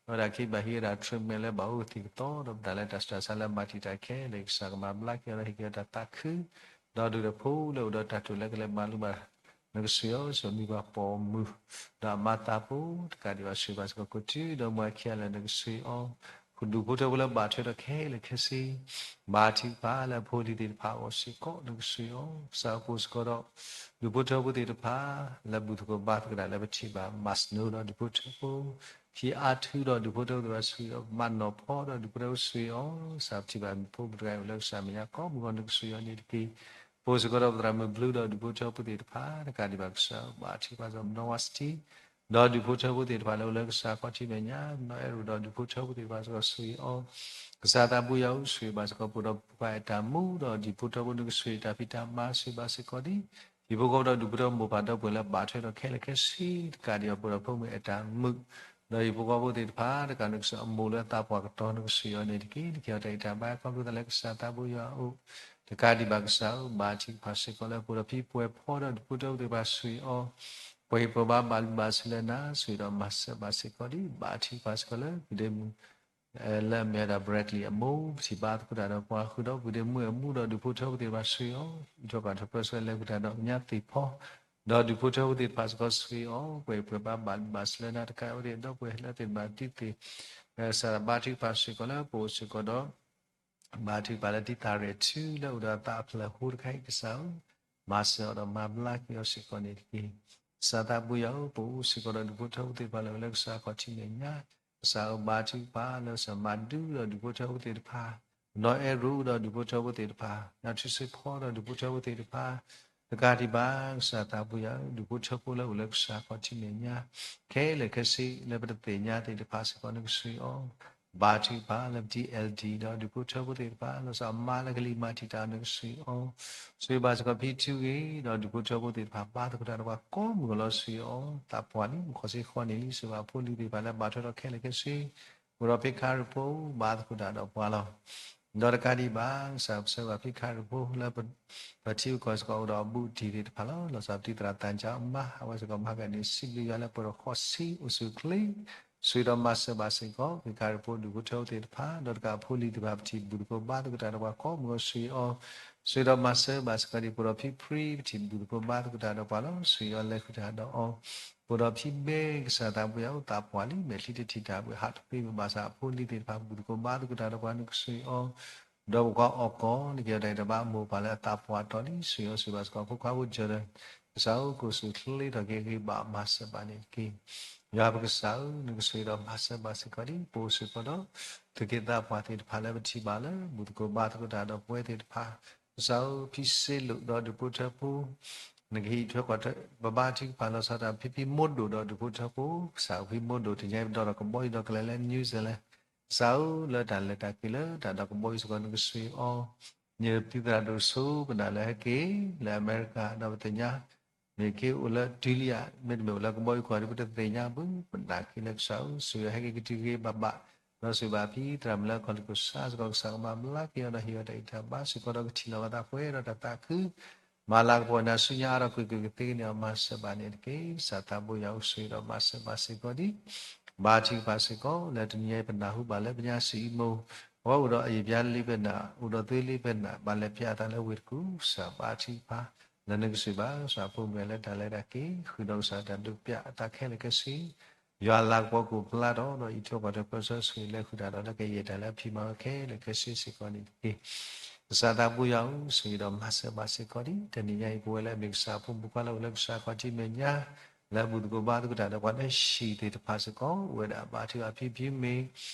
အဝဲဒၣ်က့ၤဘၣ်ဟံးဝဲဒၣ် treatment လၢဘၣ်အိၣ်ကသံၣ်ကသီ ဒီးပတၢ်လဲၤတၢ်ဆူးတၢ်ဆါလၢမၤတံာ်တာ်ခဲလၢာ် ကစၢ်ကမၤဘျါက့ၤအီၤဒီးဟ့ၣ်က့ၤအီၤတၢ်သးခု ဒီးဒူၣ်ဖိလၢအိၣ်ဒီးတၢ်တိာ်လၢကလဲၤမၤလိဘၣ် နကဆိၣ်ဂ့ၤအီၤ ဆိၣ်ဂ့ၤမုၢ်ပှၢ်ပိာ်မုၣ် ဒီးအမါသးဖိ တကးဒံးဘၣ်ဆိၣ်ဂ့ၤဘၣ်စ့ၢ်ကီးခိၣ်ထံး ဒီးမူအခံဂၤလၢနကဆိၣ်ဂ့ၤအီၤ, ဒူၣ်ဖိထၢဖိလၢဘၣ်ထွဲဒီးခဲလၢာ်ခဲဆ့ ဘါထုကဖၣ်လၢအဖိအလံၤသ့ၣ်တဖၣ်အဂီၢ်စ့ၢ်ကီး နကဆိၣ်ဂ့ၤအီၤ, ကစၢ်အိၣ်ဖှိၣ်စ့ၢ်ကီးဒီး ဒူၣ်ဖိထၢဖိသ့ၣ်တဖၣ် လၢဘူၣ်သကိးဘါသကိးတၢ်လၢပထံၣ်ဘၣ် မၤစနိဒီးဒူၣ်ဖိထၢဖိ ဟံးအါထုဒီးဒူၣ်ဖိထၢဖိသ့ၣ်တဖၣ်ဆိၣ်ဂ့ၤအီၤ, မၤနီၢ်ဖီဒီးဒူၣ်ဖိထၢဖိဆိၣ်ဂ့ၤအီၤ, ကစၢ်ပထံၣ်ဘၣ်မ့ၢ်ဖိမုၣ်တဂၤအံၤအိၣ်လၢကစၢ်မဲာ်ညါကိးမုၢ်ဂီၤ နကဆိၣ်ဂ့ၤအီၤန့ၣ်တက့ၢ်. အိၣ်စ့ၢ်ကီးဒီးပသရၣ်မုၣ်ဘျုးဒီးဒူၣ်ဖိထၢဖိသ့ၣ်တဖၣ် တကးဒံးဘၣ် ကစၢ်ဘၣ်ထုကဖၣ်စ့ၢ်ကီး မနီၢ်ဝါစတံ ဒီးဒူၣ်ဖိထၢဖိသ့ၣ်တဖၣ်လၢအိၣ်လၢကစၢ်ခီၣ်ထံးမဲာ်ညါ မနီၢ်အဲၣ်ရူးဒီးဒူၣ်ဖိထၢဖိသ့ၣ်တဖၣ်စ့ၢ်ကီးဆိၣ်ဂ့ၤအီၤ, ကစၢ်သးဘိယွၤဧၢ ဆိၣ်ဂ့ၤဘၣ်စ့ၢ်ကီး ပအိၣ်ဒီးပှၤအဲၣ်တၢ်မူ ဒီးဒူၣ်ဖိထၢဖိ နကဆိၣ်ဂ့ၤတၢ်ဖံးတၢ်မၤ ဆိၣ်ဂ့ၤဘၣ်စ့ၢ်ကီးဒ် ဟံၣ်ဖိဃီဖိဒီးဒူၣ်ဖိထၢဖိမိၢ်ပၢ်ဒီပုၢ်ဝဲၢ်လၢဘၣ်ထွဲဒီးခဲလၢာ်ခဲဆ့ တကးဒံးဘၣ် ပအိၣ်ဒီးဖိမုၣ်အဲၣ်တၢ်မုာ် ဒီးဟံၣ်ဖိဃီဖိသ့ၣ်တဖၣ် တကးနကစၢ်အမိၢ်လၢအသးပှၢ်ကတီၢ် နကဆိၣ်ဂ့ၤအီၤန့ၣ်တက့ၢ်. နကဟ့ၣ်အီၤတၢ်အံးတၢ်ဘါ ခီဖျိသးလၢကစၢ်သးဘိယွၤအအိၣ်, တကးဒံးဘၣ် ကစၢ်ဧၢ ဘါထုကဖၣ်စ့ၢ်ကီးလၢပအိၣ်ဒီးဖံပှဲၤဖီဒီးဒူၣ်ဖိထၢဖိသ့ၣ်တဖၣ်ဆိၣ်ဂ့ၤအီၤ, ပှၤဟ့ၣ်ပှၤဘါဘၣ်လုၢ်ဘၣ်စၢၤလၢနၤ ဆိၣ်ဂ့ၤဒီးမၤစၢၤဘၣ်စ့ၢ်ကီးဒ် ဘါထုကဖၣ်စ့ၢ်ကီးလၢ ပုၢ်ဒ့မုၣ် လၢအမ့ၢ်ဝဲဒၣ် Bradley အမိၢ် ပထံၣ်ဘါသကိးတၢ်ဒီးပှၤ ဃုာ်ဒီးပုၢ်ဒ့မုၣ်အမူဒီးဒူၣ်ဖိထၢဖိသ့ၣ်တဖၣ်ဆိၣ်ဂ့ၤအီၤ, အံးထွဲကွၢ်ထွဲပၢဆှၢလဲၤဃုာ်တၢ်ဒီးကညီသ့ၣ်ဖီ ဒီးဒူၣ်ဖိထၢဖိသ့ၣ်တဖၣ်စ့ၢ်ကီးဆိၣ်ဂ့ၤအီၤ, ပှၤဟ့ၣ်ပှၤဘါဘၣ်လုၢ်ဘၣ်စၢၤလၢနၤတကးဝဲဒၣ်ဒီးပှၤဟဲလၢသ့ၣ်တဖၣ်ဒ်သ့ၣ် ကစၢ်ဘါထုကဖၣ်စ့ၢ်ကီးလၢပအိၣ်စ့ၢ်ကီးဒီး ဘါထုကဖၣ်လၢတံၢ်သးရဲၣ်ထူလၢအိၣ်ဒီးအသးအဖျၢၣ်ဟိတခါအံၤ ကစၢ်ဧၢ, မၤစၢၤအီၤဒီးမၤဘျါက့ၤအီၤစ့ၢ်ကီးန့ၣ်တက့ၢ်. ကစၢ်သးဘိယွၤဧၢ, ပအိၣ်စ့ၢ်ကီးဒီးဒူၣ်ဖိထၢဖိသ့ၣ်တဖၣ်လၢအိၣ်လၢကစၢ်ခီၣ်ထံးမဲာ်ညါ, ကစၢ်ဧၢ ဘါထုကဖၣ်လၢကစၢ်မၤဒုဒီးဒူၣ်ဖိထၢဖိသ့ၣ်တဖၣ်, နီၢ်အဲၣ်ရူဒီးဒူၣ်ဖိထၢဖိသ့ၣ်တဖၣ်, နၢ်ထူစ့ဖီဒီးဒူၣ်ဖိထၢဖိသ့ၣ်တဖၣ်, တကးဒံးဘၣ် ကစၢ်သးဘိယွၤဧၢ, ဒူၣ်ဖိထၢဖိလၢအိၣ်လၢကစၢ်ခီၣ်ထံးမဲာ်ညါ ခဲလၢာ်ခဲဆ့လၢပတသ့ၣ်ညါသ့ၣ်တဖၣ်စ့ၢ်ကီး နကဆိၣ်ဂ့ၤအီၤ, ဘါထုကဖၣ်လၢပတံၢ် L D ဒီးဒူၣ်ဖိထၢဖိသ့ၣ်တဖၣ် လီၤဆီအမါလၢကလံၤမၤတံာ်တာ် နကဆိၣ်ဂ့ၤအီၤ, ဆိၣ်ဂ့ၤဘၣ်စ့ၢ်ကီးဖံထူဂ့ၤ ဒီးဒူၣ်ဖိထၢဖိသ့ၣ်တဖၣ် ဘါသကိးတၢ်ဒီးပှၤကိးမုၢ်ကီၤလီၤ ဆိၣ်ဂ့ၤအီၤ, သးပှၢ်လံ မုၢ်ခီၣ်ဆ့ဃီန့ၣ်လံ ဆိၣ်ဂ့ၤဘၣ်ဖိလံၤသ့ၣ်တဖၣ်လၢဘၣ်ထွဲဒီးခဲလၢာ်ခဲဆ့ အိၣ်ဒီးဖံခါရံၣ်ဖိ ဘါသကိးတၢ်ဒီးပှၤလီၤ. ဒီးတကးဒံးဘၣ် ကစၢ်ပဆၢဘၣ်ဖံခါရံၣ်ဖိလၢ ပထံပကီၢ်စ့ၢ်ကီးအိၣ်ဒီးအဘူးအတံၢ်သ့ၣ်တဖၣ်လီၤ. လီၤဆီပတံၢ်သရၣ်သးစၢ်အမါ အဝဲစ့ၢ်ကီးမၤကန့ၣ် စံးဘျုးယွၤလၢပှဲၤဒီးဃီဆံအိၣ်ဆူၣ်အိၣ်ချ့ ဆိၣ်ဂ့ၤဒီးမၤစၢၤဘၣ်စ့ၢ်ကီး ဖံခါရံၣ်ဖိဒူၣ်ဖိထၢဖိသ့ၣ်တဖၣ် ဒီးတကးအဖိလံၤသ့ၣ်တဖၣ် ပထံၣ်ဘူၣ်သကိးဘါသကိးတၢ်ဒီးပှၤကိးမုၢ်ကီၤ ဆိၣ်ဂ့ၤအီၤ, ဆိၣ်ဂ့ၤဒီးမၤစၢၤဘၣ်စ့ၢ်ကီးဒ် ပအိၣ်ဒီးဖံဖရံ ပထံၣ်ဘူၣ်သကိးဘါသကိးတၢ်ဒီးပှၤလီၤ. ဆိၣ်ဂ့ၤအီၤလဲၤဃုာ်တၢ်ဒီးအီၤ ပအိၣ်ဒီးဖံဘဲ ကစၢ်သးဘိယွၤဧၢ သးပှၢ်လံ မဲာ်ချံတထံၣ်တၢ်ဘှံး ဟးတပ့ၤ ဘၣ်ဆၣ်အဖိလံၤသ့ၣ်တဖၣ် ဘူၣ်သကိးဘါသကိးတၢ်ဒီးပှၤ နကဆိၣ်ဂ့ၤအီၤ, ဒီးပကွၢ်အီၣ်ကီၢ် နကဟ့ၣ်အီၤတၢ်အံးတၢ်ဘါအမိၢ်ပၢ်လၢအသးပှၢ်တီၤလံ ဆိၣ်ဂ့ၤအီၤဆိၣ်ဂ့ၤဘၣ်စ့ၢ်ကီး ဖိခွါဖိ Jordan ကစၢ်ဧၢ ကအိၣ်ဆူၣ်ချ့ထီၣ်က့ၤဂ့ၤဘၣ်မၤစၢၤဘၣ်န့ၣ်တက့ၢ်. ယွၤပကစၢ်ဧၢ နကဆိၣ်ဂ့ၤဒီးမၤစၢၤဘၣ်စ့ၢ်ကီးဒ် ပအိၣ်စ့ၢ်ကီးဒီး သူၣ်က့သးပှၢ်သ့ၣ်တဖၣ်လၢပထံၣ်ဘၣ်လၢ ဘူၣ်သကိးဘါသကိးတၢ်ဒီးပဝဲသ့ၣ်တဖၣ် ကစၢ်ဧၢ ဖံစ့လိာ်ဒီးဒူၣ်ဖိထၢဖိ နကဟ့ၣ်ထွဲကွၢ်ထွဲ ပဘါထုကဖၣ်လီၤဆီဒၣ်တၢ် ဖံဖံမိၢ်ဒိၣ်ဒီးဒူၣ်ဖိထၢဖိ ကစၢ်ဧၢ ဖံမိၢ်ဒိၣ် တနံၤအံၤပဒီၣ်ဒီးကဘီယူၤဒီးကလဲၤလၢ New Zealand ကစၢ်ဧၢ လၢတၢ်လဲၤတၢ်က့ၤလၢတၢ်ဒီးကဘီယူၤစ့ၢ်ကီး နကဆိၣ်ဂ့ၤအီၤ, န့ၣ်ပတံၢ်သရၣ်ဒိၣ်စိ ပနာ်လၢဟဲက့ၤလၢအမဲရကၤ ဒီးပသ့ၣ်ညါ မ့ၢ်က့ၤအိၣ်လၢတုၤလံဧါ မ့တမ့ၢ်အိၣ်လၢကဘီယူၤကွၢ်ဒီး ပတသ့ၣ်ညါဘၣ် ပနာ်က့ၤလၢကစၢ်ဧၢ ဆိၣ်ဂ့ၤအီၤဟဲက့ၤကတုၤဂ့ၤဘၣ်ဘၣ်, ဒီးဆိၣ်ဂ့ၤဘၣ်ဖံသရၣ်မုၣ်လၢကီၢ်လံၢ်ခိၣ်ဆါစ့ၢ်ကီး ကစၢ်ကမၤဘျါက့ၤအီၤဒီးဟ့ၣ်အီၤတၢ်အံးတၢ်ဘါစ့ၢ်ကီး ဒီးကထံၣ်လီၤဝဲသးပှဲၤဒီးတၢ်သးခု မၤလၤကပီၤနၤဆူညါအါထီၣ်ကွ့ၢ်ကွ့ၢ်ကသ့ကန့ၢ်အီၤ မၤစၢၤဘၣ်န့ၣ်တက့ၢ်. ကစၢ်သးဘိယွၤဧၢ ဆိၣ်ဂ့ၤဒီးမၤစၢၤဘၣ်စ့ၢ်ကီးဒ် ဘါထုကဖၣ်စ့ၢ်ကီး လၢတနံၤအံၤပနၢ်ဟူဘၣ်လၢပညါစံးအံၤမိၢ် အဝဲအိၣ်ဒီးအယံာ်ပျါလံပနၢ် အိၣ်ဒီးသွ့လံပနၢ် ဘၣ်လဲၤပျါအသးလၢဝ့ၢ်တကူၣ် ကစၢ်ဘါထုကဖၣ် လၢနကစၢ်ဘၣ် ကစၢ်ဖိမုၣ်လၢတၢ်လဲၤတၢ်က့ၤ ဃုာ်ဒီးကစၢ်တၢ်ဒုးပျးအသးခဲလၢာ်ခဲဆ့ ယွၤလၤကပီၤကအိၣ်ဖျါထီၣ်ဒီး အံးထွဲကွၢ်ထွဲပၢဆှၢ ဆိၣ်ဂ့ၤလဲၤဃုာ်တၢ်ဒီးလၢကယဲၢ်တၢ်လၢအဖံးမၤဝဲခဲလၢာ်ခဲဆ့စ့ၢ်ကီးန့ၣ်တက့ၢ်. ကစၢ်သးဘိယွၤဧၢ ဆိၣ်ဂ့ၤဒီးမၤစၢၤဘၣ်စ့ၢ်ကီးဒ် တနံၤညါအံၤ ပဝဲလၢအမ့ၢ်ကစၢ်အဖိမုၣ်ဖိခွါလၢအိၣ်လၢကစၢ်ခီၣ်ထံးမဲာ်ညါ လၢဘူၣ်သကိးဘါသကိးတၢ်ဒီးပှၤလၢဟံၣ်သ့ၣ်တဖၣ်စ့ၢ်ကီး အိၣ်ဝဲဒၣ်ဘါထုကဖၣ်ဖံဖံမ့ၢ်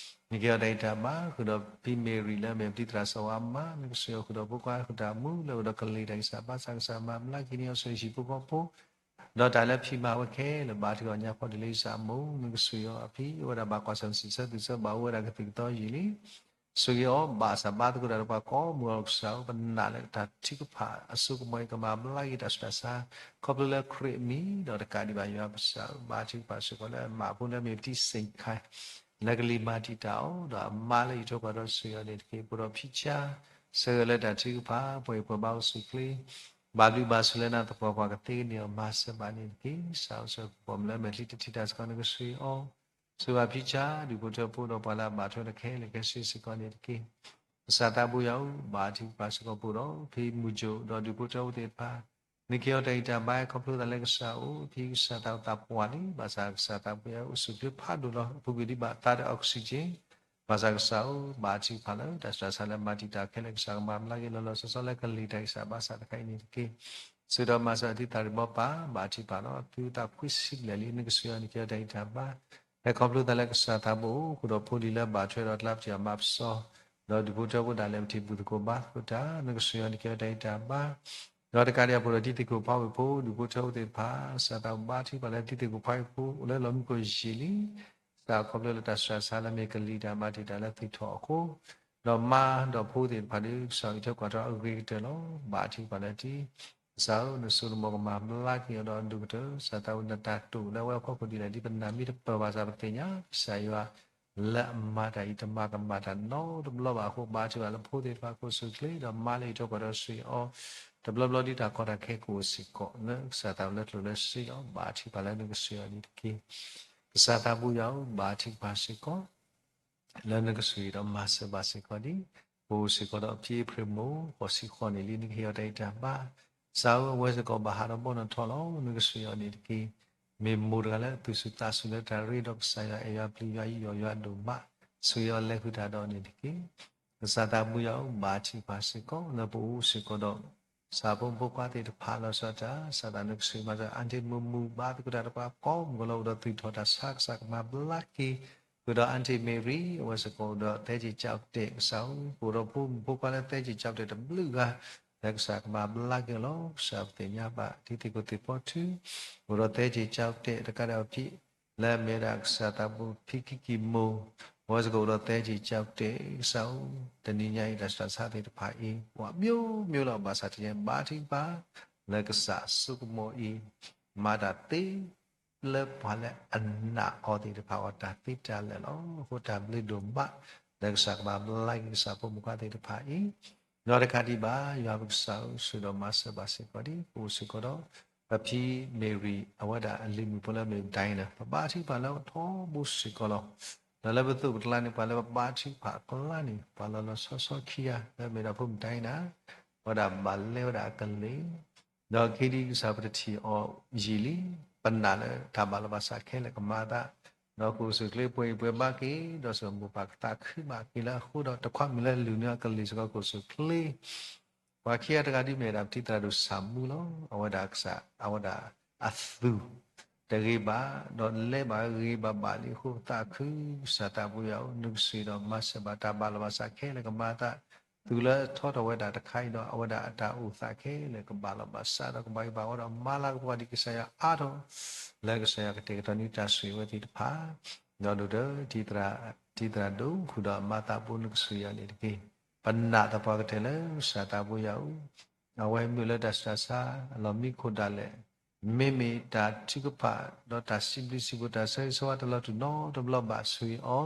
နကဟ့ၣ်အီၤတၢ်အံးတၢ်ဘါ ဃုာ်ဒီးဖံမ့ၢ်ရံၣ်လၢအမ့ၢ်ပတံၢ်သရၣ်စီၤဝါအမါ နကဆိၣ်ဂ့ၤအီၤဃုာ်ဒီးဖိခွါဃုာ်တၢ်မူလၢအိၣ်ဒီးကလံၤတၢ်ကစၢ်ဘါစၢ်ကစၢ်မၤဘျါက့ၤန့ၢ်အီၤဆိၣ်ဂ့ၤဟံၣ်ဖိဃီဖိ ဒီးတၢ်လၢဖံးမၤဝဲခဲလၢာ် ဘါထုကဖၣ်ညါခီဒ်လၢယစၢ်အမိၢ် နကစၢ်ယွၤအဖံး အိၣ်ဝဲဒၣ်ဘၣ်ကွၢ်ဆၢၣ်မဲာ်စံးဆၢသုးဆၢ ဘၣ်အိၣ်ဝဲဒၣ်ကသံၣ်ကသီယံာ်လံ. ဆိၣ်ဂ့ၤအီၤ ဘၣ်ဆၣ်ဘါသကိးတၢ်ဒီးပှၤကိးမုၢ်ဂီၤ ကစၢ်ဧၢ, ပနာ်လၢတၢ်ထုကဖၣ်အစိကမီၤအံၤ ကမၤဘျါက့ၤတၢ်ဆူးတၢ်ဆါ ခီဖျိလၢခရံာ်အမံၤ ဒီးတကးဒံးဘၣ်ယွၤကစၢ်ဧၢ, ဘါထုကဖၣ်စ့ၢ်ကီးလၢမၤဖိလၢမ့ၢ်ပတံစ့ၣ်ခါ လၢကလံၤမၤတံာ်တာ်အီၤ ဒီးအမါလၢအံးထွဲကွၢ်ထွဲတၢ်ဆိၣ်ဂ့ၤအီၤန့ၣ်တက့ၢ်. ပှဲၤဒီးဖံးဆါ ဆၢဂ့ၤလၢတၢ်ထုကဖၣ် ပှၤအံၤပှၤဘါအိၣ်ဆူၣ်ချ့ ဘၣ်ဘျုးဘၣ်ဆိၣ်လၢနၤသပှၢ်ပှၢ်ကသ့ကန့ၢ်အီၤ မၤစၢၤဘၣ်န့ၣ်တက့ၢ်. ကစၢ်အိၣ်ဆူၣ်ပှၤမုၢ်လၢမဲာ်ချံတထံၣ်တၢ်စ့ၢ်ကီး နကဆိၣ်ဂ့ၤအီၤ ဆိၣ်ဂ့ၤဘၣ်ဖံးဆါ ဒူၣ်ဖိထၢဖိဒီးပှၤလၢအဘၣ်ထွဲဒီးခဲလၢာ်ခဲဆ့စ့ၢ်ကီးန့ၣ်တက့ၢ်. ကစၢ်သးဘိယွၤဧၢ, ဘါထုကဖၣ်စ့ၢ်ကီးပှဲၤဒီး ဖံမုၢ်ကၠိၣ်ဒီးဒူၣ်ဖိထၢဖိသ့ၣ်တဖၣ် နကဟ့ၣ်အီၤတၢ်ဂံၢ်တၢ်ဘါ ခီဖျိသးလၢကစၢ်အိၣ် ဖံကစၢ်သးအိၣ်သးပှၢ်လံ, ဘၣ်ဆၣ်ကစၢ်သးဘိယွၤဧၢ အိၣ်ဆူၣ်ချ့ဖးဒိၣ်လီၤ. အပူၤကွံာ်ဒံးဘၣ်သးဒီး oxygen ဘၣ်ဆၣ်ကစၢ်ဧၢ ဘါထုကဖၣ်လၢတၢ်ဆူးတၢ်ဆါလၢမၤတံာ်တာ်ခဲလၢာ် ကစၢ်ကမၤဘျါက့ၤလီၤလီၤဆီဆီလၢကလံၤတၢ်ဂံၢ်စၢ်ဘါစၢ်တခါအံၤန့ၣ်တက့ၢ်. ဆၢဒီးမၤစၢၤအသုသးရံၣ်ဘီပၢ် ဘါထုကဖၣ်လီၤ. သုသးခွံဆံဘျဲၣ်လံ နကဆိၣ်ဂ့ၤအီၤ နကဟ့ၣ်အီၤတၢ်ဂံၢ်တၢ်ဘါ ဖဲခီဖျိသးလၢကစၢ်သးဘိအိၣ် ဃုာ်ဒီးဖိလံၤလၢဘၣ်ထွဲဒီးကျါပထံၣ်အမါပစီ ဒီးဒူၣ်ဖိထၢဖိဒၣ်လဲာ်ပထံၣ်ဘူၣ်သကိးဘါသကိးတၢ် နကဆိၣ်ဂ့ၤအီၤ နကဟ့ၣ်အီၤတၢ်ဂံၢ်တၢ်ဘါ ဒီးတကးဒံးအပှဲၤဒီးတံၤသကိးဖးဝ့ၢ်ဖိ ဒူၣ်ဖိထၢဖိသ့ၣ်တဖၣ် ကစၢ်သးဘိဘါထုကဖၣ်လၢတံၤသကိးဖးဝ့ၢ်ဖိ အိၣ်လၢလီၢ်မံခိၣ်ယံာ်လံ ကစၢ်ခီဖျိလၢတၢ်ဆူးတၢ်ဆါလၢမ့ၢ်ကလံၤတၢ်မၤတံာ်တာ်လၢသုးထီၣ်အဃိ ဒီးမါဒီးဖိသ့ၣ်တဖၣ်ဒီး ကစၢ်အံးထွဲကွၢ်ထွဲအဂ့ၤကတၢၢ်လီၤ. ဘါထုကဖၣ်လၢတံၤ ကစၢ်ဧၢ နစိကမီၤကမၤဘျါက့ၤအီၤဒီးအဒိၣ်ကတၢၢ် ကစၢ်သးဘိနတၢ်တိာ်လၢအဝဲအဖီခိၣ်ဒ်လဲၣ် ဒ်ပနာ်မ့ၢ်တပၢၢ်ဘၣ်ဆၣ်ပသ့ၣ်ညါ ကစၢ်ယွၤ လၢအမၤတၢ်အံၤတမၤကမၣ်တၢ်နီတဘျီဘၣ်အဃိ ဘါထုကဖၣ်လၢဖိသ့ၣ်တဖၣ်ကအိၣ်ဆူၣ်ချ့ ဒီးမါလၢအံးထွဲကွၢ်ထွဲဆိၣ်ဂ့ၤအီၤ တဘျီဘျီဒ်တၢ်ကီတၢ်ခဲကအိၣ်စ့ၢ်ကီး လၢကစၢ်သးဘိလၢကျိၤလၢစ့လီၤ. ဘါထုကဖၣ်လၢနကဆိၣ်ဂ့ၤအီၤန့ၣ်တက့ၢ်. ကစၢ်သးဘိယွၤဧၢ ဘါထုကဖၣ်စ့ၢ်ကီး လၢနကဆိၣ်ဂ့ၤဒီးမၤစၢၤဘၣ်စ့ၢ်ကီးဒ် ပအိၣ်စ့ၢ်ကီးဒီးဖံအ့ဖြ့ၣ်မိၢ် ဃိးဆံဃိးနံၣ်လံ နကဟ့ၣ်အီၤတၢ်ဂံၢ်တၢ်ဘါ ကစၢ်ဧၢ အဝဲစ့ၢ်ကီးဘၣ်ဟးထီၣ်ဘီထီၣ်ထီလီၤ နကဆိၣ်ဂ့ၤအီၤန့ၣ်တက့ၢ်. မ့ၢ်မိၢ်တဂၤလၢသူၣ်စူၤသးစူၤလၢတၢ်ရ့ဒီးကစၢ်ယွၤအဲၣ်ယွၤပျံၤယွၤယီၢ်ယွၤဒိၣ်မး ဆိၣ်ဂ့ၤအီၤလဲၤဃုာ်တၢ်ဒီးန့ၣ်တက့ၢ်. ကစၢ်သးဘိယွၤဧၢ ဘါထုကဖၣ်စ့ၢ်ကီး လၢပအိၣ်စ့ၢ်ကီးဒီး ကစၢ်ဖိမုၣ်ဖိခွါသ့ၣ်တဖၣ်လီၤဆီဒၣ်တၢ် ကစၢ်သးနကဆိၣ်ဂ့ၤမၤစၢၤ အါတ့ၢ်မုာ်မုာ်ဘါသကိးတၢ်တပှၤကိးမုၢ်ကလီၤ အိၣ်ဒီးသူၣ်ထီၣ်တၢ်ဆါ ကစၢ်ကမၤဘျါက့ၤ ဃုာ်ဒီးအါတ့ၢ်မ့ၤရံ အဝဲစ့ၢ်ကီးအိၣ်ဒီးသဲက့ၤကၠီကတဲာ် ကစၢ်ဧၢ ပအိၣ်ဒီးဖိမုၣ်ဖိခွါလၢသဲက့ၤကၠီကတဲာ်တဘျုးဂၤ လၢကစၢ်ကမၤဘျါက့ၤလီၤ. ကစၢ်ပသ့ၣ်ညါဘၣ် ဒ်သ့ၣ်ခိၣ်သ့ၣ်ဖီထု အိၣ်ဒီးသဲက့ၤကၠီကတဲာ် တကးဒံးအဖံ လၢအမ့ၢ်ဝဲဒၣ်ကစၢ်သးဘိဖံခံကံၢ်မိၢ် အဝဲစ့ၢ်ကီးအိၣ်ဒီးသဲက့ၤကၠီကတဲာ် ကစၢ်ဧၢ တနံၤညါအံၤ တၢ်ဆူးတၢ်ဆါသ့ၣ်တဖၣ်အံၤ ပှၤမျိုးမျိုးလီၤ ဘၣ်ဆၣ်တနံၤညါ ဘါထုကဖၣ် လၢကစၢ်အစိကမီၤအံၤ မၤတၢ်သ့ လၢပှၤလၢအနာ်အီၤသ့ၣ်တဖၣ်အတၢ်သ့တၢ်လၢာ်လီၤ. အဃိတၢ်ဘျုးဒိၣ်မး လၢကစၢ်ကမၤဘျါက့ၤကစၢ်ဖိမုၣ်ဖိခွါသ့ၣ်တဖၣ်အံၤ ဒီးတကးဒံးဘၣ် ယွၤပကစၢ်ဧၢ ဆိၣ်ဂ့ၤဒီးမၤစၢၤဘၣ်စ့ၢ်ကီးဒ် ပအိၣ်စ့ၢ်ကီးဒီး ပဖံမ့ၤရံ အဝဲဒၣ်အလံၤမုၣ်ဖိလၢမ့ၢ်ဒိးနၢ် ပဘါထုကဖၣ်လၢအထီဘိစ့ၢ်ကီးလီၤ. ဒီးလၢပသိးပကျါန့ၣ် ပှၤလၢပဘါထုကဖၣ်အကျါန့ၣ် ပှၤလီၤလီၤဆီဆီခံဂၤ လၢမ့ၢ်ဒၣ်ဖိမုၣ်ဒိးနၢ် အဝဲဒၣ်ဘၣ်လဲဝဲဒၣ်အကလံၤ ဒီးခဲဒံးကစၢ်ပတထံၣ်အီၤယံာ်လံ, ပနာ်လၢတၢ်ဘၣ်လီၤဘၣ်စးခဲလၢာ်ကမၤအသး, ဒီးကအိၣ်ဆူၣ်ချ့ပှဲၤအံၤပှဲၤဘၣ်က့ၤ, ဒီးစ့ၢ်ကီးမိၢ်ပၢ်ကသးခုဘၣ်က့ၤလၢအဃိဒီး တခွါမုၢ်လၢလူၤန့ၢ်အကလံၤစ့ၢ်ကီးကအိၣ်ဆူၣ်ချ့, ပှၤခံဂၤတဂၤဒ်မ့ၢ်ဝဲဒၣ်ပတံၤသရၣ်ဒိၣ်ဆၣ်မူလီၤ. အဝဲဒၣ်ကစၢ် အဝဲဒၣ်အသူၣ်တဂ့ၤဘၣ်, ဒီးလဲၤဘၣ်ဂ့ၤဘၣ်ဘၣ်လံအဃိ ပသးခု, ကစၢ်သးပူၤယွၤဧၢ, နကဆှၢဒီးမၤစၢၤဘၣ်တၢ်ဘၣ်လီၤဘၣ်စးခဲလၢာ်ကမၤအသး, သူၣ်လၢထီထီၣ်ဝဲဒၣ်တခါအံၤဒီး အဝဲဒၣ်အတၢ်အိၣ်သးခဲလၢာ်ကဘၣ်လီၤဘၣ်စးဒီးကဘၣ်ဂ့ၤဘၣ်ဝါဒီးမၤလၤကပီၤဒ်ကစၢ်ယွၤအါထီၣ်, လၢကစၢ်ယွၤကတဲာ်ကတီၤန့ၢ်တၢ်ဆိၣ်ဂ့ၤဝဲသ့ၣ်တဖၣ်, ဒီးဒိၣ်ဒီး တံၤသရၣ်ဒိၣ်ဃုာ်ဒီးအမါသးဖိနကဆှၢယွၤန့ၣ်တက့ၢ်. ပနာ်သပှၢ်ကတၢၢ်လၢကစၢ်သးပူၤယွၤဧၢ, အဝဲမ့ၢ်လၢတၢ်ဆူးတၢ်ဆါ အလီၢ်မံခိၣ်ဒၣ်လဲာ်, မ့မ့ၢ်တၢ်ထုကဖၣ် ဒီးတၢ်စံးဘျုးစံးဖှိၣ် တၢ်ဆၢဂ့ၤဆၢဝါတလီၤတူာ်နီတဘျီဘၣ်ဆှၢအီၤ,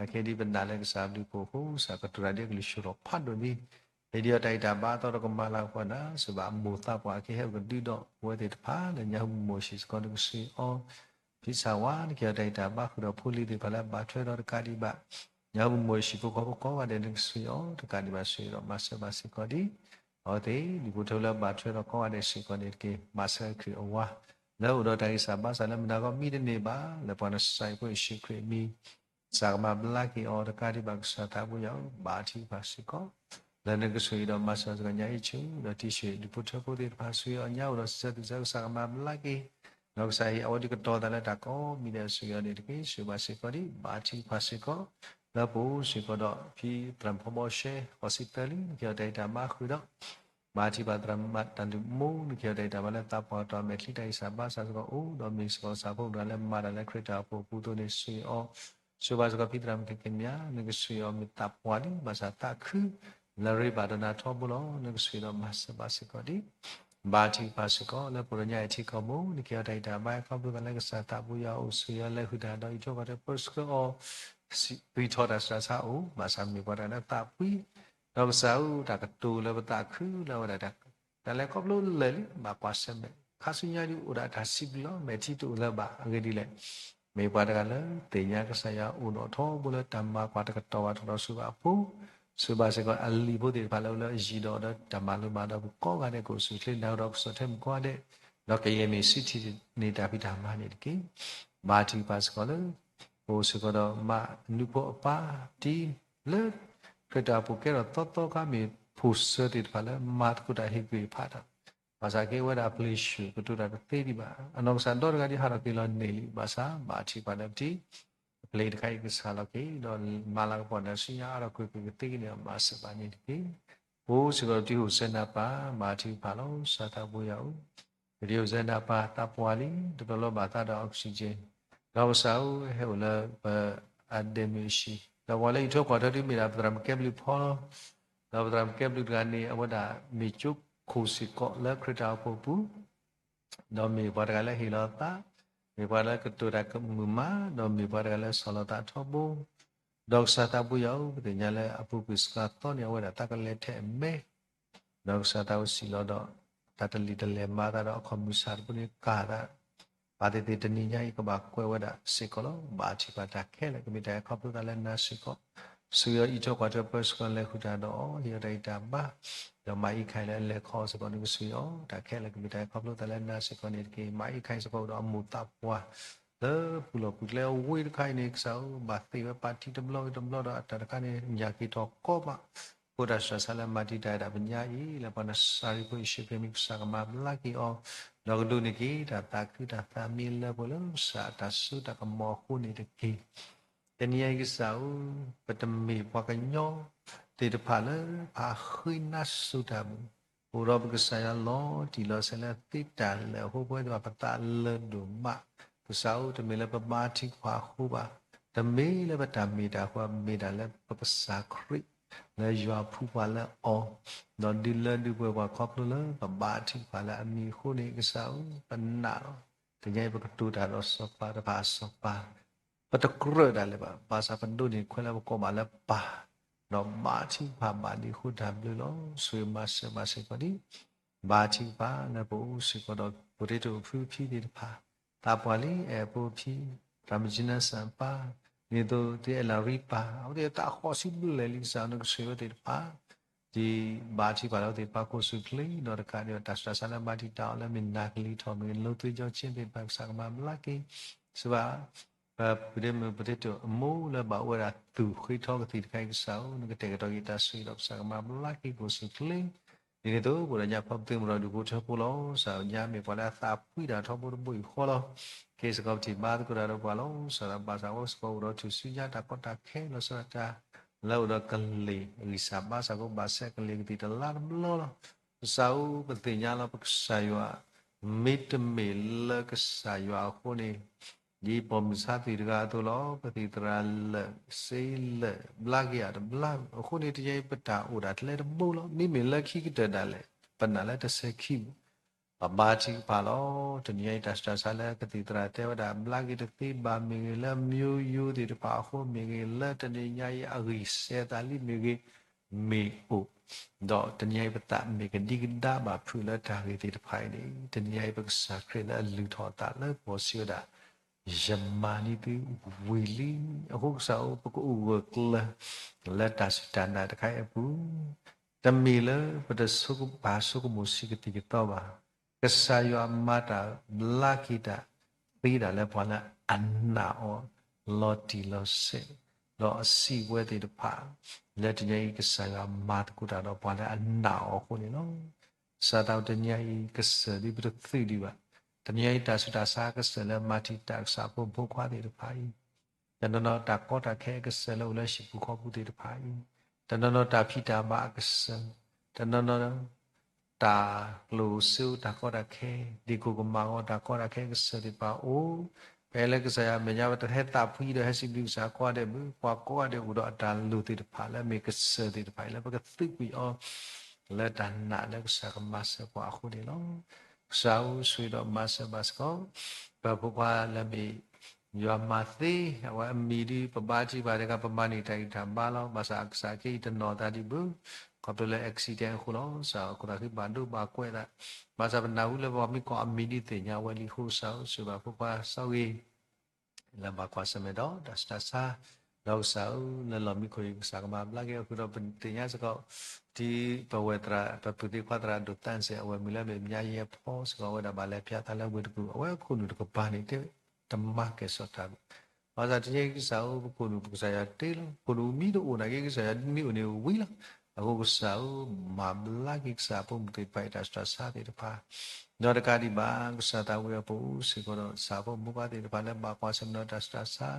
အခဲဒ်ပနာ်လၢကစၢ်ဘျုးဖှိၣ်အဃိ ကစၢ်ကတိၤတၢ်ဒ်အကလုၢ်ဆှိၣ်ထီၣ်ဖးဒိၣ်လံ, ဟ့ၣ်ဒံးအီၤတၢ်ဂံၢ်တၢ်ဘါအသီဒီးကမၤလၤကပီၤနၤ, စ့ၢ်ဘၣ်အမိၢ်သးပှၢ်အခ့ဟဲအိၣ်ကဒုဒီးပဝဲသ့ၣ်တဖၣ် လၢညၣ်ဟူမုၢ်မီၢ်ဆံးစ့ၢ်ကီးနကဆှၢအီၤ, ဖံဆၣ်ဝါ နကဟ့ၣ်အီၤတၢ်ဂံၢ်တၢ်ဘါဃုာ်ဒီးဖိလံၤသ့ၣ်တဖၣ်လၢဘၣ်ထွဲဒီးတကးဒံးဘၣ်, ညၣ်ဟူမုၢ်မီၢ်ဆံးဖိဃီဖိကိးဂၤဒဲးနကဆှၢအီၤ, တကးဒံးဘၣ်ဆှၢဒီးမၤစၢၤဘၣ်စ့ၢ်ကီးဒ် အဝဲသ့ၣ် ဒူၣ်ဖိထၢလၢဘၣ်ထွဲဒီးကိးဂၤဒဲးစ့ၢ်ကီးန့ၣ်တက့ၢ်. မၤစၢၤခရံာ်အဝၤ လၢအိၣ်ဒီးတၢ်ဂံၢ်စၢ်ဘါစၢ်လၢမုၢ်နၤဂီၢ်မံတန့ၢ်ဘၣ်, လၢပှၤနစၢ်အံၤဖိယ့ၣ်ၡူးခရံာ်အမံၤ ကစၢ်ကမၤဘျါက့ၤအီၤတကးဒံးဘၣ် ကစၢ်သးပူၤယွၤဧၢ, ဘါထုကဖၣ်စ့ၢ်ကီး လၢနကဆိၣ်ဂ့ၤဒီးမၤစၢၤစ့ၢ်ကီးညါအံၤဆူၣ်, ဒီးတံၤဆှၢဒူၣ်ဖိထၢဖိသ့ၣ်တဖၣ်ဆှၢအီၤညါအိၣ်ဒီးစံးဆၢသုးစၢကစၢ်ကမၤဘျါက့ၤ, ဒီးကစၢ်ဟ့ၣ်အဝဲဒုးကတီၤသးလၢတၢ်ကိးမံၤဒဲးဆှၢအီၤန့ၣ်တက့ၢ်. ဆှၢဘၣ်စ့ၢ်ကီးဒ် ဘါထုကဖၣ်စ့ၢ်ကီး လၢပအိၣ်စ့ၢ်ကီးဒီးဖံသရၣ်မုၣ်ဖီဘီရှဲ ဃိးဆံသၢလံ နကဟ့ၣ်အီၤတၢ်ဂံၢ်တၢ်ဘါဃုာ်ဒီး ဘါထုကဖၣ်သရၣ်မုၣ်မၤတၢ်လုၢ်မူ နကဟ့ၣ်အီၤတၢ်ဂံၢ်တၢ်ဘါလၢသးပှၢ်ကတီၢ် မဲာ်ချံတၢ်ဂံၢ်စၢ်ဘါစၢ်စ့ၢ်ကီးအိၣ်, ဒီးမ့ၢ်စ့ၢ်ကီးကစၢ်ဖိမုၣ်တဂၤလၢမၤတၢ်လၢခရံာ်တၢ်အိၣ်ဖှိၣ်အပူၤအသိးန့ၣ် ဆိၣ်ဂ့ၤအီၤ, ဆိၣ်ဂ့ၤဘၣ်စ့ၢ်ကီးဖံသရၣ်မုၣ်ခဲကနံၣ်အံၤ, နကဆိၣ်ဂ့ၤအီၤမ့ၢ်သးပှၢ်လံ, ဘၣ်ဆၣ်သးခုလၢအရ့ဘၣ်ဒီးနၤထီဘိလီၤ. နကဆိၣ်ဂ့ၤဒီးမၤစၢၤဘၣ်စ့ၢ်ကီးဒံး ဘါထုကဖၣ်စ့ၢ်ကီး လၢပှၤကညီအံၤထံကီၢ်ပူၤ နကဟ့ၣ်အီၤတၢ်ဂံၢ်တၢ်ဘါ ခီဖျိသးလၢကစၢ်သးပှ့ၤယွၤအိၣ် ဆိၣ်ဂ့ၤအီၤ လဲၤဃုာ်တၢ်ဒီးအံးထွဲကွၢ်ထွဲပၢဆှၢအီၤ, သွံၣ်ထီၣ်တၢ်ဆူးတၢ်ဆါအိၣ်, ဘၣ်ဆၣ်မ့ၢ်ပှၤတဂၤလၢသးပှ့ၤ, ဒီးကစၢ်အူတၢ်ကတိၤလၢပသးခုလၢအဝဲဒၣ် တၢ်လဲၤခီဖျိလၢာ်လံ ဘၣ်ကွၢ်ဆၢၣ်မဲာ်, ခါဆူညါဒုးအိၣ်ဒၣ်တၢ်စံးဘျုးလီၤ. မဲာ်ထံတအိၣ်လၢၤဘၣ်. အဂ့ၢ်ဒ်လဲၣ်, မ့ၢ်ပှၤတဂၤလၢသ့ၣ်ညါကစၢ်ယွၤအိၣ်ဒီးထီဘိလၢတၢ်မၤကွၢ်တကတီၢ်ဘၣ်တတီၤဆူဘၣ်အဖိ, ဆိၣ်ဂ့ၤဘၣ်စ့ၢ်ကီးအလံၤဖိသ့ၣ်တဖၣ်လၢအအိၣ်လၢအယံၤဒီး ဒီးတၢ်မၤလိမၤဒိးပူၤကိးဂၤဒဲး ကအိၣ်ဆူၣ်အိၣ်ချ့ နၢ်ဟူဒီးကဆီၣ်ထွဲမုၣ်ကိးဂၤဒဲး, ဒီးကယဲၢ်မ့ၢ်ဆူၣ်ထံးန့ၢ်တၢ်ဖံးတၢ်မၤန့ၣ်တက့ၢ်. ဘါထုကဖၣ်စ့ၢ်ကီးလၢ ပအိၣ်စ့ၢ်ကီးဒီးမါအနူဖိအပၢ်တံၤလၢ ခရံာ်တၢ်အိၣ်ဖှိၣ်ကဲထီၣ်သီသီခါ မ့ၢ်ဖိၣ်စၢၤသ့ၣ်တဖၣ်လၢမၤသကိးတၢ်ဟ့ၣ်ကူၣ်ဟ့ၣ်ဖးတၢ်, ဘၣ်ဆၣ်က့ၤဝဲဒၣ်အပျ့ၤဆူၣ် ကတိၤတၢ်တသ့ဒံးဘၣ်. အနီၢ်ကစၢ်ဒီတဂၤဒ်ဟးထီၣ်က့ၤလီၤန့ၢ်လံ, ဘၣ်ဆၣ်ဘါထုကဖၣ်လၢပတံၤ အပျ့ၤတခါအံၤကစၢ်လီၤက့ၤ ဒီးမၤလၤကပီၤနၤဆူညါအါထီၣ်ကွ့ၢ်ကွ့ၢ်ကသ့ကန့ၢ်အီၤ မၤစၢၤဘၣ်န့ၣ်တက့ၢ်. ပအိၣ်စ့ၢ်ကီးဒီးပတံၤ ဟိၣ်စဲနၤပၢ်, ဘါထုကဖၣ်လီၤ ကစၢ်သးပှ့ၤယွၤအိၣ်, ပတံၤ ဟိၣ်စဲနၤပၢ် သးပှၢ်လံ, တဘျီလီၤဘၣ်သးဒီး oxygen, ဒီးကစၢ်ဧၢ ဟဲအိၣ်လၢပအဒဲမုၢ်အဟံၣ်, ဒီးပှၤလၢအံးထွဲကွၢ်ထွဲဒုးမ့ၢ်ဒၣ်ပသရၣ်မုၣ်ကဲဘျုးဖီလီၤ. ဒီးပသရၣ်မုၣ်ကဲဘျုးတဂၤန့ၣ် အဝဲဒၣ်မ့ၢ်ကၠိခိၣ်စ့ၢ်ကီးလၢခရံာ်တၢ်အိၣ်ဖှိၣ်ပူၤ ဒီးမ့ၢ်ပှၤတဂၤလၢဟ့ၣ်လီၤသး, မ့ၢ်ပှၤလၢကတိၤတၢ်ကမုာ်မး, ဒီးမ့ၢ်ပှၤတဂၤလၢဆီၣ်လီၤသးထီဘိ, ဒီးကစၢ်သးပှ့ၤယွၤဧၢ, ပသ့ၣ်ညါလၢအပူၤကွံာ်စှၤသီန့ၣ် အဝဲဒၣ်သးကလဲၤထဲအမဲာ်, ဒီးကစၢ်သးအိၣ်စံးလီၤဒီး တၢ်တလံာ်တလဲၢ်မၤသးဒီးအခီၣ်မုၢ်ဆၣ်တဘိန့ၣ်ကၢ်သး ဘၣ်သ့ၣ်သ့ၣ်တနံၤညါအံၤကဘၣ်ကွဲးဝဲဒၣ်စ့ၢ်ကီးလီၤ. ဘါထုကဖၣ်တၢ်ခဲလၢာ် ကမ့ၢ်တၢ်ဟဲခီဖျိသးလၢနၤစ့ၢ်ကီး, ဆိၣ်ဂ့ၤအီၤ အံးထွဲကွၢ်ထွဲပၢဆှၢ လဲၤဃုာ်တၢ်ဒီးအီၤ ဟ့ၣ်အီၤတၢ်ဂံၢ်တၢ်ဘါ, ဒီးမၤအံးခါအံၤလၢအလဲၤခီစ့ၢ်ကီးန့ၣ် ကဆိၣ်ဂ့ၤအီၤ တၢ်ခဲလၢာ် ကမ့ၢ်တၢ်ဟဲခီဖျိသးလၢနၤစ့ၢ်ကီးန့ၣ်တက့ၢ်. မၤအံးခါအံၤစ့ၢ်ကီးအိၣ်ဒီးအမိၢ်သးပှၢ် လၢပူၤလီၢ်ပူၤကျဲအဝ့ၢ်တခါအံၤန့ၣ် ကစၢ်ဧၢ ဘၣ်သ့ၣ်ဝဲပာ်ထံတဘျီဂ့ၤတဘျီဒီး အတၢ်တခါန့ၣ် ညၣ်က့ၤထီၣ်ကီးဘၣ် အဃိတၢ်ဆူးတၢ်ဆါလၢမၤတံာ်တာ်ဝဲဒၣ်ပညါအံၤ လၢပှၤနစၤရ့းဖိယ့ၣ်ၡူးခရံာ်မံၤ ကစၢ်ကမၤဘျါက့ၤအီၤ, ဒီးကဒိးန့ၢ်က့ၤတၢ်သးခုတၢ်သးမံလၢပှဲၤလၢကစၢ်အတၢ်စိတၢ်ကမီၤအဃိန့ၣ်တက့ၢ်. တနံၤအံၤကစၢ်ဧၢ, ပတမ့ၢ်ပှၤကညီသ့ၣ်တဖၣ်လၢ ပဟးဃ့နါစိၤတၢ်မုာ်, အိၣ်ဒီးပကစၢ်ယွၤလီၤတံၢ်လီၤဆဲးလၢသ့တၢ်လၢာ်အဃိ ပဝဲသ့ၣ်တဖၣ်ပသးလၢာ်ဒိၣ်မး, ကစၢ်ဧၢ တမ့ၢ်လၢပဘါထုကဖၣ်အဃိဘၣ်, တမ့ၢ်လၢပတၢ်မ့ၢ်တၢ်ဃိဘၣ်, မ့ၢ်ဒၣ်လၢပကစၢ်ခရံာ် လၢယွၤဖှူပှၤလၢအီၤ, ဒီးဒုးလၢဒုးပှဲၤပှၤခီဖျိလၢပဘါထုကဖၣ်လၢအမံၤအဃိန့ၣ် ကစၢ်ဧၢ ပနာ်လီၤ. တနံၤအံၤပကတိၤတၢ်ဒီးစီၤပၤတဖၣ်အစီၤပၤ ပတကြၢးဒၣ်လဲာ်ဘၣ်, ဘၣ်ဆၣ်ပဒိးန့ၢ်ခွဲးလၢပကိးဘၣ်လၢပၢ်, ဒီးဘါထုကဖၣ်ဘၣ်ဒံးအဃိတၢ်ဘျုးလီၤ. ဆိၣ်ဂ့ၤမၤစၢၤဘၣ်စ့ၢ်ကီးဒံး ဘါထုကဖၣ်လၢပအိၣ်စ့ၢ်ကီးဒီး ပတံၤဖိဖုဖံသ့ၣ်တဖၣ်, သးပှၢ်လံ အဲၣ်ဖိဖံ, သရၣ်မုၣ်ကၠံနါစၣ်ပၢ်, ဒ်သိးသုအဲၣ်လီၤရံပၢ်, အဝဲသ့ၣ်တၢ်ဃီၤစံးဘျုးလဲာ်လံကစၢ် နကဆိၣ်ဂ့ၤအဝဲသ့ၣ်တဖၣ် ဒ်ဘါထုကဖၣ်လၢအဝဲသ့ၣ်တဖၣ်ကိးဆူၣ်ချ့, ဒီးတကးဒံးဘၣ် တၢ်ဆူးတၢ်ဆါလၢဘါထုကဖၣ်အီၤလၢမ့ၢ်နၢ်ကလံၤထီၣ်မ့ၢ်ဂ့ၤ လိာ်သွ့ကၠီဆ့သ့ၣ်တဖၣ် ကစၢ်ကမၤဘျါက့ၤ, စံးဘၣ် ပပုၢ်ဒ့မုၣ်ပတံၤဖိအမိၢ်လၢဘၣ်အိၣ်ဝဲဒၣ်သူၣ်ဃ့ထီကသံၣ်တခါအံၤကစၢ်ဧၢ, နကတဲာ်ကတီၤက့ၤတၢ်ဆိၣ်ဂ့ၤဒီးကစၢ်ကမၤဘျါက့ၤကိးဆူၣ်ချ့, ဒ်န့ၣ်အသိး ပဝဲဒၣ်ညါဖီပသ့မရီဒုးဖိထၢဖိလီၤ. ကစၢ်ညါမ့ၢ်ပှၤလၢအသးဖှံတၢ်ထီဘိတဘိယူၢ်ဃီလီၤ. က့ၤစ့ၢ်ကီးပထံၣ်ဘါသကိးတၢ်ဒီးပှၤလီၤ. ကစၢ်ဒၣ်ဘၣ်ဆၣ်ဝဲစ့ၢ်ကီးအိၣ်ဒီးထူၣ်စုညါတၢ်ကီတၢ်ခဲ လီၤဆီဒၣ်တၢ် လၢအိၣ်ဒီးကလ့ၢ်အဂံၢ်စၢ်ဘါစၢ်ဖိ ဘၣ်ဆဲးကလ့ၢ်ကသံၣ်တလါတဘျီလီၤ. ကစၢ်ဧၢ ပသ့ၣ်ညါလီၤပကစၢ်ယွၤ, မ့တမ့ၢ်လၢကစၢ်ယွၤအဃိန့ၣ် ဒ်ပိာ်မုၣ်ဆါသံၣ်တဂၤအသိးလီၤ. ပသံၣ်သရၣ်လၢာ်စ့လၢာ်ဘျါက့ၤယၤတဘျါ, အဃိန့ၣ် တနံၤအံၤပတၢ်အိၣ်ဒၣ်ထဲတဘိလီၤ. မ့မ့ၢ်လၢခံကတၢၢ်ဒၣ်လဲာ် ပနာ်လၢတဆဲးခံဘၣ်. ပဘါထုကဖၣ်လီၤ. တနံၤအံၤတၢ်ဆူးတၢ်ဆါလၢကသံၣ်သရၣ်တဲဝဲဒၣ် ဘျါက့ၤတသ့ဘၣ်မ့ၢ်ဂ့ၤ, လၢမျိုးရိုးသ့ၣ်တဖၣ်အဃိမ့ၢ်ဂ့ၤ, လၢတနံၤညါအံၤအဂံၢ်စဲးသးလံမ့ၢ်ဂ့ၤ, မ့ၢ်အိၣ် ဒီးတနံၤအံၤပသးမ့ၢ်ကဒံကဒါဘၣ်ဖုးလၢတၢ်ဂ့ၢ်သ့ၣ်တဖၣ်အံၤန့ၣ် တနံၤအံၤပကစၢ်ခရံာ်လၢအလုၢ်ထီၣ်အသးလၢပဂီၢ်စံးဝဲဒၣ်, ယမၤန့ၢ်သုဝံၤလံ. အဃိကစၢ်ဧၢ ပကအိၣ်ဂၢၢ်ကျၢၤ လၢတၢ်စူၢ်တၢ်နာ်တခါအံၤအပူၤ, တမ့ၢ်လၢပတဆိကပာ်ဆိကမိၣ်ဆံးကသံၣ်ကသီဘၣ်. ကစၢ်ယွၤမၤတၢ်ဘျါက့ၤတၢ်သ့ဒၣ်လၢပှၤလၢအနာ်အီၤလီၤတံၢ်လီၤဆဲး, ဒီးအစံးဝဲသ့ၣ်တဖၣ် လၢတနံၤအံၤကစၢ်ယွၤမၤသကိးတၢ်ဒီးပှၤလၢအနာ်အီၤအဃိန့ၣ်လီၤ. ကစၢ်သးအိၣ်တနံၤအံၤကစၢၢ်ဒ်ပတသုးဒံးဘၣ်. တနံၤအံၤတၢ်ဆူးတၢ်ဆါကစၢၢ်လၢမၤတံာ်တာ်ကစၢ်ဖိမုၣ်ဖိခွါသ့ၣ်တဖၣ်အံၤ, တနီၤနီၤတၢ်ကီတၢ်ခဲအကစၢၢ်လၢအိၣ်လၢဟံၣ်ပူၤဃီပူၤသ့ၣ်တဖၣ်အံၤ, တနီၤနီၤတၢ်ဖံးတၢ်မၤအကစၢၢ်, တနီၤနီၤ တၢ်ကျိၣ်စ့အိၣ်တၢ်ကီတၢ်ခဲ, ဒ့ၣ်ခိၣ်ကမၣ်ဂီၤတၢ်ကီတၢ်ခဲကစၢၢ်သ့ၣ်တဖၣ်အိၣ်, ပအဲၣ်လၢကစၢ်ယွၤမဲာ်ညါ ပတဟဲသးဖှံဒီးဟဲစံးဘျုးကစၢ်ကိးဂၤဒဲးဘၣ်, ပှၤကိးဂၤဒဲးအိၣ်ဒီးအတၢ်လိၣ်သ့ၣ်တဖၣ်လၢအမ့ၢ်ကစၢၢ်သ့ၣ်တဖၣ်အံၤ လၢပကသုးကွံာ်အီၤ လၢတၢ်နာ်လၢကစၢ်ကမၤစၢၤပှၤအဃိန့ၣ်လီၤ. ကစၢ်ဧၢ ဆိၣ်ဂ့ၤဒီးမၤစၢၤဘၣ်စ့ၢ်ကီး ပဖိခွါလၢအမ့ၢ် ယွၤမၤသ့, အဝဲအမံၤဒ်ပဘါထုကဖၣ်တဂၤ ပမၤန့ၢ်တၢ်ဂံၢ်တၢ်ဘါလီၤ. ဘၣ်ဆၣ်ကစၢ်ခ့အံၤတနီၤသးဒံးဘၣ်, ခီဖျိလၢ accident အဃိလီၤ. ကစၢ်ခိၣ်သးဃံဘၣ်ဒိဘၣ်ကွဲးသး, ဘၣ်ဆၣ်ပနၢ်ဟူလၢပှၤမ့ၢ်ကိးအမံၤဒ်သ့ၣ်ညါဝဲလံအဃိ ကစၢ်ဧၢ ဆိၣ်ဂ့ၤဘၣ်ဖိခွါစီၤဂ့ၤ လၢဘၣ်ကွၢ်ဆၢၣ်မဲာ်ဒီးတၢ်ဆူးတၢ်ဆါ, ဒီးကစၢ်ဧၢ လၢလီၢ်မံခိၣ်အံၤ ကစၢ်ကမၤဘျါက့ၤအဃိဒီး ပသ့ၣ်ညါစ့ၢ်ကီး ဒ်ပဝဲၢ်သရၣ် ပပုၢ်သ့ၣ်ခွါသရၣ်ဒိၣ်သးစဲး အဝဲမံၤလၢအမ့ၢ် မြယဲဖီ စ့ၢ်ကီး အဝဲဒၣ်ဘၣ်လဲၤဖျါသးလၢဝ့ၢ်တကူၣ် အဝဲအခိၣ်နူာ်တကပၤန့ၣ် တမၤကဲၣ်ဆိးတၢ်ဘၣ်. ဘၣ်ဆၣ်တနံၤအံၤ ကစၢ်ဧၢ ပခိၣ်နူာ်ပကစၢ်ယွၤတ့လီၤ. ခိၣ်နူာ်မ့ၢ်တအိၣ်နာ်က့ ကစၢ်ယွၤမ့ၢ်အိၣ်န့ၣ်ဝံၤလီၤ. အဃိကစၢ်ဧၢ မၤဘျါက့ၤကစၢ်အဖိမုၣ်သ့ၣ်တဖၣ်အံၤ တၢ်ဆူးတၢ်ဆါသ့ၣ်တဖၣ် ဒီးတကးဒံးဘၣ် ကစၢ်သးဝံၣ်အပူၤစ့ၢ်ကီးဒီး ကစၢ်ဖိမုၣ်ဖိခွါသ့ၣ်တဖၣ်လၢဘၣ်ကွၢ်ဆၢၣ်မဲာ်ဒီးတၢ်ဆူးတၢ်ဆါ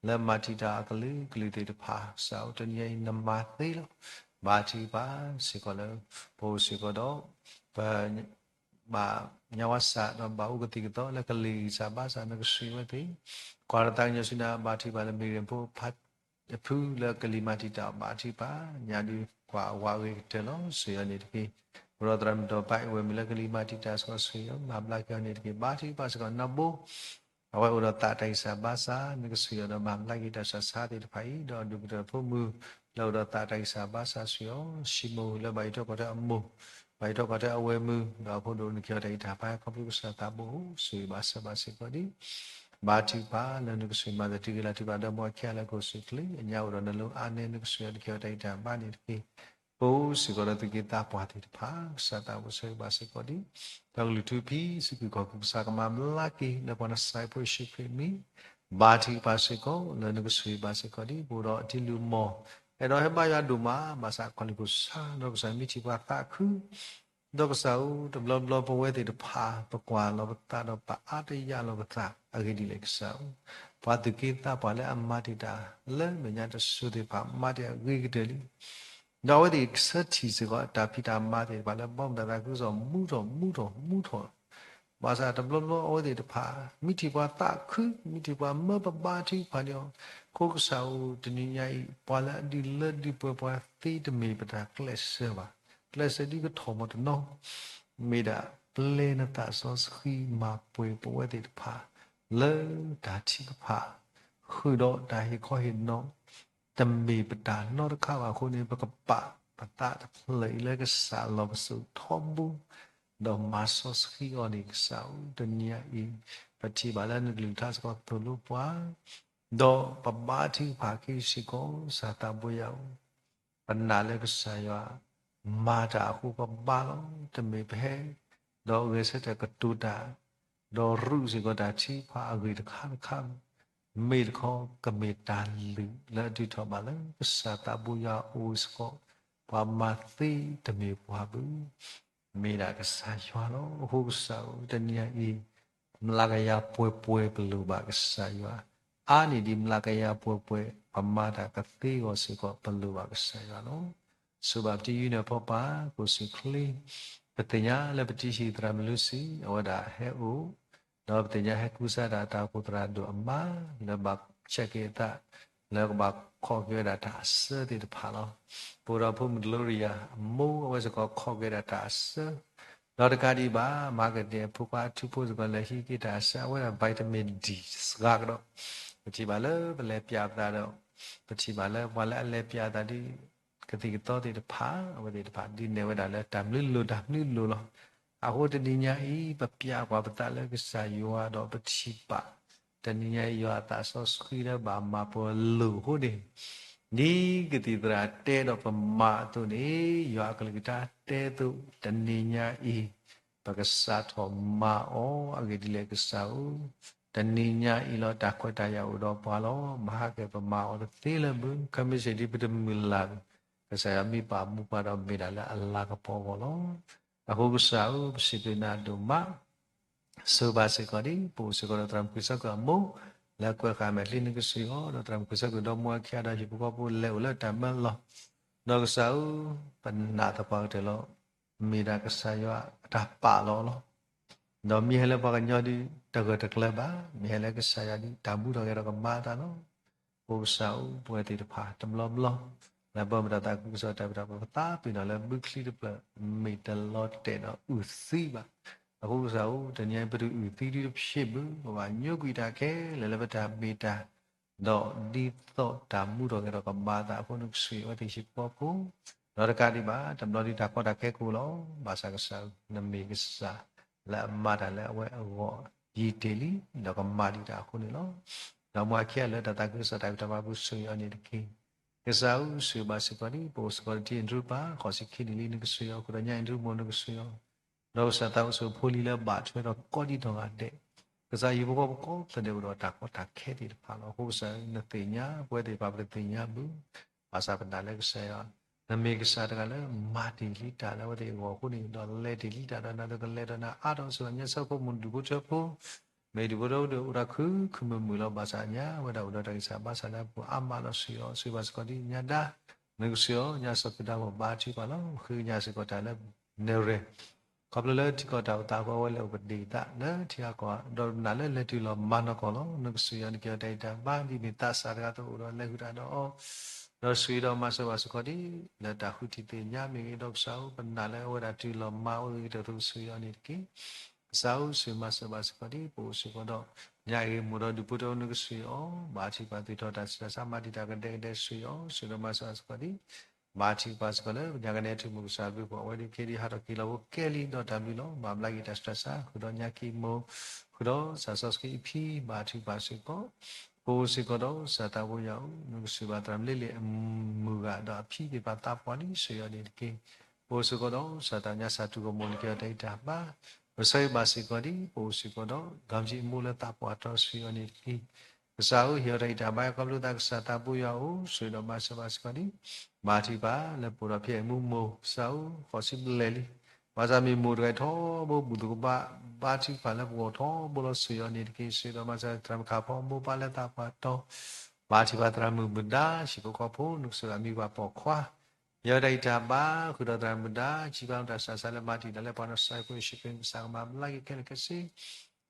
လၢမၤတံာ်တာ်အကလုာ်ကလုာ်သ့ၣ်တဖၣ် ကစၢ်ဧၢ တနံၤအံၤနမၤသ့လီၤ. ဘါထုကဖၣ်စ့ၢ်ကီးလၢ ပအိၣ်စ့ၢ်ကီးဒီး ပ ဘၣ်ညါဝါစၢ် ဒီးဘၣ်အိၣ်ကသံၣ်ကသီလၢကလံၤဂံၢ်စၢ်ဘါစၢ် နကဆှံဝဲသ့ၣ်, ကွၢ်တၢ်သးကညီၤဆူနၤ ဘါထုကဖၣ်လၢမ့ၢ်ရ့ၣ်ဖိဖး တဖုလၢကလံၤမၤတံာ်တာ် ဘါထုကဖၣ် ညါဒုးကွၢ်အဝးအဂ့ၤကတၢၢ်လီၤ. ဆိၣ်ဂ့ၤအီၤန့ၣ်တက့ၢ်. ပဒီသရၣ်မုၣ်ဒီးပၢ်အဝဲမ့ၢ်လၢကလံၤမၤတံာ်တာ်စ့ၢ်ကီး ဆိၣ်ဂ့ၤအီၤ မၤဘျါက့ၤအီၤန့ၣ်တက့ၢ်. ဘါထုကဖၣ်စ့ၢ်ကီးနဘိ အဝဲအိၣ်ဒီးသးတၢ်ဂံၢ်စၢ်ဘါစၢ် နကဆိၣ်ဂ့ၤအီၤဒီးမၤဘျါက့ၤတၢ်ဆူးတၢ်ဆါသ့ၣ်တဖၣ်အံၤ ဒီးဒူၣ်ကတၢၢ်ဖိမုၣ် လၢအိၣ်ဒီးသးတၢ်ဂံၢ်စၢ်ဘါစၢ် ဆိၣ်ဂ့ၤအီၤ ၡံမိၣ်လၢဘၣ်အံးထီၣ်ကီၢ်ထၢၣ်အမိၢ် ဘၣ်အံးထီၣ်ကီၢ်ထၢၣ်အဝဲမုၣ် ဒီးအဖိဒိၣ် နကဟ့ၣ်အီၤတၢ်ဂံၢ်တၢ်ဘါ ခီဖျိကစၢ်သးဘိ ဆိၣ်ဂ့ၤဘၣ်စၢၤဘၣ်စ့ၢ်ကီးဒံး ဘါထုကဖၣ်လၢနကဆိၣ်ဂ့ၤမၤသးတုၤဂ့ၤလၢ ထုကဖၣ်ဒီးမိၢ်အခံဂၤလၢကအိၣ်ဆူၣ်အိၣ်ချ့ အညါအိၣ်ဒီးနလိၤအါန့ၢ် နကဆိၣ်ဂ့ၤအီၤ နကဟ့ၣ်အီၤတၢ်ဂံၢ်တၢ်ဘါန့ၣ်တက့ၢ်. ပအိၣ်စ့ၢ်ကီးဒီးသူၣ်က့သးပှၢ်သ့ၣ်တဖၣ် ကစၢ်သးဘိ ဆိၣ်ဂ့ၤဘၣ်စ့ၢ်ကီးဒံး ဒီးကလုၢ်ထူဖံး စူၢ်က့ၤခီၣ်က့ၤ ကစၢ်ကမၤဘျါက့ၤ လၢပှၤနစဲးဖိယ့ၣ်ၡူးခရံာ်အမံၤ ဘါထုကဖၣ်စ့ၢ်ကီး လၢနကဆိၣ်ဂ့ၤဘၣ်စ့ၢ်ကီးဒံး ပအိၣ်ဒီးအထံလုၢ်အမီၢ် အဲၣ်ဒိးဟဲဘါယွၤဒိၣ်မး ဘၣ်ဆၣ်ခီၣ်လ့ၢ်ခိၣ်ဆါ ဒီးကစၢ်မ့ၢ်ထံၣ်ပှၤသးခု ဒီးကစၢ်ဧၢ တဘျီဘျီပဝဲသ့ၣ်တဖၣ် ပကွၢ်လီၤပသးဒီးပအါတယာ်လီၤပသး အဂ့ၢ်ဒ်လဲၣ်ကစၢ်ဧၢ, ပှၤသူၣ်က့သးပှၢ်လၢအမၤတံာ်တာ် လၢမဲာ်ညါတစိၤသ့ၣ်တဖၣ် မၤတ့ၢ်အဂ့ၤကတၢၢ်လံ ဒီးအဝဲသ့ၣ်ဆၢထံၣ်စ့ၢ်ကီး တၢ်ဖံးတၢ်မၤသ့ၣ်တဖၣ်လၢ ဘီမုၢ်တၢ်သးခုကစီၣ် မူထီၣ်မူထီၣ်မူထီၣ်, ဘၣ်ဆၣ်တဘျီဘျီအဝဲသ့ၣ်တဖၣ် မ့ၢ်ထံၣ်ပှၤသးခု မ့ၢ်ထံၣ်ပှၤမၢပဘါထုကဖၣ်န့ၣ်အီၤ, အဃိကစၢ်ဧၢ တနံၤညါအံၤ ပှၤလၢအဒုးလၢဒုးပှဲၤပှၤသ့တမ့ၢ်ပတၢ်ကျဲးစၢးဘၣ်, ကျဲးစၢးဒ်ကထီၣ်မီၤတနီၤ, မ့ၢ်ဒၣ်ပျဲနသးစီဆှံမၤပှဲၤပဝဲသ့ၣ်တဖၣ် လၢတၢ်ထုကဖၣ် ဃုာ်ဒီးတၢ်ဟ့ၣ်ခီဟ့ၣ်နီၤ တမ့ၢ်ပတၢ်နီတခါဘၣ်အဃိန့ၣ် ပကပာ်ပသးတဖျၢၣ်အံၤလၢကစၢ်လီၢ်ပစိာ်ထီဘိ, ဒီးမၤစီဆှံအီၤန့ၣ်ကစၢ်ဧၢ, တနံၤညါအံၤ ပထံၣ်ဘၣ်လၢနကလုၢ်ကထါစ့ၢ်ကီးသိၣ်လိပှၤ, ဒီးပဘါထုကဖၣ်က့ၤစ့ၢ်ကီး ကစၢ်သးဘိယွၤဧၢ ပနာ်လၢကစၢ်ယွၤ မၤတၢ်အဃိပဘါလီၤ, တမ့ၢ်ပဟဲ ဒီးဂဲၤဆၢထၢၣ်ကတိၤတၢ်, ဒီးရူးစ့ၢ်ကီးတၢ်ထုကဖၣ်အဂ့ၢ်တခါတခါ, မ့ၢ်တခီကမ့ၢ်တၢ်လုၢ်လၢအဒုးထီၣ်ဘၣ်လၢကစၢ်သးဘိယွၤအအိၣ်စ့ၢ်ကီး, ပှၤမၤသ့တမ့ၢ်ပှၤဘၣ် မ့ၢ်ဒၣ်ကစၢ်ယွၤလီၤ. အဃိကစၢ်ဧၢ တနံၤညါအံၤ မျးကယၤပှဲၤပှဲၤပလိၣ်ဘၣ်ကစၢ်ယွၤ, အါန့ၢ်ဒံးမျးကယၤပှဲၤပှဲၤ ပမၤတၢ်ကသ့အဂီၢ်စ့ၢ်ကီး ပလိၣ်ဘၣ်ကစၢ်ယွၤလီၤ. ဆိၣ်ဘၣ်ပတံၤယုၢ်န့ၣ်ဖီပၢ် ကအိၣ်ဆူၣ်ချ့, ပသ့ၣ်ညါလၢပတံၤဟံၣ်သရၣ်မုၣ်လူစံ အဝဲဒၣ်ဟဲအိၣ်, ဒီးပသ့ၣ်ညါဟဲကူစါဒၣ်တၢ်အိၣ်ဖှိၣ်သရၣ်ဒိၣ်အမါ လၢဘၣ်ဆဲးက့ၤအသး လၢကဘၣ်ခိးက့ၤဝဲဒၣ်တၢ်အစၢသ့ၣ်တဖၣ်လီၤ. ပအိၣ်ဒီးဖိမုၣ်ကလီရံယၤ အမိၢ်အဝဲစ့ၢ်ကီးခိးက့ၤဒၣ်တၢ်အစၢ, ဒီးတကးဒံးဘၣ် မၤကဒဲးဖိခွါအထူဖိစ့ၢ်ကီးလဲၤဟံးက့ၤတၢ်အစၢ အဝဲဒၣ် vitamin D စှၤကဒီး, ပထံၣ်ဘၣ်လၢပလဲၤပျးပသးဒီး ပထံၣ်ဘၣ်လၢပှၤလၢအလဲၤပျးသးဒ် ကသံၣ်ကသီသ့ၣ်တဖၣ် အဝဲသ့ၣ်တဖၣ်ဒုးနဲၣ်ဝဲဒၣ်လၢတၢ်မနုၤလိၤတၢ်မနုၤလိၤလီၤ. အဃိတနံၤညါအံၤ ပပျးကွၢ်ပသးလၢကစၢ်ယွၤဒီးပထံၣ်ဘၣ် တနံၤညါအံၤ ယွၤအသးစီဆှံလၢဘၣ်မၤပှၤလိၣ်အဃိန့ၣ်, ဒ်ကသံၣ်သရၣ်တဲဒီးပမၤအသိးန့ၣ် ယွၤအကလုၢ်ကထါတဲအသိး တနံၤညါအံၤ ပကစးထီၣ်မၤအီၤ အဂ့ၢ်ဒ်လဲၣ်ကစၢ်ဧၢ, တနံၤညါအံၤလီၤ တၢ်ခွဲးတၢ်ယာ်အိၣ်ဒီးပှၤလီၤ. မဟါကဲပမၤအီၤတသ့လၢၤဘၣ်, ခဲမုၢ်ဆ့ၣ်ဒ်ပတမုၢ်လၢ်ဘၣ်, ကစၢ်ယွၤမ့ၢ်ပာ်မူပှၤဒီးမ့ၢ်ဒၣ်လၢအလၤကပီၤအဂီၢ်လီၤ. အဃိကစၢ်ဧၢ, ပစံးဘျုးနၤဒိၣ်မး ဆိၣ်ဂ့ၤဘၣ်စ့ၢ်ကီးဒံး ပအိၣ်စ့ၢ်ကီးဒီးသရၣ်မုၣ်ခွံဆၢကွံာ်အမိၢ် လၢကွဲးဃာ်မဲာ်ချံနကစၢ်အီၤ ဒီးသရၣ်မုၣ်ခွံဆၢကွံာ်ဒီးမိၢ်အခံဂၤဒီးဟံၣ်ဖိဃီဖိလဲၤအိၣ်လၢတၢ်မၢလီၤ. ဒီးကစၢ်ဧၢ, ပနာ်သပှၢ်ကတၢၢ်လီၤ. မ့ၢ်ဒၣ်ကစၢ်ယွၤအတၢ်ပာ်လီၤလီၤ. ဒီးမ့ၢ်ဟဲလၢပှၤကညီဒီး တဂၢၢ်တကျၢၤဘၣ်, မ့ၢ်ဟဲလၢကစၢ်ယွၤဒီး တၢ်မူထီၣ်ဂဲၤထီၣ်ကမၤအသးလီၤ. အဃိကစၢ်ဧၢ, ပဝဲသ့ၣ်တဖၣ်တဘျီဘျီ လၢပမ့ၢ်တၢ်သးခုကစီၣ်တၢ်ပတၢ်ပသးပ့ၤနီၣ်လၢဘုချံတဖျၢၣ် မ့ၢ်တလီၤတဲာ်ဒီးအုၣ်သံဘၣ်. အဃိကစၢ်ဧၢ, တနံၤအံၤပတအုၣ်သံဒုတဖၣ်ဘၣ်, ပဘၣ်ညိကွံာ်တၢ်ခဲလၢာ်လၢပတၢ်မ့ၢ်တၢ် ဒီးဒ်သိးတၢ်မူထီၣ်ဂဲၤထီၣ်ကမၤအသးအဃိ နကစၢ်ယွၤအဝဲသ့ၣ်ဟံၣ်ဖိဃီဖိ, ဒီးတကးဒံးဘၣ် တဘျီဒုးတၢ်ကီတၢ်ခဲကအိၣ်လီၤ. ဘၣ်ဆၣ်ကစၢ်ဧၢ, နမ့ၢ်ကစၢ်လၢအမၤတၢ်လၢအဝဲအဂီၢ်ယံာ်တ့ၢ်လံ, ဒီးကမၤဒံးတၢ်အဃိန့ၣ်လီၤ. ဒီးမ်အခံဂၤလၢတၢ်သးခုကစီၣ်တၢ်ဖံးတၢ်မၤပူၤဆိၣ်ဂ့ၤအီၤန့ၣ်တက့ၢ်. ကစၢ်ဧၢ, ဆိၣ်ဂ့ၤဘၣ်စ့ၢ်ကီးဒ်ပအိၣ်စ့ၢ်ကီးတထံၣ်အ့ၣ်ဒရူၣ်ပၢ် ဃိးဆံခံနံၣ်လံ နကစၢ်ယွၤ, ဃုာ်ဒီးညၣ်အ့ၣ်ဒရူၣ်မိၢ်နကစၢ်ယွၤ ဒီးကစၢ်သးအိၣ်ဆူၣ်ဖိလံၤလၢဘၣ်ထွဲဒီးကိးဒံနီၢ်ဂၤဒဲး, ကစၢ်ယံၤဖိဃီဖိကိးဖျၢၣ်ဒဲးအိၣ်ဒီးတၢ်ကီတၢ်ခဲသ့ၣ်တဖၣ်လီၤ. အဃိကစၢ်ဧၢ, နသ့ၣ်ညါ, ပဝဲသ့ၣ်တဖၣ်ပတသ့ၣ်ညါဘၣ်. ဘၣ်ဆၣ်ပနာ်လၢကစၢ်ယွၤ, နမ့ၢ်ကစၢ်တဂၤလၢမၤတ့ၢ်လံတၢ်လၢအဝဲသ့ၣ်အဂီၢ်အဃိန့ၣ်, ဒီးလဲၤတ့ၢ်လံတၢ်ဒီးနၤဒီးကလဲၤဒီးနၤအါထီၣ် ဆိၣ်ဂ့ၤညါဆၢဖိမုၢ်ဒူၣ်ဖိထၢဖိ မ့ၢ်ဒူၣ်ဖိထၢဖိဒီးအိၣ်ဒီးခုခုမုာ်မုာ်လီၤ. ဘၣ်ဆၣ်ညါဝဲဒၣ်အိၣ်ဒီးတၢ်ဂံၢ်စၢ်ဘါစၢ်လၢအပူၤအါမးလီၤ. ဆိၣ်ဂ့ၤအီၤ, ဆိၣ်ဂ့ၤဘၣ်စ့ၢ်ကီးဒ်ညါဒါ နကစၢ်ယွၤ, ညါစီၤပၤဒၣ်ဝဲဘါထုကဖၣ်လီၤ. ဃ့ကညးစ့ၢ်ကီးတၢ်လၢနရဲၣ်, ခီဖျိလၢထံကီၢ်တၢ်အိၣ်သးအဃိ အဝဲလဲၤအိၣ်ပဒ့ၣ်သးလၢထံဂၤကီၢ်ဂၤ, ဒီးနာ်လၢလဲၤတုၤလီၤမၤနီၢ်ကီၢ်လီၤ. နကစၢ်ယွၤ, နက့ၤအီၤတၢ်ဂံၢ်တၢ်ဘါ ဒ်မ့ၢ်သးစၢ်တဂၤအသိးအိၣ်ဒီးလဲၤဃုာ်တၢ်ဒီးအီၤ, ဒီးဆိၣ်ဂ့ၤဒီးမၤစၢၤဘၣ်စ့ၢ်ကီးဒ် လၢတၢ်ဃုထံၣ်သ့ၣ်ညါမ့ၢ်ဂ့ၤ, ဒီးကစၢ်ဧၢ, ပနာ်လၢအဝဲဒၣ်တုၤလီၤမၤအီၤဂ့ၤကတၢၢ်အသိး ကစၢ်ယွၤန့ၣ်တက့ၢ်. ကစၢ်ဧၢ, ဆိၣ်ဂ့ၤမၤစၢၤဘၣ်စ့ၢ်ကီးဒ်ပအိၣ်စ့ၢ်ကီးဒီး ညၣ်အ့ၣ်မိၢ်ဒီးဒူၣ်ဖိထၢဖိ နကစၢ်ယွၤ, ဘါထုကဖၣ်သုးထီၣ်တၢ်ဆူးတၢ်ဆါ မၤတံာ်တာ်ကဒဲကဒဲ ဆိၣ်ဂ့ၤအီၤ, ဆိၣ်ဂ့ၤဒီးမၤစၢၤဘၣ်စ့ၢ်ကီးဒ် ဘါထုကဖၣ်စ့ၢ်ကီးလၢညါကနဲထူၣ်မုၢ်ကစၢ်ဘျုးဖှိၣ် အဝဲဒၣ်က့ၤဒ်ဟးထီၣ်က့ၤလီၤဖိကဲလံဒီးတၢ်ဘျုးလီၤ. မၤဘျါက့ၤတၢ်ဆူးတၢ်ဆါ ဃုာ်ဒီးညါကံၢ်မိၢ်, ဃုာ်ဒီးစၢ်စီဆှံအဖံ ဘါထုကဖၣ်စ့ၢ်ကီး ပအိၣ်စ့ၢ်ကီးဒီး စၢ်သးဘိယွၤဧၢ, နကစၢ်ဘၣ်သရၣ်မလ့လ့ၣ်အမုၢ်ဂၤဒီးအဖံသ့ၣ်တဖၣ်သးပှၢ်လံ ဆိၣ်ဂ့ၤအီၤန့ၣ်တက့ၢ်. ပအိၣ်စ့ၢ်ကီးဒီး စၢ်သးညါစၢ်ထူၣ်ကမီၤ နက့ၤအီၤတၢ်ဂံၢ်တၢ်ဘါ, ပဆိၣ်ဂ့ၤဘၣ်စ့ၢ်ကီးဒ် ပအိၣ်စ့ၢ်ကီးဒီး ကီမၠံအမိၢ်လၢသးပှၢ်တီ ဆိၣ်ဂ့ၤအီၤန့ၣ်တက့ၢ်. ကစၢ်ဧၢ, ဟ့ၣ်အီၤတၢ်ဂံၢ်တၢ်ဘါ ခီဖျိသး ကစၢ်သးဘိယွၤဧၢ, ဆိၣ်ဂ့ၤဒီးမၤစၢၤဘၣ်စ့ၢ်ကီးဒ် ဘါထုကဖၣ်လၢပအိၣ်ဒီးဖံအဲၣ်မူမိၢ် ကစၢ်ဧၢ, ဃိးဆံဘျဲၣ်လံ. ဘၣ်ဆၣ်မ့ၢ်မိၢ်တဂၤထီဘိ ဘူၣ်သကိးဘါ, ဘါထုကဖၣ်လၢပဂီၢ်ထီဘိလီၤ ဆိၣ်ဂ့ၤအီၤန့ၣ်တက့ၢ်. ဆိၣ်ဂ့ၤဒီးမၤစၢၤသရၣ်မုၣ်ခါဖီ မိၢ်ပၢ်လၢသးပှၢ်တီ, ဘါထုကဖၣ်သရၣ်မုၣ်မုၢ်ဒါ ဟံၣ်ဖိဃီဖိ နကစၢ်ယွၤမံၤပှၢ်ပိာ်ခွါ ဟ့ၣ်အီၤတၢ်ဂံၢ်တၢ်ဘါ ဃုာ်ဒီးသရၣ်မုၣ်ဒါ စံးဘၣ်တၢ်ဆူးတၢ်ဆါလၢမၤတံာ်တာ်လၢပှၤနီၢ်ကစၢ်ယ့ၣ်ၡူးခရံာ် ကစၢ်ကမၤဘျါက့ၤခဲလၢာ်ခဲဆ့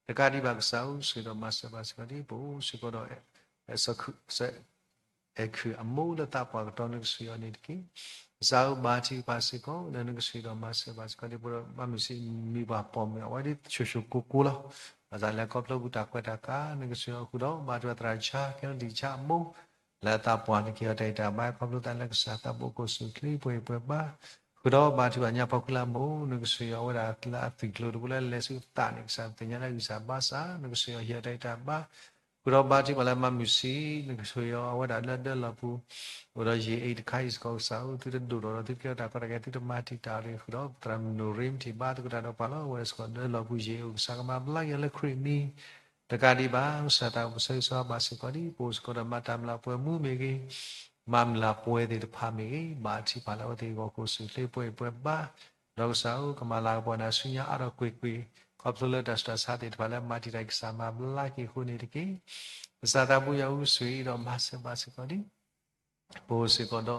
တကးဒံးဘၣ်ကစၢ်ဧၢ, ဆိၣ်ဂ့ၤဒီးမၤစၢၤဘၣ်စ့ၢ်ကီးဒ် ပအိၣ်စ့ၢ်ကီးဒီး အဲၣ်ခုၣ်အမိၢ်လၢသးပှၢ်ကတီ နကစၢ်ယွၤန့ၣ်တက့ၢ်. ကစၢ်ဧၢ, ဘါထုကဖၣ်စ့ၢ်ကီးလၢနကစၢ်ဒီးမၤစၢၤဘၣ်စ့ၢ်ကီးဒ် ပမၤမုာ်စံးမံၤပှၤပိာ်မုၣ် အဝဲဒ်ဆိၣ်ဆိၣ်ကိၢ်ကိၢ်လီၤ. ဘၣ်ဆၣ်လၢခီဖျိပူၤတၢ်ကွဲးတၢ်ကါ နကစၢ်ယွၤဃုာ်ဒီး ဘါထုကဖၣ်သရၣ်ဆါ ကဲထီၣ်လံာ်ဆါအမိၢ် လၢအသးပှၢ် နက့ၤအီၤတၢ်ဂံၢ်တၢ်ဘါ ခီဖျိသးလၢကစၢ်သးဘိကအိၣ်ဆူၣ်ချ့ ပှဲၤအံၤပှဲၤဘါ ဃုာ်ဒီးဘါထုကဖၣ်ညါဖီခိၣ်လၢအမိၢ် နကစၢ်ယွၤ အဝဲဒၣ်လၢအသွံၣ်ကျိၤတဘိလၢလဲၤဆူအသးန့ၣ် ကစၢ်သ့ၣ်ညါလၢအဂံၢ်စၢ်ဘါစၢ် နကစၢ်ယွၤဟ့ၣ်အီၤတၢ်ဂံၢ်တၢ်ဘါ ဃုာ်ဒီးဘါထုကဖၣ်လၢမၤမုာ်စံး နကစၢ်ယွၤအဝဲဒၣ်လၢဒၢလီၤပူၤ အိၣ်ဒီးယံာ်အံၤတခါအံၤစ့ၢ်ကီး ကစၢ်ဧၢ, သုတဒိၣ်ထီၣ်ဒီးသုတကဲထီၣ်တၢ်ကီတၢ်ခဲ သုတမၤတံာ်တာ်အီၤတဂ့ၤ ဃုာ်ဒီးသရၣ်မုၣ်နိၣ်ရ့မထံၣ်ဘါသကိးတၢ်ဒီးပှၤလီၤ. အဝဲစ့ၢ်ကီးဒၢလီၤပူၤယံာ်အံၤ ကစၢ်ကမၤဘျါက့ၤအီၤလၢခရံာ်အမံၤ တကးဒံးဘၣ် ကစၢ်သးအိၣ်ပဆၢဂ့ၤဆၢဝါဘၣ်စ့ၢ်ကီးဒ် ပအိၣ်စ့ၢ်ကီးဒီးမၤတၢ်မျၢ်ပှဲၤမူမ့ၢ်ဂ့ၤ, မၤမျၢ်ပှဲၤသ့ၣ်တဖၣ်မ့ၢ်ဂ့ၤ, ဘါထုကဖၣ်လၢအဝဲသ့ၣ်အဂီၢ်ကအိၣ်ဆူၣ်ချ့ပှဲၤအံၤပှဲၤဘါ, ဒီးကစၢ်ဧၢ, ကမၤလၤကပီၤနၤဆူညါအါထီၣ်ကွ့ၢ်ကွ့ၢ်, ခီဖျိလၢတၢ်ဆူးတၢ်ဆါသ့ၣ်တဖၣ်လၢမၤတံာ်တာ်အံၤ ကစၢ်မၤဘျါက့ၤအဃိန့ၣ်တက့ၢ်. ကစၢ်သးဘိယွၤဧၢ, ဆိၣ်ဂ့ၤဒီးမၤစၢၤဘၣ်စ့ၢ်ကီးဒ် ပအိၣ်စ့ၢ်ကီးဒီး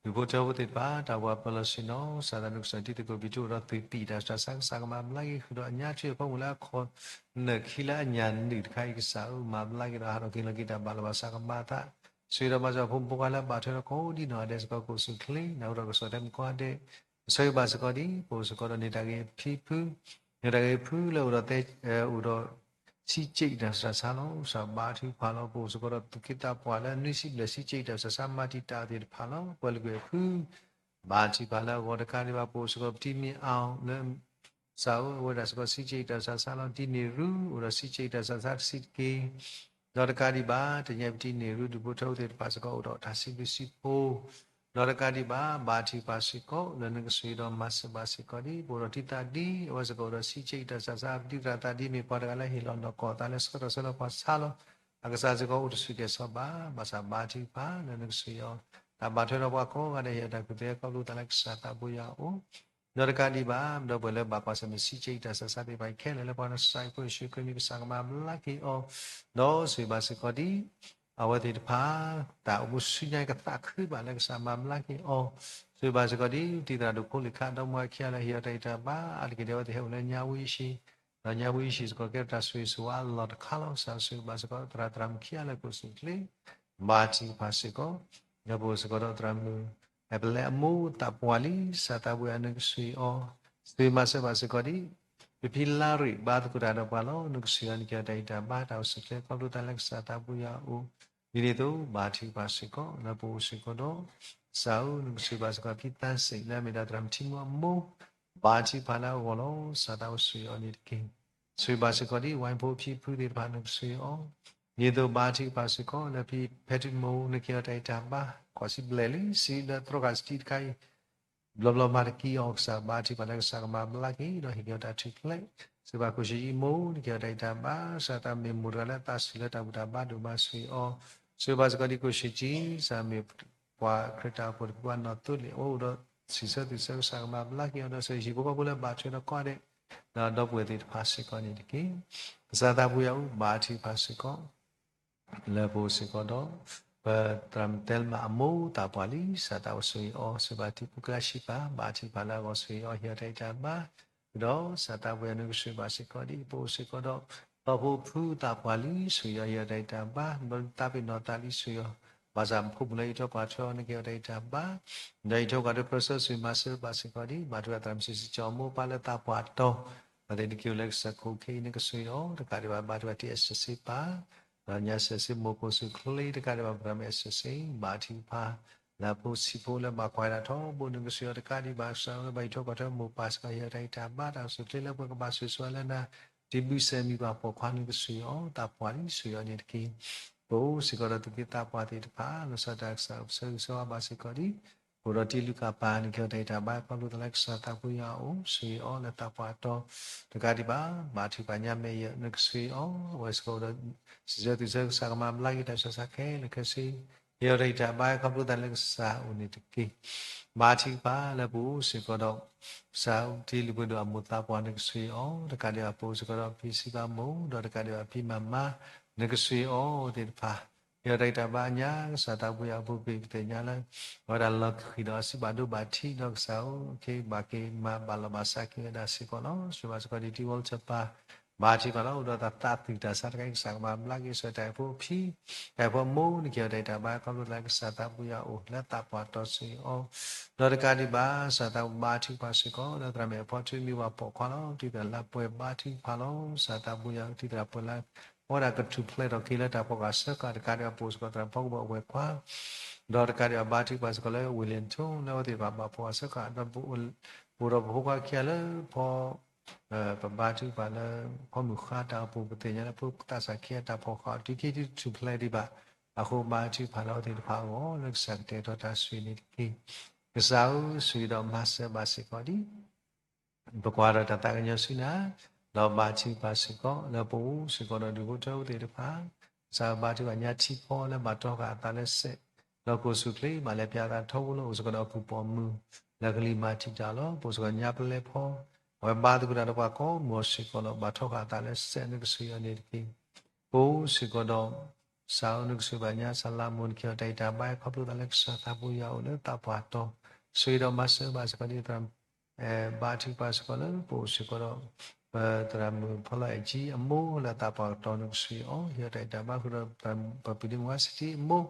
ဒူၣ်ဖိထၢဖိသ့ၣ်တဖၣ် တၢ်အိၣ်ဖှိၣ်ပၢၤလီၢ်ဆ့ၣ်နီၤ ကစၢ်သးနုကစၢ်တံၤသကိးဘံၣ်ထူၣ်အိၣ်ဒီးသုးပံာ်တၢ်ဆူးတၢ်ဆါ ကစၢ်ကမၤဘျါက့ၤဃုာ်ဒီးအညါထွံၣ်အဖီမုၢ်လၢအခီၣ် နၢၣ်ခံလၢအညၣ်နုၣ်တခါအံၤ ကစၢ်ဧၢ, မၤဘျါက့ၤဒီးဟးထီၣ်က့ၤလီၤက့ၤတၢ်ဘၣ်လီၤဘၣ်စးကမၤအသး, ဆိၣ်ဂ့ၤဒီးမၤစၢၤဖိမုၣ်ဖိခွါလၢအဘၣ်ထွဲဒီးကိးဒံနီၢ်ဂၤဒဲးစ့ၢ်ကီး ကအိၣ်ဆူၣ်ချ့ နၢ်ဟူဒီးကစီၣ်တဲာ်မုၣ်ကိးဂၤဒဲး, ပဆၢဂ့ၤဘၣ်စ့ၢ်ကီးဒ် ပအိၣ်စ့ၢ်ကီးဒီးန့ၢ်တၢ်ဂ့ၤဖံဖု န့ၢ်တၢ်ဂ့ၤဖုလၢအိၣ်ဒီးသဲ အိၣ်ဒီး ဆံးကၠ့ၣ်တၢ်ဆူးတၢ်ဆါလီၤ. ကစၢ်ဘါထုကဖၣ်လီၤ. ပအိၣ်စ့ၢ်ကီးဒီးသူၣ်က့သးပှၢ်လၢနွံဆံဘျဲၣ် ဆံးကၠ့ၣ်တၢ်ဆူးတၢ်ဆါ မၤတံာ်တာ်သ့ၣ်တဖၣ်လီၤ. ပှၤလၢကွဲးဖု ဘါထုကဖၣ်လၢအဂီၢ်တကးဒံးဘၣ် ပအိၣ်စ့ၢ်ကီးပတံၤမ့ၢ်အီၤလၢ ကစၢ်ဧၢ, အဝဲဒၣ်စ့ၢ်ကီး ဆံးကၠ့ၣ်တၢ်ဆူးတၢ်ဆါလီၤ. တံၤန့ၢ်ရူ အိၣ်ဒီးဆံးကၠ့ၣ်တၢ်ဆူးတၢ်ဆါတဆံးတက့ၢ်. ဒီးတကးဒံးဘၣ် တနံၤအံၤပတံၤန့ၢ်ရူ ဒူၣ်ဖိထၢဖိသ့ၣ်တဖၣ်စ့ၢ်ကီး အိၣ်ဒီးတၢ်စံးဘျုးစံးဖှိၣ် ဒီးတကးဒံးဘၣ် ဘါထုကဖၣ်စ့ၢ်ကီး လၢနကစၢ်ဒီးမၤစၢၤဘၣ်စ့ၢ်ကီးဒ် ပအိၣ်ဒီးတံၤသးဒ် အဝဲစ့ၢ်ကီးအိၣ်ဒီးဆံးကၠ့ၣ်တၢ်ဆူးတၢ်ဆါ ပတံၤသရၣ်သးဒ်မ့ၢ်ပှၤတဂၤလၢဟ့ၣ်လီၤနီၢ်ကီၢ်အသးလၢဆှၢထီၣ်ဆှၢလီၤပှၤဆါလီၤ. အကစၢ်စ့ၢ်ကီးအိၣ်တဆူၣ်ကဲၣ်ဆိးဘၣ်. ဘၣ်ဆၣ်ဘါထုကဖၣ်လၢနကစၢ်ယွၤ တၢ်ဘၣ်ထွဲဒီးပှၤကိးဂၤဒဲး ဟ့ၣ်အတၢ်ကူၣ်သ့ခီဖျိသးလၢကစၢ်သးဘိယွၤအအိၣ် ဒီးတကးဒံးဘၣ် ဒီပုၢ်ဝဲၢ်လၢဘၣ်ကွၢ်ဆၢၣ်မဲာ်ဆံးကၠ့ၣ်တၢ်ဆူးတၢ်ဆါသ့ၣ်တဖၣ်အံၤခဲလၢာ်လၢပှၤနီၢ်ကစၢ်အံၤ ဖိယ့ၣ်ၡူးခရံာ်မံၤ ကစၢ်ကမၤဘျါက့ၤအီၤ ဒီးဆိၣ်ဂ့ၤဘၣ်စ့ၢ်ကီးဒ် အဝဲသ့ၣ်တဖၣ် တၢ်အိၣ်မူဆူညါကသးခုဘၣ်လၢကစၢ်မၤဘျါက့ၤအီၤ, ဆိၣ်ဂ့ၤဘၣ်စ့ၢ်ကီးဒ်တံၤသရၣ်ဒိၣ်ဖိလံၤခးဒီမါခံဂၤလၢဟ့ၣ်အီၤတၢ်ဂံၢ်တၢ်ဘါ အါတက့ၢ်ဒ်အဝဲသ့ၣ်ဟဲအိၣ်လၢညါဝံအံၤဆံး, ဒီးညါဝံအံၤဆံးစ့ၢ်ကီးကဲထီၣ်တၢ်ဆိၣ်ဂ့ၤဆိၣ်ဝါအလီၢ်တခါလီၤ. ကစၢ်ဆိၣ်ဂ့ၤဘၣ်စ့ၢ်ကီးသရၣ်သရၣ်မုၣ်ခံဂၤလၢကိးဆူၣ်ချ့ ဘါထုကဖၣ်စ့ၢ်ကီး, ဒီးပအိၣ်စ့ၢ်ကီးဒီးသရၣ်မုၣ် အဲပလဲအမိၢ်သးပှၢ်လံ ကစၢ်သးပှၢ်ယွၤနကဆိၣ်ဂ့ၤအီၤ, ဆိၣ်ဂ့ၤမၤစၢၤဘၣ်စ့ၢ်ကီးဒ် ပဖံလါရံၣ်ဘါသကိးတၢ်ဒီးပှၤလီၤ. နကဆိၣ်ဂ့ၤအီၤ နကဟ့ၣ်အီၤတၢ်ဂံၢ်တၢ်ဘါ တၢ်အိၣ်ဆူၣ်အိၣ်ချ့ခီဖျိတၢ်လၢကစၢ်သးပှၢ်ယွၤအအိၣ်, ဒ်န့ၣ်အသိး ဘါထုကဖၣ်စ့ၢ်ကီး လၢပအိၣ်စ့ၢ်ကီးဒီး ကစၢ်ဧၢ နကဆိၣ်ဂ့ၤဘၣ်စ့ၢ်ကီးဖံသးစ့ၣ်လၢအမ့ၢ်ဒၣ်သရၣ်မုၣ်ထံမူအမိၢ်, ဘါထုကဖၣ်လၢအဂီၢ်လီၤ. ကစၢ်သးအိၣ်ဆိၣ်ဂ့ၤအီၤန့ၣ်တက့ၢ်. ဆိၣ်ဂ့ၤဘၣ်စ့ၢ်ကီးဒ်ဝဲဖိဖံဖုသ့ၣ်တဖၣ် နကဆိၣ်ဂ့ၤအီၤ, ဒ်သိးဘါထုကဖၣ်စ့ၢ်ကီးလၢဖံဖဲထုမူ နကဟ့ၣ်အီၤတၢ်ဂံၢ်တၢ်ဘါ ကီၢ်စံးဘျဲၣ်လံစံးလၢသရီခါစတံတခါအံၤ ဘျီဘျီမၤတကံအီၤ ကစၢ်ဘါထုကဖၣ်လၢကစၢ်ကမၤဘျါက့ၤ ဒီးဟ့ၣ်က့ၤအီၤတၢ်ထူၣ်ဖျဲး, ဆိၣ်ဂ့ၤဘၣ်ကိၣ်ဆံယံမိၢ် နကဟ့ၣ်အီၤတၢ်ဂံၢ်တၢ်ဘါ ကစၢ်သးမ့ၢ်မိၢ်တဂၤလၢသးစူၤလၢတၢ်ဘူၣ်တၢ်ဘါဒိၣ်မးဆိၣ်ဂ့ၤအီၤ, ဆိၣ်ဂ့ၤဘၣ်စ့ၢ်ကီးဒ်ကိၣ်ဆံကံ ကစၢ်မ့ၢ်ပှၤခရံာ်တၢ်အိၣ်ဖှိၣ်တဖုဘၣ်နီၣ်သိလ့ၣ် အဝဲအိၣ်ဒီးစံးဆၢသုးဆၢကစၢ်ကမၤဘျါက့ၤအီၤ ဒီးဆိၣ်ဂ့ၤဟံၣ်ဖိဃီဖိလၢဘၣ်ထွဲဒီးကီၢ်ဒဲး ဒီးဒီပုၢ်ဝဲၢ်သ့ၣ်တဖၣ်စ့ၢ်ကီးန့ၣ်တက့ၢ်. ကစၢ်သးပှၢ်ယွၤအိၣ်ဘါထုကဖၣ်စ့ၢ်ကီး လၢပအိၣ်စ့ၢ်ကီးဒီး ပသရၣ်မုၣ်တဲလ်မးအမိၢ်သးပှၢ်လံ ကစၢ်သးအိၣ်ဆိၣ်ဂ့ၤအီၤ ဆိၣ်ဂ့ၤဘၣ်ထံဖိကီၢ်ဖိလၢအဟံၣ်ပၢ် ဘါထုကဖၣ်လၢအဂီၢ်ဆိၣ်ဂ့ၤအီၤ ဟ့ၣ်အီၤတၢ်ဂံၢ်တၢ်ဘါ, ဒီးကစၢ်သးပှၢ်ယွၤနကဆိၣ်ဂ့ၤဘၣ်စ့ၢ်ကီးဒ်ပအိၣ်စ့ၢ်ကီးဒီး သီဖိဖုသးပှၢ်လံ ဆိၣ်ဂ့ၤအီၤ ဟ့ၣ်အီၤတၢ်ဂံၢ်တၢ်ဘါ ဘျီသးပ့ၤနီၣ်သးလံဆိၣ်ဂ့ၤအီၤ, ဘၣ်ဆၣ်ဖိမုၣ်လၢအံးထွဲကွၢ်ထွဲအီၤ နကဟ့ၣ်အီၤတၢ်ဂံၢ်တၢ်ဘါ, ဒီးအံးထွဲကွၢ်ထွဲဖၢဆၢဆိၣ်ဂ့ၤမၤစၢၤဘၣ်စ့ၢ်ကီးဒ် ဘါထုကဖၣ်သရၣ်မုၣ်စံးစံးကၠီအမိၢ်အပၢ်လၢသးပှၢ်တီၤ အဝဲသ့ၣ်နက့ၤအိၣ်လၢကစၢၢ်ခိၣ်ခံ နကဆိၣ်ဂ့ၤအီၤ တကးဒံးဘၣ် ဘါထုကဖၣ်တံၢ်အဲၣ်စ့ၣ်စ့ပၢ် ဒီးညါစ့ၣ်စ့မိၢ်ကိၣ်ဆူၣ်ချ့ တကးဒံးဘၣ် ပသရၣ်မုၣ်အဲၣ်စ့ၣ်စ့ ဘါထုကဖၣ် လၢဖိဆံးဖိလၢဘၣ်ကွၢ်ဒၣ်ထီဘိ နကဆိၣ်ဂ့ၤအီၤတကးဒံးဘၣ် ကစၢ်လၢဘၣ်အံးထွဲကွၢ်ထွဲမိၢ်ပၢ်စ့ၢ်ကီး ဟ့ၣ်အီၤတၢ်ဂံၢ်တၢ်ဘါ တၢ်အိၣ်ဆူၣ်အိၣ်ချ့လၢပှၤကဘၣ်ဆိၣ်ဂ့ၤဆိၣ်ဝါလၢနၤ တံၢ်ဘုၣ်စဲးမံၤပှၤပိာ်ခွါ နကဆိၣ်ဂ့ၤအီၤ သးပှၢ်လံ ဆိၣ်ဂ့ၤအီၤန့ၣ်တက့ၢ်. ပအိၣ်စ့ၢ်ကီးဒီးသူၣ်က့သးပှၢ်သ့ၣ်တဖၣ် လီၤဆီဒၣ်တၢ်ကစၢ်အိၣ်ဆၢဂ့ၤဆၢဝါဘၣ်စ့ၢ်ကီးဒ် အိၣ်ဒီးတံၤလူၤကၣ်ပၢ် နကဟ့ၣ်အီၤတၢ်ဂံၢ်တၢ်ဘါ ခီဖျိသးလၢကစၢ်သးပှၢ်ယွၤအအိၣ် ဆိၣ်ဂ့ၤအီၤလၢသးပှၢ်တီၤ တကးဒံးဘၣ် ဘါထုကဖၣ်ညါမဲာ်ယဲၢ် နကဆိၣ်ဂ့ၤအီၤ အဝဲစ့ၢ်ကီးအိၣ်ဒီး စံးဆၢသုးဆၢကစၢ်ကမၤဘျါက့ၤတၢ်ဆူးတၢ်ဆါခဲလၢာ်ခဲဆ့ ဟ့ၣ်အီၤတၢ်ဂံၢ်တၢ်ဘါ ခီဖျိသးလၢကစၢ်အအိၣ်န့ၣ်တက့ၢ်. ဘါထုကဖၣ်လၢပအိၣ်စ့ၢ်ကီးဒီး ကစၢ်တံၤလုၢ်ပှ့ၤဒိၣ်အမိၢ်သးပှၢ် နကဆိၣ်ဂ့ၤအီၤ တကးဒံးဘၣ် ပအိၣ်စ့ၢ်ကီးဒီးဖံစံးဘၣ်မိၢ် ဒီးတကးဒံးဘၣ်ဖံမၤမါ နကဆိၣ်ဂ့ၤအီၤသ့ၣ်တဖၣ် ဟ့ၣ်အီၤတၢ်ဂံၢ်တၢ်ဘါညါ ကစၢ်သးပှၢ်ယွၤအပူၤကွံာ် ပသ့ၣ်ညါလၢ အဝဲဒၣ်လီၤဃံၤဒီးအစုဘၣ်ဒိဘၣ်ထံးဒီးကစၢ်အိၣ် ကဘၣ်က့ၤမၤဘၣ်လီၤဘၣ်စးက့ၤဝဲဒၣ်စ့ၢ်ကီးလီၤ. ဆိၣ်ဂ့ၤဘၣ်စ့ၢ်ကီးဒ်တံၤဝီလၢကပၤ ဘါထုကဖၣ်လီၤ အိၣ်ဒီးတၢ်သးသုးတၢ်ဆါတခါအံၤ ကစၢ်ကမၤဘျါက့ၤ ဆိၣ်ဂ့ၤတၢ်အိၣ်ဖှိၣ်ဖံ တၢ်အိၣ်ဖှိၣ်မိၢ် နကဟ့ၣ်အီၤတၢ်ဂံၢ်တၢ်ဘါ ခီဖျိသးလၢကစၢ်သးပှၢ်ယွၤအအိၣ် လၢသးပှၢ်တီၤဆိၣ်ဂ့ၤအီၤ ဒီးတကးဒံးဘၣ် ကစၢ်သးဘါထုကဖၣ်စ့ၢ်ကီး လၢသရၣ်မုၣ်အဖီထုမ့ၢ်ပှၤပိာ်ခွါလီၤ တံၤသရၣ်လၢပှဲၤဘါထုကဖၣ်လီၤ ကစၢ်သးပှၢ်ယွၤတံၤသရၣ်ပှဲၤလၢ အဝဲဒၣ်ကထူၣ်ဖျဲးထီၣ်က့ၤလၢတၢ်ဖီၣ်ဃာ်ဆၢဃာ် တကးဒံးဘၣ် ပအိၣ်စ့ၢ်ကီးသရၣ်ဖီကဘီဝဲၤကွာ် ဒီးတကးဒံးဘၣ် ဘါထုကဖၣ်စ့ၢ်ကီးလၢ ဝ့ၢ်လ့ၣ်ထူ လၢအဝဲသ့ၣ်တဖၣ်ဘၣ်ဖီၣ်ဃာ်ဆၢဃာ် ဒီးပအိၣ်ဒီးပဖိခွါခံဂၤလၢဖီ ပဘါထုကဖၣ်လၢ ဖီမုၢ်ဃါတၢ်အိၣ်ဖှိၣ် ပသ့ၣ်ညါလၢဖိသးစၢ်ခံဂၤတၢ်ဖီၣ်ဃာ် တုၤခံတုၤထူၣ်ဖျဲးဒံးဘၣ် အဃိဘါထုကဖၣ်လၢအဝဲသ့ၣ်တဖၣ်အဂီၢ် လၢကစၢ်ကတဲာ်ကတီၤတၢ်ဆိၣ်ဂ့ၤန့ၣ်တက့ၢ်. ကစၢ်ဧၢ ဆိၣ်ဂ့ၤဒီးမၤစၢၤဘၣ်စ့ၢ်ကီးဒ် ပကွၢ်ဒီးတၢ်သးကညီၤဆူနၤ, ဒီးဘါထုကဖၣ်စ့ၢ်ကီး လၢပအိၣ်စ့ၢ်ကီးဒီးဒူၣ်ဖိထၢဖိသ့ၣ်တဖၣ်, ကစၢ်ဘါထုကဖၣ်ညါထံဖီလၢဘၣ်တီဃာ်အသးလၢစဲး, ဒီးကိၣ်ဆူၣ်ချ့ ဘၣ်လဲၤပၠးအသးထီဘိလၢအိၣ်စ့ၢ်ကီးဒီးအကုၢ်ပိာ်မုၣ် လၢကလံၤမၤတံာ်တာ်လီၤ. ပအိၣ်စ့ၢ်ကီးညါပလဲဖီ, အဝဲဘါသကိးတၢ်ဒီးပှၤကိးမုၢ်အီၤစ့ၢ်ကီးလီၤ. ဘါထီဃာ်အသးလၢစဲး နကဆိၣ်ဂ့ၤအီၤန့ၣ်တက့ၢ်. ပအိၣ်စ့ၢ်ကီးဒီး ကစၢ်ဧၢ နကဆိၣ်ဂ့ၤဘၣ်ညါ စၢ်လးမိၢ် နကဟ့ၣ်အီၤတၢ်ဂံၢ်တၢ်ဘါ ခီဖျိသးလၢကစၢ်သးပှၢ်ယွၤအအိၣ်လၢသးပှၢ်တီၤ, ဆိၣ်ဂ့ၤဒီးမၤစၢၤဘၣ်စ့ၢ်ကီးဒ် ဘါထုကဖၣ်စ့ၢ်ကီးလၢ ပအိၣ်စ့ၢ်ကီးဒီး ပသရၣ်မုၣ်ဖီလီၤအဲၣ်ကၠံအမိၢ်လၢသးပှၢ်တီၤ နကဆိၣ်ဂ့ၤအီၤ ဟ့ၣ်အီၤတၢ်ဂံၢ်တၢ်ဘါဃုာ်ဒီး ပပုၢ်ဒ့မုၣ်ဝါစတံအမိၢ်,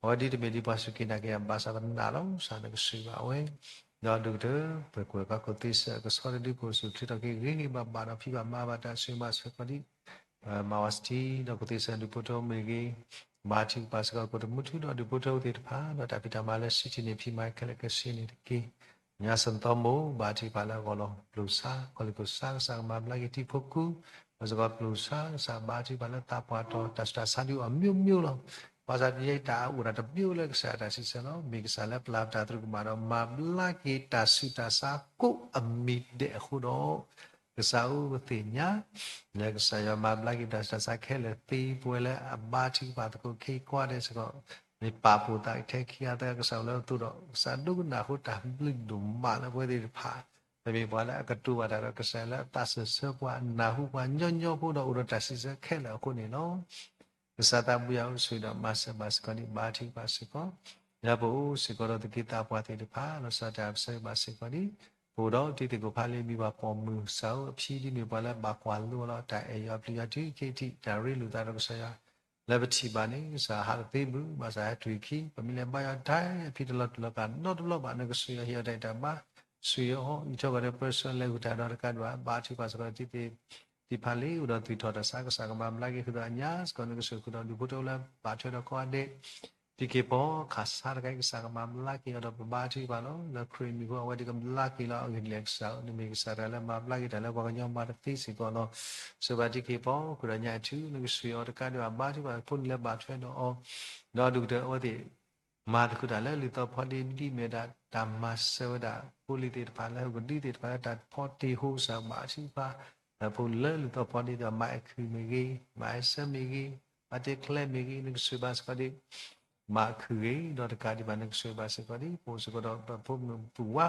အဝဲဒ်တမ့ၢ်ဒ်ပှၤစူၢ်က့ၤနာ်က့ၤအဘၣ်ဆၣ်သနာ်လီၤ. ကစၢ်နကဆိၣ်ဂ့ၤဘၣ်ဝဲ, ဒီးဒိၣ်ကတၢၢ် ပကွဲးပှၤခိၣ်သ့စၢၤအကဆှီတဒု ကိၣ်ဆူၣ်ချ့ထီၣ်က့ၤဂ့ၤဂ့ၤဘၣ်ဘၣ်ဒီး ဆိၣ်ဂ့ၤဘၣ်စ့ၢ်ကီးဒ် မၤဝါစတံ ဒီးခိၣ်သ့စၢၤဒူၣ်ဖိထၢဖိမ့ၢ်ဂ့ၤ, ဘါထုကဖၣ်စ့ၢ်ကီး ကိၣ်တမူထူဒီးဒူၣ်ဖိထၢဖိသ့ၣ်တဖၣ် ဒီးတၢ်ဖံးတၢ်မၤလၢ စံးထံၣ်န့ၢ်ဖံးမၤခဲလၢာ်ခဲဆ့န့ၣ်တက့ၢ်. ညါစၢၤသီမိၢ် ဘါထုကဖၣ်လၢအဂီၢ်လီၤ. ပျိၢ်ဆါ ကီၢ်လ့ၣ်ကျိၣ်စါ ကစၢ်ကမၤဘျါက့ၤတံၤဖိကူ, ဒီးစ့ၢ်ကီးပျိၢ်ဆါ ကစၢ်ဘါထုကဖၣ်လၢသးပှၢ်တီၤ တၢ်ဆူးတၢ်ဆါဒုးအီၤ မျိုးမျိုး လီၤ. ဘၣ်ဆၣ်တယဲအံၤ တၢ်အိၣ်ဒၣ်တမျိုးလၢကစၢ်ယွၤတၢ်စံးဆၢလီၤ. မ့ၢ်ကစၢ်လၢပျၢ်တၢ်သရူးကမၣ်ဒီး မၤဘျါက့ၤတၢ်ဆူးတၢ်ဆါကိးအမံၤဒဲးအဃိဒီး ကစၢ်ဧၢ ပသ့ၣ်ညါ လၢကစၢ်ယွၤမၤဘျါက့ၤတၢ်ဆူးတၢ်ဆါခဲလၢာ်သ့ ပဝဲလၢအဘါထုကဖၣ်သကိးခဲအံၤကိးဂၤဒဲးစ့ၢ်ကီး မ့ၢ်ပာ်ဖှိၣ်သးထဲခံဂၤသၢဂၤ ကစၢ်အိၣ်လၢအသိးဒီး ကစၢ်ဒိကနၣ်အဃိတၢ်ဘျုးဒိၣ်မးလၢပဝဲသ့ၣ်တဖၣ် ပမ့ၢ်ပှၤလၢအကတိၤဘၣ်တၢ်ဒီး ကစၢ်လၢအသးစၢၢ်ဆၢပှၤ နၢ်ဟူပှၤညီညီဖိဒီး အိၣ်ဒီးတၢ်စံးဆၢခဲလၢာ်အဃိန့ၣ်လီၤ. ကစၢ်သးဘိယွၤအိၣ်ဆိးဒီးမၤစၢၤဘၣ်စ့ၢ်ကီးဒံး ဘါထုကဖၣ်စ့ၢ်ကီး, ဒီးပအိၣ်စ့ၢ်ကီးဒီးသုးက့သးပှၢ်သ့ၣ်တဖၣ် လီၤစၢ်တၢ်ပဆၢဘၣ်စ့ၢ်ကီးဒံး, ပအိၣ်ဒီးတံၤသကိးဖးလ့ဘံၣ်ပှၤပိာ်မုၣ် ကစၢ်အိၣ်အဖံဒ်မ့ၢ်ပှၤလၢဘၣ်ကွၢ်လိအီၤလီၤ တၢ်အဲၣ်ယီၤအပျံၤယီၤတုၤခဲအံၤ တၢ်ရ့လိာ်သးဒီးကစၢ်ယွၤ လၢပထံၣ်ဘၣ်န့ၣ် ကစၢ်ဟးတသ့မုၢ် ဘၣ်ဆၣ်ဟဲတုၤခံ ပမ့ၢ်လဲၤဘါယွၤတၢ်အံၤအဖံတလီၤတူာ်လီၤကာ်နီတဘျီဘၣ် နကစၢ်ယွၤဟ့ၣ်အီၤတၢ်အံၤတၢ်ဘါ စူၢ်အီၤ အံးထွဲကွၢ်ဒီးပၢဆှၢလဲၤဂုာ်တၢ်ဒီးတကးဒံးဘၣ် ဘါထုကဖၣ်စ့ၢ်ကီး တံၤသကိးဖးလ့ အိၣ်ဒီးသူၣ်ထီၣ်တၢ်ဆါ ကစၢ်ကမၤဘျါက့ၤဃုာ်ဒီးအညါစ့ၢ်ကီး နကစၢ်ဃုာ်ဒီးဒူၣ်ဖိထၢဖိလၢဘၣ်ထွဲဒီးကိးဂၤဒဲး တံၤသကိးဖးခးဆါတခါအံၤ ကစၢ်ကမၤဘျါက့ၤအီၤဒီးပဘါထုကဖၣ်လီၤ လၢခရံာ်မံၤအဃိ အဝဲသ့ၣ်ကဘျါက့ၤလီၤအဂ့ၢ်ဒ်လဲၣ်ကစၢ်ဧၢ နမ့ၢ်ကစၢ်တဂၤလၢမၤဘျါက့ၤတၢ်လၢပှၤကညီမၤတသ့စ့ၢ်ကီးလီၤ စံးဘၣ်တံၤသကိးဖး ဃုာ်ဒီးညါအံၤ နကစၢ်အီၤတကးဒံးဘၣ် ဘါထုကဖၣ်ဖိန့ၣ်လၢဘၣ်ထွဲဒီးအီၤ ဒီးဒူၣ်ကတၢၢ်အဝဲသ့ၣ် မၤသကိးတၢ်လၢလုၢ်သီဖီဒ့ဒ်မ့ၢ်ဒၣ် တၢ်မၤစၢၤဝဲဒၣ် ဖိလံၤသ့ၣ်တဖၣ်လၢဟူးကဒုသ့ၣ်တဖၣ်လၢတၢ်ဖီတ့ၢ်ဟူး ကစၢ်ဘါထုကဖၣ် ဒီးဖိလၢလုၢ်သီဖီဒ့ဒီး မၤအဲၣ်ခုၣ်မ့ၢ်ဂ့ၤ မၤအဲၣ်ဆၢမ့ၢ်ဂ့ၤ ဘၣ်တဲကျဲမ့ၢ်ဂ့ၤ နကစၢ်ဘၣ်စ့ၢ်ကီးဒံး မၤခုၣ်ဂ့ၤ ဒီးတကးဒံးဘၣ် နကစၢ်ဘၣ်စ့ၢ်ကီးဒံး ပအိၣ်စ့ၢ်ကီးဒီးပဖိမုၣ်ပုၢ်ဝါ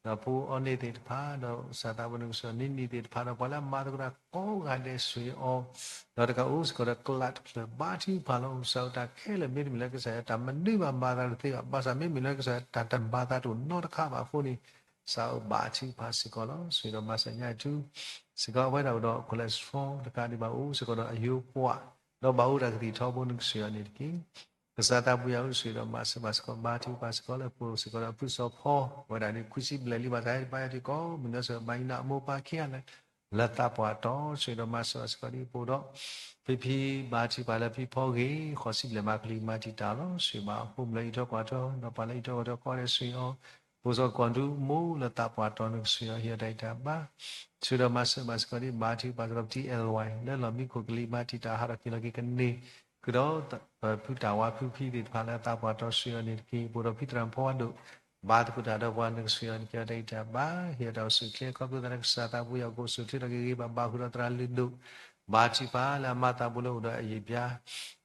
ဒီးဖိအီၣ်န့ၢ်သ့ၣ်တဖၣ် ဒီးကစၢ်သးဘိ နကစၢ်နံၤနံၤသ့ၣ်တဖၣ် ဒီးပှၤလၢအမၤသကိးတၢ်ကိးဂၤဒဲး စူၢ်အီၤ ဒီးတကးအိၣ်စ့ၢ်ကီးဒီးကျးတဖျၢၣ် ဘါထုကဖၣ်လီၤ ကစၢ်ဧၢ တၢ်ခဲလၢာ်မ့တမ့ၢ်လၢကစၢ်ယွၤ တၢ်မနုၤဘၣ်မၤသးတသ့ဘၣ် ဘၣ်ဆၣ်မ့မ့ၢ်လၢကစၢ်ယွၤ တၢ်တမၤသးတအိၣ်နီတခါဘၣ်အဃိန့ၣ် ကစၢ်ဧၢ ဘါထုကဖၣ်စ့ၢ်ကီးလီၤ စူၢ်ဒီးမၤစၢၤညါအံၤ စ့ၢ်ကီးအဝဲဒၣ်အိၣ်ဒီး cholesterol တကးဒံးဘၣ် အိၣ်စ့ၢ်ကီးဒီးအယိပှၤ ဒီးဘၣ်အိၣ်တၢ်ကသံၣ်ထီဘိ နကစၢ်ယွၤန့ၣ်တက့ၢ် ကစၢ်သးဘိယွၤအိၣ်ဆိးဒီးမၤစၢၤဘၣ်စ့ၢ်ကီး ဘါထုကဖၣ်စ့ၢ်ကီးလၢပအိၣ်စ့ၢ်ကီးဒီးဖုစီၤဖီ အဝဲဒၣ်န့ၣ် ခွံဆံဘျဲၣ်လံ ဘၣ်ဆၣ်ဟဲတဘါယွၤတုၤကိးမုၢ်နံၤစ့ၢ်ကီး ဘၣ်ယိၣ်နၢ်အမိၢ်ပၢ်ခံဂၤလၢ လၢသးပှၢ်တီ ဆိးဒီးမၤစၢၤဘၣ်စ့ၢ်ကီးဒ်ပအိၣ်ဒီး ဖံဖံ ဘါထုကဖၣ်လၢဖံဖီဂ့ၤ ဃိးဆံဘျဲၣ်မး ကလံၤမၤတံာ်တာ်လီၤ ဆိးဘၣ်အဖိမုၣ်လၢအံးထွဲကွၢ်ထွဲ ဒီးပှၤလၢအံးထွဲကွၢ်ထွဲကိးဂၤဒဲး စူၢ်အီၤ ပအိၣ်စ့ၢ်ကီး ကိၢ်ဒူမိၢ်လၢသးပှၢ်တီ နကစၢ်ယွၤဟ့ၣ်အီၤတၢ်ဂံၢ်တၢ်ဘါ ဆိးဒီးမၤစၢၤဘၣ်စ့ၢ်ကီးဒ် ဘါထုကဖၣ်စ့ၢ်ကီး ပတံၤအဲၣ်ဝဲ လၢလီၢ်မံခိၣ်ကလံၤမၤတံာ်တာ် ဟးထီၣ်က့ၤလီၤက့ၤကန့ၢ် ဃုာ်ဒီး ဖုတၢ်ဝါဖုဖံသ့ၣ်တဖၣ်လၢသးပှၢ်တီ စူၢ်အီၤန့ၣ်တက့ၢ် ပအိၣ်ဒီးဖံသရၣ်မုၣ်ဖီဝါဒိၣ် ဘါသကိးတၢ်ဒီးပှၤ နကစၢ်ယွၤန့ၣ် က့ၤအီၤတၢ်ဂံၢ်တၢ်ဘါ ဟ့ၣ်အီၤတၢ်အိၣ်ဆူၣ်အိၣ်ချ့ ခီဖျိသးလၢကစၢ်သးဘိယွၤကအိၣ်ဆူၣ်အိၣ်ချ့ထီၣ်က့ၤဂ့ၤဂ့ၤဘၣ်ဘၣ် ဃုာ်ဒီးသရၣ်လုၢ်ဒိၣ် ဘါထုကဖၣ်လၢအမၤသးဘိလၢအိၣ်ဒီးအယံာ်ဘျါ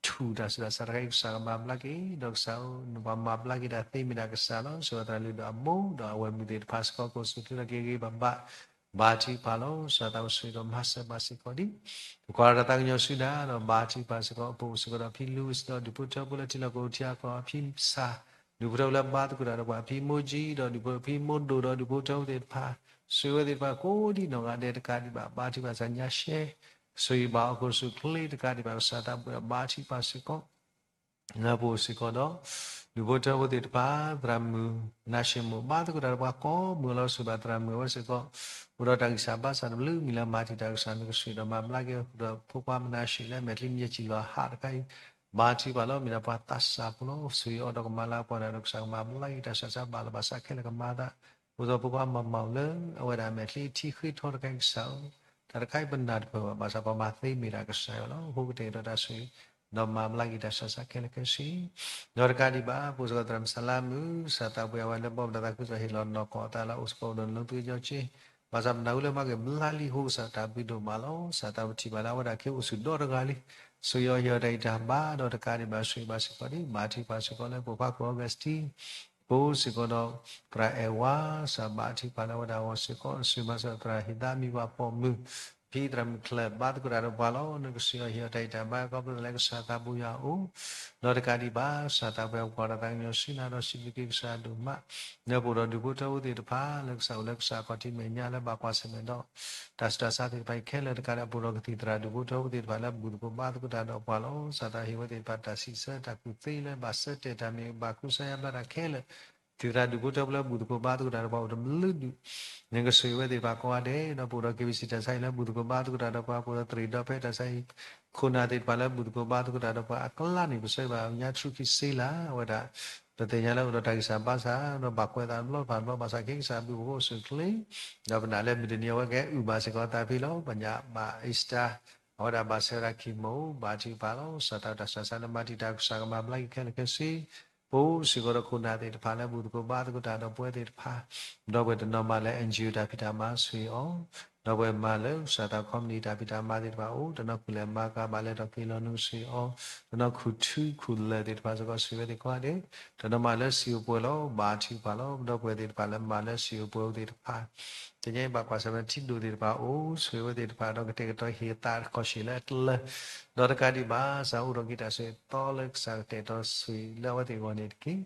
ထူၣ်တၢ်ဆူးတၢ်ဆါတခါအံၤ ကစၢ်ကမၤဘျါက့ၤ ဒီးကစၢ်ဧၢ နပှၤမၤဘျါက့ၤတၢ်သ့မ့ၢ်ဒၣ်ကစၢ်လီၤ ဆိးဘၣ်သရၣ်လုၢ်ဒိၣ်အမိၢ် ဒီးအဝဲၢ်မုၣ်သ့ၣ်တဖၣ်စ့ၢ်ကီး ကအိၣ်ဆူၣ်အိၣ်ချ့ထီၣ်က့ၤဂ့ၤဂ့ၤဘၣ်ဘၣ် ဘါထုကဖၣ်လီၤ ကစၢ်သးဘိဆိၣ်ဂ့ၤဒီးမၤစၢၤဘၣ်စ့ၢ်ကီးဒ် ပကွၢ်ဒီးတၢ်သးကညီၤဆူနၤ ဒီးဘါထုကဖၣ်စ့ၢ်ကီး ပအိၣ်စ့ၢ်ကီးဒီးဖံ Louis ဒီးဒူၣ်ဖိထၢဖိလၢထံလီၢ်ကီၢ်ပူၤထံအကီၢ် အဖံစၢ် ဒူၣ်ဖိထၢဖိလၢဘါသကိးတၢ်ဒီးပှၤ အဖံမိၢ်ကၠံ ဒီးဒူၣ်ဖိဖံမိၢ်ဒိၣ်ဒီးဒူၣ်ဖိထၢဖိသ့ၣ်တဖၣ် ဆိၣ်ဂ့ၤဝဲသ့ၣ်တဖၣ်ကိးဒ်နီၢ်ဂၤဒဲးတကးဒံးဘၣ် ဘါထုကဖၣ်စ့ၢ်ကီးညါရှဲ ဆိၣ်ဂ့ၤဘၣ်အီၤကအိၣ်ဆူၣ်အိၣ်ချ့တကးဒံးဘၣ် ကစၢ်သးဘိဒီးဘါထုကဖၣ်စ့ၢ်ကီး လၢပအိၣ်စ့ၢ်ကီးဒီး ဒူၣ်ဖိထၢဖိသ့ၣ်တဖၣ် သရၣ်မုၣ် မနၤၡ့မိၢ် ဘါသကိးတၢ်ဒီးပှၤကိးမုၢ်လီၤ ဆိးဘၣ်သရၣ်မုၣ်အဝဲစ့ၢ်ကီး အိၣ်ဒီးတၢ်ဂံၢ်စၢ်ဘါစၢ်တဘျုးမံၤလၢမၤတံာ်တာ် ကစၢ်နကဆိၣ်ဂ့ၤဒီးမၤဘျါက့ၤ ဃုာ်ဒီးဖိခွါမနၤၡ့လၢအမဲာ်ချံမံၤယဲၢ်ကံၣ်လီၤဟးတခါအံၤ ဘါထုကဖၣ်လီၤ မ့ၢ်ဒၣ်ပှၤသးစၢ်ဖိလီၤ ဆိၣ်ဂ့ၤအီၤဒီးကမၤလၤပှၤတၢ်ဒီးကစၢ်ကမၤဘျါက့ၤတၢ်ဆူးတၢ်ဆါဘၣ်လီၤဘၣ်စးခဲလၢာ်ကမၤသး အိၣ်ဒီးဖိခွါမၤမၤအီၤလၢအဝဲဒၣ်အမဲာ်ချံထံဃ့ထီတခါအံၤ ကစၢ်ဧၢ တၢ်တခါအံၤပနၢ်တပၢၢ်ဘၣ် ဘၣ်ဆၣ်ပှၤမၤသ့မ့ၢ်ဒၣ်ကစၢ်ယွၤလီၤ အဃိကတဲာ်ဒီးတၢ်ဆိၣ်ဂ့ၤ ဒီးမၤဘျါက့ၤတၢ်ဆူးတၢ်ဆါခဲလၢာ်ခဲဆ့ ဒီးတကးဒံးဘၣ် ပအိၣ်စ့ၢ်ကီးသရၣ်မုၣ်စလါမုၣ် ကစၢ်သးပှၢ်အဝဲလၢဘီၣ်မတၤသးခုကစီၣ်ဟ့ၣ်လီၤနီၢ်ကီၢ်အသးလၢအိၣ်စ့ၢ်ကီးအိၣ်ဒီးလၢသုကညီဆ့ ဘၣ်ဆၣ်ပနၢ်ဟူလၢမၤက့ၤဘျါလံအဃိ ကစၢ်တၢ်ဘျုးဒိၣ်မးလီၤ ကစၢ်သးပထံၣ်ဘၣ်လၢအဝဲဒၣ်က့ၤအိၣ်ဆူၣ်ဒီတဂၤလံ ဆိၣ်ဂ့ၤအီၤဟ့ၣ်အီၤတၢ်ဂံၢ်တၢ်ဘါ ဒီးတကးဒံးဘၣ်ဆိၣ်ဂ့ၤဘၣ်စ့ၢ်ကီးဒ် ဘါထုကဖၣ်စ့ၢ်ကီးလၢပိာ်ခွါကိးဂၤစတံ ပအိၣ်စ့ၢ်ကီးဒီး သရၣ်အဲၣ်ဝါ ကစၢ်ဘါထုကဖၣ်လၢအဝဲဒၣ်အဂီၢ်စ့ၢ်ကီး ဆိၣ်ဂ့ၤမၤစၢၤသရၣ်ဟ့ၣ်သးမံၤပှၤပိာ်မုၣ် ဖံသရၣ်မုၣ်ချၢၣ် ဘါသကိးတၢ်ဒီးပှၤလီၤ နကစၢ်ယွၤဟ့ၣ်အီၤတၢ်ဂံၢ်တၢ်ဘါ ခီဖျိလၢကစၢ်သးဘိယွၤအအိၣ် ဒီးတကးဒံးဘၣ် ကစၢ်သးပှၢ်ပှၤဒီးသးကညီၤဆူနၤဒီး စံးဘျုးက့ၤကစၢ်ဒိၣ်မး လၢပအိၣ်ဒီးဒူၣ်ဖိထၢဖိသ့ၣ်တဖၣ် လၢကစၢ်အိၣ်လၢကစၢ်အခီၣ်ထံးမဲာ်ညါလၢဘၣ်ကွၢ်ဆၢၣ်မဲာ်ဒီး တၢ်ဆူးတၢ်ဆါသ့ၣ်တဖၣ်အံၤခဲလၢာ်တကးဒီး ပအိၣ်ဒီးကသံၣ်သရၣ်ဒူၣ်ဖိထၢဖိသ့ၣ်တဖၣ်လၢဘူၣ်သကိးဘါသကိးတၢ်ဒီးပှၤလီၤ ကစၢ်သးဟ့ၣ်ဝဲသ့ၣ်တဖၣ်တၢ်စံးဆၢတၢ်ကူၣ်သ့လၢဘၣ်ဆၢတဲာ်တၢ်မ့ၢ်ဘၣ်ကူစါယါဘျါတၢ်ခဲလၢာ် သံၣ်သရၣ်ဒူၣ်ဖိထၢဖိလၢဘူၣ်သကိးဘါသကိးတၢ်ဒီးပှၤအိၣ်တဘျုးဒူၣ် နကဆိၣ်ဂ့ၤဝဲသ့ၣ်တဖၣ်ကိးဂၤဒဲး ဒီးပအိၣ်ဒီး KBC တၢ်ဆါဟံၣ်လၢဘူၣ်သကိးဘါသကိးတၢ်ဒီးပှၤ ပအိၣ်ဒီးသရံၣ်ဒီဖဲတၢ်ဆါဟံၣ် ခိၣ်နၢ်သ့ၣ်တဖၣ်လၢဘူၣ်သကိးဘါသကိးတၢ်ဒီးပှၤအကျါန့ၣ် ပဆၢဘၣ်ညါ ထရူၣ်ခံစ့လး အဝဲဒၣ် ပသ့ၣ်ညါလၢအိၣ်ဒီးတၢ်ဂံၢ်စၢ်ဘါစၢ် ဒီးဘၣ်ကွဲးသးတဘျီတဖၣ်တဘျီ ဘၣ်ဆၣ်ခဲကစၢ်ဘျုးအိၣ်အိၣ်ဆူၣ်ချ့ ဒီးပနာ်လၢမုၢ်တနံၤအဝဲကဟဲအုၣ်ဘၣ်စ့ၢ်ကီးသးဖဲလီၤ ပညါဘၣ်အ့စတၢ် အဝဲဒၣ်ဘၣ်ဆၢဝဲဒၣ်ခံမိၢ် ဘါထုကဖၣ်လီၤ ကစၢ်သးတၢ်ဆူးတၢ်ဆါလၢမၤတံာ်တာ်ကစၢ်ကမၤဘျါက့ၤခဲလၢာ်ခဲဆ့ ပအိၣ်စ့ၢ်ကီးဒီးခိၣ်နၢ်သ့ၣ်တဖၣ်လၢဘူၣ်သကိးဘါသကိးတၢ်ဒီးပဝဲသ့ၣ်တဖၣ် ဒီပုၢ်ဝဲၢ်တနီၤမးလၢ NGO တၢ်ဖံးတၢ်မၤဆိၣ်ဂ့ၤအီၤ ဒီပုၢ်ဝဲၢ်မၤလၢကစၢ်သးခီပနံၣ်တၢ်ဖံးတၢ်မၤသ့ၣ်တဖၣ်အိၣ်, တနီၤခူၣ်လဲၤမၤကၤဘၣ်လဲၤထီၣ်က့ၤလီၤနုာ်ကဆှီအီၤ, တနီၤခူၣ်ထူခူၣ်လၢာ်သ့ၣ်တဖၣ်စ့ၢ်ကီး ဆှံဝဲသ့ၣ်ကိးဂၤဒဲး, တနီၤမၤလၢစံာ်အိၣ်ပှဲၤလီၤ ဘါထုကဖၣ်လီၤ. ဒီပုၢ်ဝဲၢ်သ့ၣ်တဖၣ်လၢမၤလၢစံာ်အိၣ်ပှဲၤသ့ၣ်တဖၣ် တနံၤအံၤဘၣ်ကွၢ်ဆၢၣ်မဲာ်ထံဒိၣ်သ့ၣ်တဖၣ်အိၣ်, ဆှံဝဲသ့ၣ်တဖၣ်ဒီးကတဲာ်ကတီၤဟ့ၣ်သးတခီၣ်ဆံးလၢအကျၢၤ, ဒီးတကးဒံးဘၣ် စးအိၣ်ထီၣ်က့ၤတၢ်ဆှံသီလၢကစၢ်ကတဲာ်ကတီၤဆှံလၢအဝဲသ့ၣ်အဂီၢ်န့ၣ်တက့ၢ်.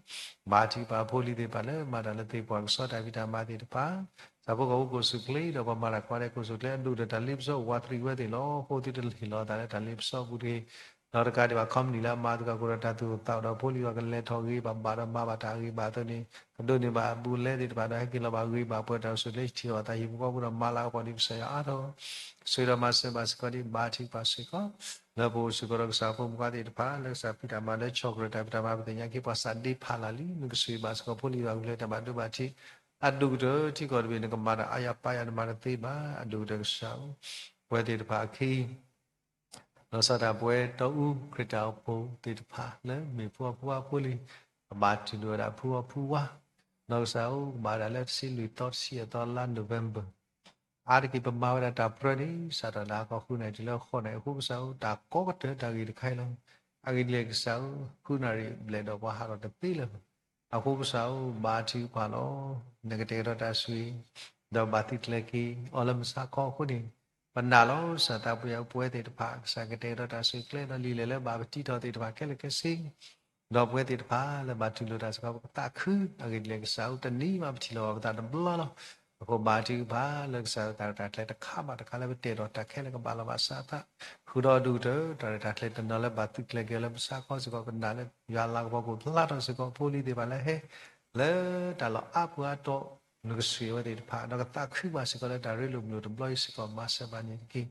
ဘါထုကဖၣ်ဖိလံၤသ့ၣ်တဖၣ်လၢမၤတၢ်လၢသ့ၣ်ပှၢ်ကစီတၢ်ဖံးတၢ်မၤသ့ၣ်တဖၣ်, စးဖိကီၢ်ဖိကိးဆူၣ်ချ့ ဒီးပှၤမၤတၢ်ကိးဂၤဒဲးကိးဆူၣ်ချ့ အဒိၣ်ကတၢၢ်တၢ်လ့ပစီအိၣ်ဝးတရံးဝဲသ့ၣ်လီၤ. အဃိသုတဟ့ၣ်လီၤအသးလၢတၢ်လ့ပစီအပူၤတဂ့ၤ. ဒီးတကးဒံးဘၣ် ခီပနံၣ်လၢအမၤသကိးဒီးတၢ်သူၣ်အိၣ်သးအိၣ်ဒီးဖိလံၤအဂီၢ် ကလဲၤထီၣ်ဂ့ၤဘၣ်ဘၣ်ဒီး မၤဘၣ်တၢ်အဂ့ၤဘၣ်အသိးန့ၣ် ကဒိးန့ၢ်ဘၣ်အဘူးအလဲသ့ၣ်တဖၣ်ဒီး ဟဲက့ၤလီၤဘၣ်ဂ့ၤဘၣ် ပှဲၤတၢ်အိၣ်ဆူၣ်ချ့ ထံၣ်လိာ်သးဟံၣ်ဖိဃီဖိဒီး မၤလၤကပီၤဒံးကစၢ်ယွၤအါထီၣ် ဆှံဒီးမၤစၢၤဘၣ်စ့ၢ်ကီးဒံး ဘါထုကဖၣ်စ့ၢ်ကီး လၢပအိၣ်စ့ၢ်ကီးဒီးကစၢ်ဖိမုၣ်ဖိခွါသ့ၣ်တဖၣ် လၢကစၢ်ဖံးတၢ်မၤလၢဆီၣ်ကရၢၢ်တၢ်ဖံးတၢ်မၤ ပသ့ၣ်ညါက့ၤပှၤစးဒ့ဖးလၢ်လံ နကဆှံဘၣ်စ့ၢ်ကီးဖိလံၤအဂီၢ် လၢတၢ်ဘၣ်ဒိဘၣ်ထံး အဒိၣ်ကတၢၢ်ထံကီၢ်တဘ့ၣ် နကမၤတၢ်အါယၤပာ်ယၤနမၤတသ့ဘၣ် အဒိၣ်ကတၢၢ်ကစၢ်ဧၢ, ပဝဲသ့ၣ်တဖၣ်အခံ လီၤဆီဒၣ်တၢ်ပဝဲတီအူခရံာ်တၢ်အိၣ်ဖှိၣ်သ့ၣ်တဖၣ် လၢမ့ၢ်ဖိအဖိအဖိလံၤ အဘၣ်တူၢ်လိာ်ဝဲဒၣ်ဖိအဖိဝါ, ဒီးကစၢ်ဧၢ ကဘၣ်ဝဲဒၣ်လၢတဆံလွံၢ်သီတဆံယဲၢ်သီလါ November အါတက့ၢ်ပမၤဝဲဒၣ်တၢ်ပြၢန့ၣ် စးထီၣ်နၤကီၢ်ဃုနၣ်ရံၣ်တုၤလၢဃိးနၣ်ရံၣ်အဃိ ကစၢ်ဧၢ တၢ်ကီကတၢၢ်တၢ်ဂ့ၢ်တခါအံၤလီၤ. အဂ့ၢ်ဒ်လဲၣ်ကစၢ်ဧၢ ဃုနၣ်ရံၣ်ဘျဲၣ်ဒီးပှၤဟးထီၣ်တသ့လၢၤဘၣ်. အဃိကစၢ်ဧၢ ဘါထုကဖၣ်လီၤ. နကတဲာ်ကတီၤတၢ်ဆှံ ဒီးဘၣ်သုးကျဲၤက့ၤအီၤလၢမုၢ်ဆါခီအဃိန့ၣ် ပနာ်လီၤ ကစၢ်သးပူၤယၤ ပဝဲသ့ၣ်တဖၣ် ကစၢ်ကတဲာ်ကတီၤတၢ်ဆှံကျဲဒီးလံာ်လဲၢ်လၢဘၣ်ပတံထီၣ်သ့ၣ်တဖၣ်ခဲလၢာ်ခဲဆ့ ဒီးပဝဲသ့ၣ်တဖၣ်လၢဘၣ်တူၢ်လိာ်တၢ်စ့ၢ်ကီး ပကသးခု အဂ့ၢ်ဒ်လဲၣ်ကစၢ်ဧၢ တနံၤမးပထံၣ်လိာ်ဘၣ်ပသးတဘျီလီၤ. အဃိဘါထုကဖၣ်လၢကစၢ်တၢ်ရဲၣ်တၢ်ကျဲၤတခါဘၣ်တခါလၢပတဲာ်ဒီးတၢ်ခဲလၢာ်ကဘၣ်လီၤဘၣ်စးသး ဃုာ်ဒီးအဒိၣ်ကတၢၢ် တၢ်ရဲၣ်တၢ်ကျဲၤတနီၤလၢဘၣ်သုးကျဲၤက့ၤလၢမုၢ်ဆါခီစ့ၢ်ကီး ပနာ်လၢယွၤလၤကပီၤကအိၣ်ဖျါထီၣ်စ့ၢ်ကီး ဖိလံၤသ့ၣ်တဖၣ်လၢဟဲ လၢတၢ်လီၢ်အါပူၤအါတီၤ နကဆှံအဝဲသ့ၣ်တဖၣ် ဒီးကသးခုဘၣ်စ့ၢ်ကီးလၢတၢ်ရ့လိာ်မုာ်လိာ်တဘျီအံၤစ့ၢ်ကီး မၤစၢၤဘၣ်န့ၣ်တက့ၢ်.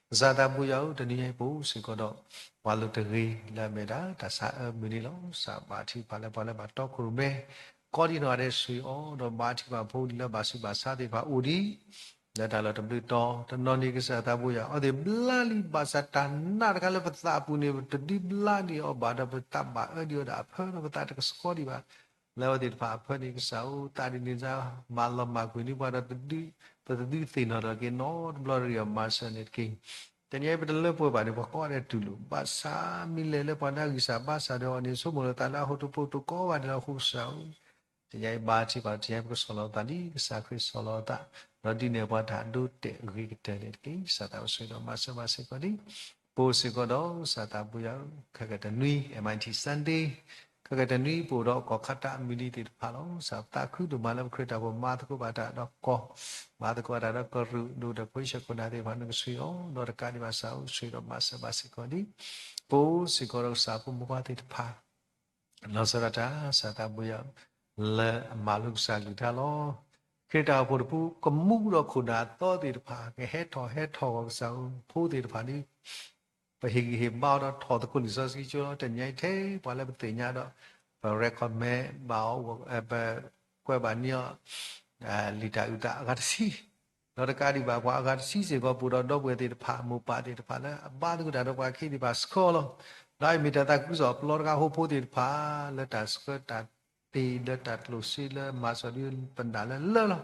ကစၢ်သးပူၤယၤဧၢ တနံၤအံၤပအိၣ်စ့ၢ်ကီးဒီး ပှၤလိၤတဂ့ၤလၢအမ့ၢ်ဒၣ်တၢ်ဆါအၢမုၢ်နံၤလီၤ. ကစၢ်ဘါထုကဖၣ်လၢပှၤလၢဘၣ်တီခိၣ်ရိၣ်မဲ ကိးဒံနီၢ်ဂၤဒဲးဆှံအီၤ ဒီးဘါထုကဖၣ်ဖိလံၤလၢဘၣ်ဆူးဘၣ်ဆါသ့ၣ်တဖၣ်အိၣ်ဒံး လၢတၢ်လီၢ်တဘျုးတီၤ တနီၤန့ၣ်ကစၢ်သးပူၤယၤ အီသံးဘျါလံ ဘၣ်ဆၣ်တၢ်နာ်တခါလၢပသးအပူၤန့ၣ် တဒုးဘျါဒံးအီၤဘၣ်ဒီး ပသးဘၣ်အၢဒံးအီၤဒီးအဖၢဒီးပသးတကဆှီဒံးဘၣ်. လၢအဝဲသ့ၣ်တဖၣ်အဖၢန့ၣ် ကစၢ်ဧၢ သးဒ်န့ၣ် မၤလီၤမၢ်ကွံာ်န့ၢ်ပှၤဒီး ပတဒုးသ့ၣ်နီၣ်ထီၣ်က့ၤနီတဘျီတဂ့ၤအီၤ မၤစၢၤန့ၣ်တက့ၢ်. တနံၤအံၤပတလၢပှဲၤဘၣ်န့ၣ် ပှၤကိးဂၤဒဲးတူၢ်လိာ် ဘၣ်ဆၣ်မ့ၢ်လဲၤလၢပှၤလၢအဂံၢ်စၢ်ဘါစၢ်ဒီးအီၤန့ၣ် ဆိကမိၣ်လီၤသးလၢအဟိတဖိတကီဘၣ်န့ၣ်လီၤ. အဃိကစၢ်ဧၢ တနံၤအံၤဘါထုကဖၣ် တနံၤအံၤပကဆီၣ်လီၤသးဒ်ကစၢ်ခရံာ်ဆီၣ်လီၤအသး ဒီးဒုးနဲၣ်ပှၤတၢ်ဒိတဲာ်အဂ့ၤကတၢၢ်န့ၣ်တက့ၢ်. ကစၢ်သးပှၢ်ဆှံဒီးမၤစၢၤဘၣ်စ့ၢ်ကီးဒံး ပအိၣ်စ့ၢ်ကီးဒီးကစၢ်သးပူၤယၤ ခဲကတနွံ M I T Sunday ခဲကတနွံပအိၣ်ဒီးကီၢ်ခါတၢ်အမုၢ်နံၤသ့ၣ်တဖၣ်လီၤ. ကစၢ်သးခုဒိၣ်မးလၢပခရံာ်တၢ်ဖိမၤသကိးဘၣ်တၢ်ဒီးကီၢ် မၤသကိးဘၣ်တၢ်ဒီးကရူၢ်ဒိၣ်ဒီး ပှၤဟံၣ်ဆၢခိၣ်နၢ်သ့ၣ်တဖၣ် နကဆှံအီၤ ဒီးတကးဒံးဘၣ် ကစၢ်ဧၢ ဆှံဒီးမၤစၢၤဘၣ်စ့ၢ်ကီးဒံး ပအိၣ်စ့ၢ်ကီးဒီးကစၢ်ဖိမုၣ်ဖိခွါသ့ၣ်တဖၣ် လီၤဆီဒၣ်တၢ် ကစၢ်သးပူၤယၤ လၢအမၤလိကစၢ်ကလုၢ်ကထါလီၤ. ခရံာ်တၢ်အိၣ်ဖှိၣ်တပူၤ ကမူဒီးခိၣ်နၢ်အသီသ့ၣ်တဖၣ် ကဟဲထီၣ်ဟဲထီၣ်ဂီၤ ကစၢ်ဧၢ ဖိသ့ၣ်တဖၣ်န့ၣ် ပဟ့ၣ်ဂံၢ်ဟ့ၣ်ဘါအီၤဒီးထီၣ်သကိးလံာ်စီဆှံကၠိလီၤ. တနံၤအံၤထဲပှၤလၢပသ့ၣ်ညါဒီး ပ recommend ဘၣ်အီၤ ပကွဲးဘၣ်န့ၢ်အီၤ လံာ်တၢ်အုၣ်သးအဂၤတဆံ ဒီးတကးဒံးဘၣ် ပှၤအဂၤတဆံစ့ၢ်ကီး ပအိၣ်ဒီးဒီပုၢ်ဝဲၢ်သ့ၣ်တဖၣ် မိၢ်ပၢ်သ့ၣ်တဖၣ်လၢအဘါသကိးတၢ်ဒီးပှၤခ့သ့ၣ်တဖၣ်ဆှၢလီၤ. ဒီးအံၤမ့ၢ်တၢ်သးခုကစီၣ်အပျီတခါ ဟိဖိသ့ၣ်တဖၣ် လၢတၢ်ဆှၢတၢ်တ့ လၢတၢ်ကျိၣ်စ့လၢမၤစၢၤဒ်ပနာ်လၢလၢလီၤ.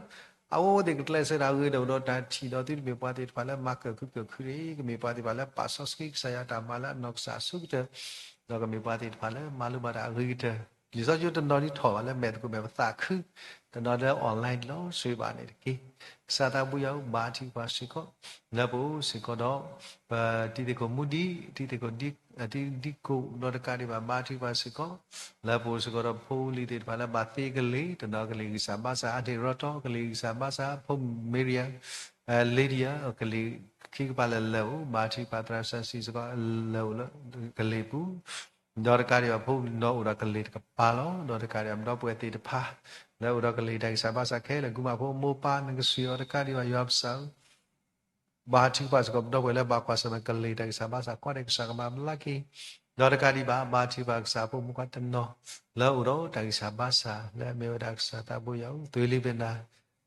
အဝဲသ့ၣ်ကကျဲးစၢးတၢ်ဂ့ၤဒီး ဒီးတၢ်ထံၣ်ဒီးသုတမ့ၢ်ပှၤသ့ၣ်တဖၣ်လၢမၤကၢၢ်ခုကၢၢ်ခုတဂ့ၤ, ကမ့ၢ်ပှၤသ့ၣ်တဖၣ်လၢပာ်စီဆှံကစၢ်ယွၤတၢ်မၤလၢအနီၢ်ကစၢ်အဆိကတၢၢ်, ဒီးကမ့ၢ်ပှၤသ့ၣ်တဖၣ်လၢမၤလိဘၣ်တၢ်အဂ့ၤကတၢၢ်, လံာ်စီဆှံတနီၤဒ်ထီၣ်ဘၣ်လၢမဲာ်သကိးမဲာ်ပသးခု, တနီၤလၢ online လီၤ ဆှံဘၣ်န့ၣ်တက့ၢ်. ကစၢ်သးပူၤယၤဧၢ ဘါထုကဖၣ်စ့ၢ်ကီး, လၢပအိၣ်စ့ၢ်ကီးဒီး ပတံၤသကိးမူဒံး, တံၤသကိးဒံး, တံၤသကိးဒီးတကးဒံးဘၣ် ဘါထုကဖၣ်စ့ၢ်ကီး, လၢပအိၣ်စ့ၢ်ကီးဒီးဖိလံၤသ့ၣ်တဖၣ်လၢဘၣ်သ့ကလ့ၢ်, တနီၤကလ့ၢ်ဂံၢ်စၢ်ဘါစၢ် အဒ့ၣ်ရီတီ ကလ့ၢ်ဂံၢ်စၢ်ဘါစၢ် ဖိမ့ရံယၤ Lydia ကလ့ၢ်ခံကပၤလၢလၢၢ်အိၣ်, ဘါထုကဖၣ်သရၣ်စီဆှံစ့ၢ်ကီး လၢအိၣ်လၢကလ့ၢ်ပူၤ, ဒီးတကးဒံးဘၣ် ဖိလံၤဒီးအိၣ်ဒီးကလ့ၢ်တကပၤလီၤ. ဒီးတကးဒံးဘၣ် ဒီပုၢ်ဝဲၢ်သ့ၣ်တဖၣ် လၢအိၣ်ဒီးကလ့ၢ်တၢ်ဂံၢ်စၢ်ဘါစၢ်ခဲလၢာ် ကုမၤဖိမိၢ်ပၢ် နကဆှံအီၤတကးဒံးဘၣ် ယွၤပစၢ်ဧၢ ဘါထုကဖၣ်စ့ၢ်ကီး ဒီပုၢ်ဝဲၢ်လၢဘၣ်ကွၢ်ဆၢၣ်မဲာ်ကလ့ၢ်တၢ်ဂံၢ်စၢ်ဘါစၢ်ကိးဂၤဒဲး ကစၢ်ကမၤဘျါက့ၤ, ဒီးတကးဒံးဘၣ် ဘါထုကဖၣ်ကစၢ်ဖိမုၣ်ခွါတနီၤ လၢအိၣ်ဒီးတၢ်ဂံၢ်စၢ်ဘါစၢ် လၢအမ့ၢ်ဝဲဒၣ်ကစၢ်သးဘိယွၤ သုးလံၤဘ့ၣ်နၤ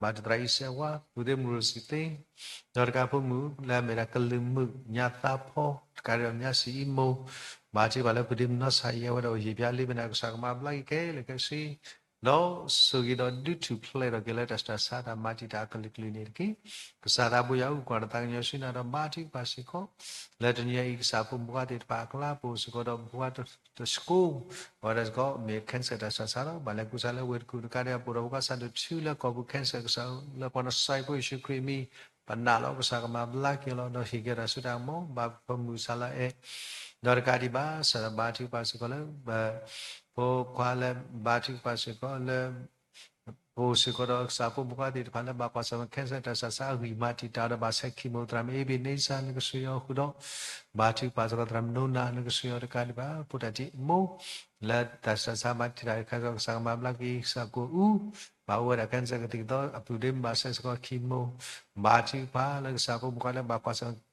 ဘၣ်တသရၣ်အံၤစဲးဝါ ပူၤသ့ၣ်မုၢ်ရိၤစံးသ့ ဒီးတကးဖိမုၣ် လၢအမ့ၢ်ဒၣ်ကလုာ်မုၣ် ညါသးဖီ တကးဒံးဘၣ် ညါစံးအံမိၢ် ဘါထုကဖၣ်လၢပူၤသ့ၣ်မုၢ်နီၢ်ဆါအံၤ အဝဲဒၣ်အိၣ်ယံာ်ပၠးလံဘ့ၣ်နၤ ကစၢ်ကမၤဘျါက့ၤခဲလၢာ်ခဲဆ့ ဒီးဆိၣ်ဂ့ၤဒီးဒုးထူၣ်ဖျဲးထီၣ်က့ၤလၢတၢ်ဆူးတၢ်ဆါတၢ်မၤတံာ်တာ်အကလုာ်ကလုာ်န့ၣ်တက့ၢ်. ကစၢ်သးပူၤယွၤဧၢ, ကွၢ်တၢ်သးကညီၤဆူနၤဒီးဘါထုကဖၣ်စ့ၢ်ကီး လၢတနံၤအံၤ ကစၢ်ဖိမုၣ်ခွါသ့ၣ်တဖၣ်အကျါ ပအိၣ်စ့ၢ်ကီးဒီးဖိခွါတစကိ အဝဲဒၣ်စ့ၢ်ကီး မ့ၢ် cancer တၢ်ဆူးတၢ်ဆါလီၤ. ဘၣ်လဲၤကူစါလၢဝ့ၢ်တကူၣ်တကးဒံး ပအိၣ်ဒီးဖိခွါစးဒိၣ်ထူလၢကီၢ်ပူၤ cancer ကစၢ်ဧၢ, လၢပှၤနစီၤအ့ၣ်ဖိယ့ၣ်ၡူးခရံာ်အမံၤ ပနာ်လီၤကစၢ်ကမၤဘျါက့ၤလီၤ ဒီးဟ့ၣ်က့ၤတၢ်စိတၢ်ကမီၤ ဘၣ်ပမုၢ်စၢ်လီၤအဲၣ် ဒီးတကးဒံးဘၣ် စးဒီးဘါထုကဖၣ်စ့ၢ်ကီးလၢ ပ ဖိခွါလၢ ဘါထုကဖၣ်စ့ၢ်ကီးလၢ ပအိၣ်စ့ၢ်ကီးဒီးကစၢ်ဖိမုၣ်ခွါသ့ၣ်တဖၣ်လၢဘၣ်ကွၢ်ဆၢၣ်မဲာ် cancer တၢ်ဆူးတၢ်ဆါအဂံၢ်မၤတံာ်တာ်ဒီးဘၣ်ဆဲး chemo သရၣ်မုၣ် Ebenezer နကစၢ်ယွၤဃုာ်ဒီး ဘါထုကဖၣ်စ့ၢ်ကီးသရၣ်မုၣ်နိနၤ နကစၢ်ယွၤတကးဒံးဘၣ် ဖိတၢ်ထံၣ်မိၢ် လၢတၢ်ဆူးတၢ်ဆါမၤတံာ်တာ်တခါ ကစၢ်ကမၤဘျါက့ၤ ကစၢ်ကိၣ်အူ ဘၣ်အိၣ်ဝဲဒၣ် cancer ကသံၣ်ကသီအပူၤဒ့မုၣ်ဘၣ်ဆဲးစ့ၢ်ကီး chemo ဘါထုကဖၣ်လၢကစၢ်ဖိမုၣ်ခွါလၢဘၣ်ကွၢ်ဆၢၣ်မဲာ်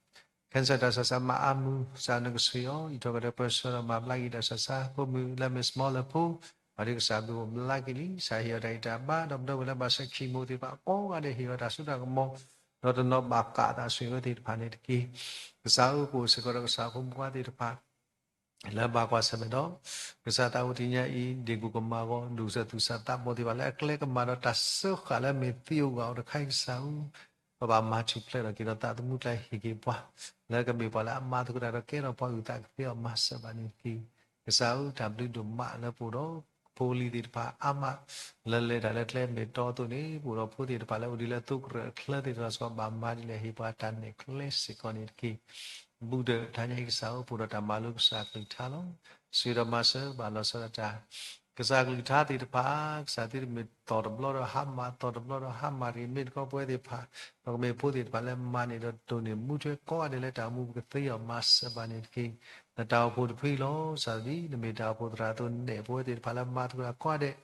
cancer တၢ်ဆူးတၢ်ဆါမၤအါမုၢ် ကစၢ်နကစၢ်ယွၤ အံးထွဲကွံာ�ာ်ဒီးပၢဆှၢဒီးမၤဘျါက့ၤတၢ်ဆူးတၢ်ဆါ ဖိမုၣ်လၢ Miss Moore လၢဖိ ဘါထုကဖၣ်ကစၢ်ဘျုးအိၣ်ဘျါက့ၤလံ ကစၢ်ဟ့ၣ်အီၤတၢ်ဂံၢ်တၢ်ဘါ ဒီးပဒီပုၢ်ဝဲၢ်လၢဘၣ်ဆဲး chemo သ့ၣ်တဖၣ်ကိးဂၤဒဲး ဟ့ၣ်အီၤတၢ်စိတၢ်ကမီၤ ဒီးတနီၤဘၣ်ကးအသးဆူၣ်ဝဲသ့ၣ်တဖၣ်န့ၣ်တက့ၢ်. ကစၢ်ဧၢ ပအိၣ်စ့ၢ်ကီးဒီးကစၢ်ဖိမုၣ်ခွါသ့ၣ်တဖၣ် လၢဘၣ်ကွၢ်ဆၢၣ်မဲာ်ဒီး ကစၢ်သးအိၣ်တနံၤညါအံၤ ဒ့ၣ်ကိၣ်ကမၤဂီၤ ဒူၣ်စၢၤသူၣ်စၢ်သးဘီၣ်သ့ၣ်တဖၣ်လၢအကျဲကမၤဒီးတၢ်စၢဃာ်လၢမ့ၢ်သ့အိၣ်ဂၤအိၣ်တခါအံၤ ကစၢ်ဧၢ, ပဘၣ်မၤထူၣ်ဖျဲးထီၣ်က့ၤဒီးသးသမူကျါ ဟ့ၣ်က့ၤပှၤ လၢကမ့ၢ်ပှၤလၢအမၤသကိးတၢ်ဒီးကဲထီၣ်ပှၤအုၣ်သးကသ့အီၤ မၤစၢၤဘၣ်န့ၣ်တက့ၢ်. ကစၢ်ဧၢ တၢ်ဘျုးဒိၣ်မးလၢပအိၣ်ဒီး ဖိလံၤသ့ၣ်တဖၣ်အါမး လၢလဲၤတၢ်လၢကျဲမ့ၢ်တီအသိးန့ၣ် ပအိၣ်ဒီးဖိသ့ၣ်တဖၣ်လၢအိၣ်ဒံးလၢသိကရၢၢ်အချၢသ့ၣ်တဖၣ်စ့ၢ်ကီး ဘၣ်မၤဒ်လဲၣ်ဟ့ၣ်ပှၤတၢ်နဲၣ်ကျဲစ့ၢ်ကီးန့ၣ်တက့ၢ်. ဘူးဒီးတဟါညါအံၤ ကစၢ်ဧၢ ပအိၣ်ဒီးတၢ်မၤလိကစၢ်ကလုၢ်ကထါလီၤ. ဆှၢဒီးမၤစၢၤဘၣ်လီၤဆီဒၣ်တၢ် ကစၢ်ကလုၢ်ကထါသ့ၣ်တဖၣ် ကစၢ်သုတမ့ၢ်သီၣ်တဘျီဒီးဟါမၢ် သီၣ်တဘျီဒီးဟါမၢ်တဂ့ၤ မ့ၢ်တခီပဝဲသ့ၣ်တဖၣ် ဒီးကမ့ၢ်ဖိသ့ၣ်တဖၣ်လၢမၤန့ၢ်ဒီးဒိးန့ၢ်မူထွဲကိးဂၤဒဲးလၢတၢ်အိၣ်မူပကသ့အီၤ မၤစၢၤဘၣ်န့ၣ်တက့ၢ်. နတၢ်အိၣ်ဖှိၣ်တဖုလီၤ. ကစၢ်ဒ်နမ့ၢ်တၢ်အိၣ်ဖှိၣ်သရၣ်အသိး နဲၣ်ပဝဲသ့ၣ်တဖၣ်လၢမၤသကိးတၢ်ကိးဂၤဒဲး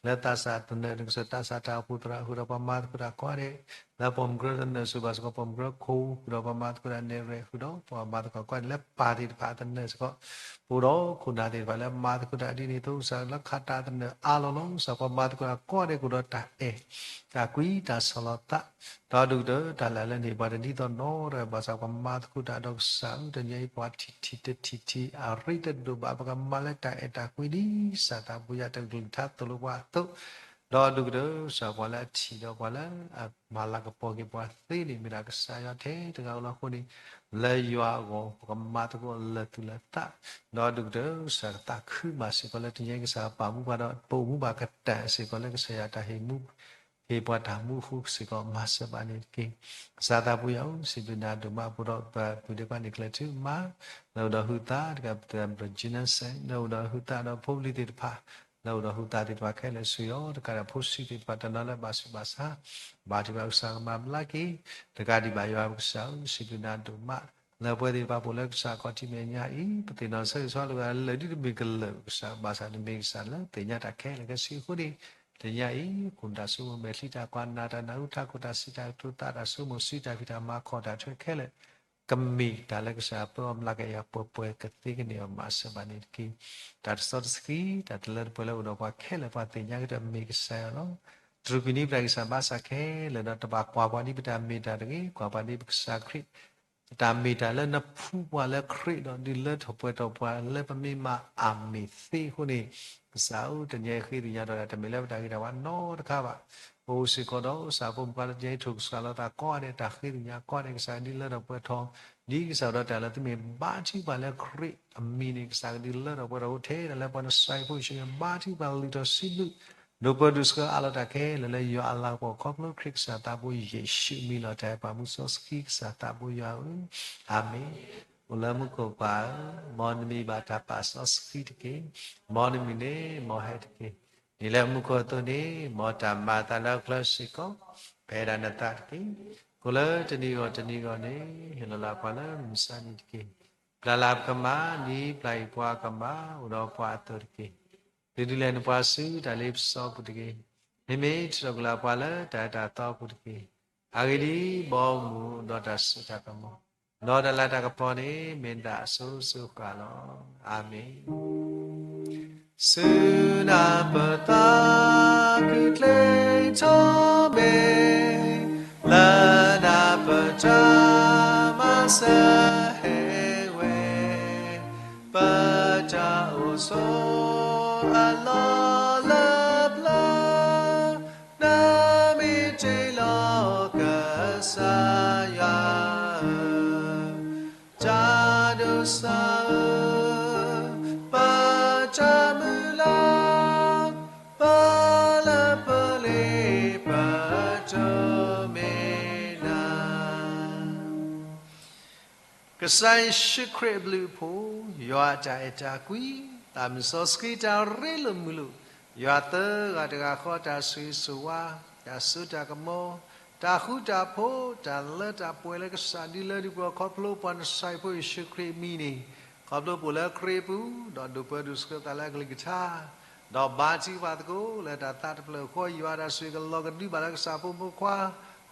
လၢသးစၢ်သနၢၣ် နကစၢ်သးစၢ်တၢ်အိၣ်ဖှိၣ်သရၣ် ဃုာ်ဒီးပှၤမၤသကိးတၢ်ကိးဂၤဒဲး လၢပိာ်မုၣ်ကရၢသနၢၣ်စ့ၢ်ကီး ပှၤမၤသကိးတၢ်နဲၣ်ရဲၣ် ဃုာ်ဒီးပှၤမၤသကိးတၢ်နဲၣ်ရဲၣ် ဃုာ်ဒီးပှၤမၤသကိးကိးဂၤဒဲးလၢပၢ်သ့ၣ်တဖၣ်အသနၢၣ်စ့ၢ်ကီး ပအိၣ်ဒီးခိၣ်နၢ်သ့ၣ်တဖၣ်လၢမၤသကိးတၢ်ဒ်န့ၣ်အသိး ကစၢ်လၢခးတၢ်သနၢၣ်အါလီၤလီၤ ကစၢ်ပှၤမၤသကိးတၢ်ကိးဂၤဒဲး ကအိၣ်ဒီးတၢ်အဲၣ် တၢ်ကွံ တၢ်ဆီၣ်လီၤသး ဒီးဒုၣ်ကတၢၢ် တၢ်လၢ်လၢန့ၣ် ပှၤတဒ်သိးနီတဂၤ ဘၣ်ဆၣ်ပှၤမၤသကိးတၢ်ဒီးကစၢ်ဧၢ တနံၤအံၤ ပှၤထံၣ်ထံၣ်တထံၣ်ထံၣ် အရ့တဒိၣ်ဘၣ် ပကမၤလၢတၢ်အဲၣ်တၢ်ကွံ ဒ်ကစၢ်သးပူၤယွၤတကလုၢ်ကထါသိၣ်လိပှၤအသိး ဒီးဒုၣ်ကတၢၢ် ကစၢ်ပှၤလၢအထံၣ်ဒီးပှၤလၢအမၤလၤကပီၤက့ၤပှၤသ့န့ၣ် မ့ၢ်ဒၣ်ကစၢ်ယွၤထဲတဂၤဧိၤလီၤ. အဃိန့ၣ် လၢယွၤအဂီၢ် ပကမၤသကိးလၢာ်သူၣ်လၢာ်သး ဒီးဒုၣ်ကတၢၢ် ကစၢ်ကသးခုမးစ့ၢ်ကီးလၢတနံၤအံၤ ကစၢ်ပာ်မူပှၤဒီး ပအိၣ်မူဘၣ်ကတၢၢ်စ့ၢ်ကီးလၢကစၢ်ယွၤတၢ်ဟ့ၣ်မူ ဟ့ၣ်ပှၤတၢ်မူအဃိစ့ၢ်ကီး မၤစၢၤဘၣ်န့ၣ်တက့ၢ်. ကစၢ်သးပူၤယွၤဧၢ စံးဘျုးနၤဒိၣ်မး ပအိၣ်ဒီးပပုၢ်ဒ့ခွါန့ၣ် ကျဲၤထူမး လၢအိၣ်ဒီးဟုသး တကးပသး Regina စဲး လၢအိၣ်ဒီးဟုသးဒီးဖိလံၤသ့ၣ်တဖၣ် လၢအိၣ်ဒီးဟုသးသ့ၣ်တဖၣ်ခဲလၢာ် ဆူယွၤတကးဒီးဖိဆံးသ့ၣ်တဖၣ် တနီၤလၢဘၣ်ဆူးဘၣ်ဆါ ဘါထုကဖၣ်ကစၢ်ကမၤဘျါက့ၤ တကးဒံးဘၣ်ယွၤပကစၢ်ဧၢ စံးဘျုးနၤဒိၣ်မး လၢပဝဲသ့ၣ်တဖၣ်ပအိၣ်လၢကစၢ်ခီၣ်ထံးမဲာ်ညါအံၤ ပသ့ၣ်နီၣ်ဆၢဂ့ၤဆၢဝါလၢဂၤလၢာ်ဒ်တမ့ၢ်ကလၢာ်ကစၢ် ဘၣ်ဆၣ်နမ့ၢ်ကစၢ်လၢသ့ၣ်ညါတၢ်ခဲလၢာ်ခဲဆ့အဃိန့ၣ် တနံၤအံၤ ခိၣ်နၢ်တၢ်ဆိကမိၣ်မဲာ်ချံတၢ်ကွၢ် နၢ်တၢ်နၢ်ဟူ ထးခိၣ်တၢ်စံးတၢ်ကတိၤ သးတၢ်ဆိကမိၣ် စုတၢ်ဖံးတၢ်မၤ ခီၣ်တၢ်ထွဲခဲလၢာ် ကမ့ၢ်တၢ်လၢကစၢ်ပၢအီၤမျးကယၤပှဲၤပှဲၤ ကသ့ကန့ၢ်အီၤ မၤစၢၤဘၣ်န့ၣ်တက့ၢ်. တၢ်တစီတဆှံ တၢ်တလၢတပှဲၤလၢအိၣ်ဒီးပှၤခဲလၢာ် ပှၤသ့ၣ်ညါကတၢၢ်မ့ၢ်ကစၢ်ယွၤလီၤ. တြူာ်ကွံာ်န့ၢ်ပတၢ်ဂံၢ်စၢ်ဘါစၢ်ခဲလၢာ်ဒီး တဘၣ်ကွၢ်ပှၤဒ်ပတၢ်မ့ၢ်တၢ်တဂ့ၤ, ကွၢ်ပှၤဒ်ပကစၢ်ခရံာ် တၢ်မ့ၢ်တၢ်လၢနဖှူပှၤလၢခရံာ်ဒီး ဒုးလၢထီၣ်ပှဲၤထီၣ်ပှၤလၢပမ့ၢ်မၤအမ့ၢ်သ့အဃိန့ၣ် ကစၢ်ဧၢ တနံၤအံၤဃ့ကညးဒီး တမ့ၢ်လၢပတၢ်ဂ့ၤတၢ်ဝါနီတခါဘၣ်. ပအိၣ်စ့ၢ်ကီးဒီး ကစၢ်ဖိမုၣ်ခွါလၢတနံၤအံၤ ထိၣ်ကစှၤလီၤသးကိးဂၤဒဲး တၢ်ဃ့ကညးကိးဂၤဒဲး ကစၢ်ကဒုးလၢထီၣ်ပှဲၤထီၣ် ဒ်ကစၢ်ဒီးတၢ်လၢသုမ့ၢ်ဘါထုကဖၣ်လၢခရံာ်အမံၤန့ၣ် ကစၢ်ကဒုးလၢထီၣ်ပှဲၤထီၣ်အိၣ်ထဲတၢ်လၢပှၤနစဲးဖိယ့ၣ်ၡူးန့ၣ် ဘါထုကဖၣ်လုၢ်ထီၣ်စုဘျုး ဒိးပၢဒိးဆှၢအးလီၤတၢ်ခဲလၢာ်လၢယွၤအလၤကပီၤခီဖျိခရံာ်ကစၢ်သးဘိယ့ၣ်ၡူးအမံၤလီၤ. တၢ်အဲၣ်ပှၤမူစီဆှံကစၢ်သးဘိယွၤဧၢ, အၤမ့ၣ်. အိၣ်လၢမူခိၣ်ပၢ်ဧၢ, မ်နမံၤဘၣ်တၢ်ပာ်စီဆှံတက့ၢ်. မ်နမုၢ်န့ၣ်မ်ဟဲတက့ၢ်. ဒ်လၢမူခိၣ်အသိးန့ၣ် မ်တၢ်မၤအသးလၢဟီၣ်ခိၣ်ချၢစ့ၢ်ကီး ပအဲၣ်ဒိးနသးတက့ၢ်. ကိးလၢတနံၤဂီၢ်တနံၤဂီၢ်န့ၣ် ဟ့ၣ်လီၤလၢပှၤလၢမုၢ်ဆါနံၤတက့ၢ်. ပျၢ်လၢပကမၣ် ဒ်ပျၢ်အံၤပှၤကမၣ် အိၣ်ဒီးပှၤအသိးတက့ၢ်. ဒုးဒုးလဲၤနပှၤဆူတၢ်လ့ပစီပူၤတက့ၢ်. မ့မ့ၢ်ထုးထီၣ်ကွံာ်လၢပှၤလၢတၢ်အၢတၢ်သီပူၤတက့ၢ်. အဂ့ၢ်ဒ်အံၤ, ဘီမုၢ်ဒီးတၢ်စိတၢ်ကမီၤ ဒီးတၢ်လၤတၢ်ကပီၤန့ၣ် မ့ၢ်နဒၣ်အစိၤစိၤဃၣ်လီၤ. အၤမ့ၣ်. ဆူနၢ်ပၢၢ်သးခုကျဲထီၣ်ဘ့ၣ်, လၢနၢ်ပၢၢ်တၢ်မၤစၢၤဟဲဝဲ, ပတၢ်အိၣ်ဆိးအလီၢ်လၢပျၢၤ ကစၢ်ယ့ၣ်ၡူးခရံာ်အဘျုးအဖှိၣ်, ယွၤအတၢ်အဲၣ်တၢ်ကွံ, သးစီဆှံတၢ်ရ့လိာ်မုာ်လိာ်, ယွၤသၢဂၤတဂၤဃီတၢ်ဆိၣ်ဂ့ၤဆိၣ်ဝါ, တၢ်စိတၢ်ကမီၤ, တၢ်ဃူတၢ်ဖိး, တၢ်လၢတၢ်ပှဲၤလၢကစၢ်ဒုးလၢဒုးပှၤခီဖျိပှၤနဆၣ်ဖိယ့ၣ်ၡူးခရံာ်အမံၤန့ၣ်, ခီဖျိပအိၣ်လၢခရံာ်အပူၤ, ဒီးဒိးပၢဒိးဆှၢပသးလၢအကလုၢ်ကထါ ဒီးဘါထုကဖၣ်သကိးလၢတၢ်သးတဖျၢၣ်အဃိ, ယွၤတၢ်ဆိၣ်ဂ့ၤကလီၤကဒုဘၣ်လၢကစၢ်ဖိမုၣ်ခွါ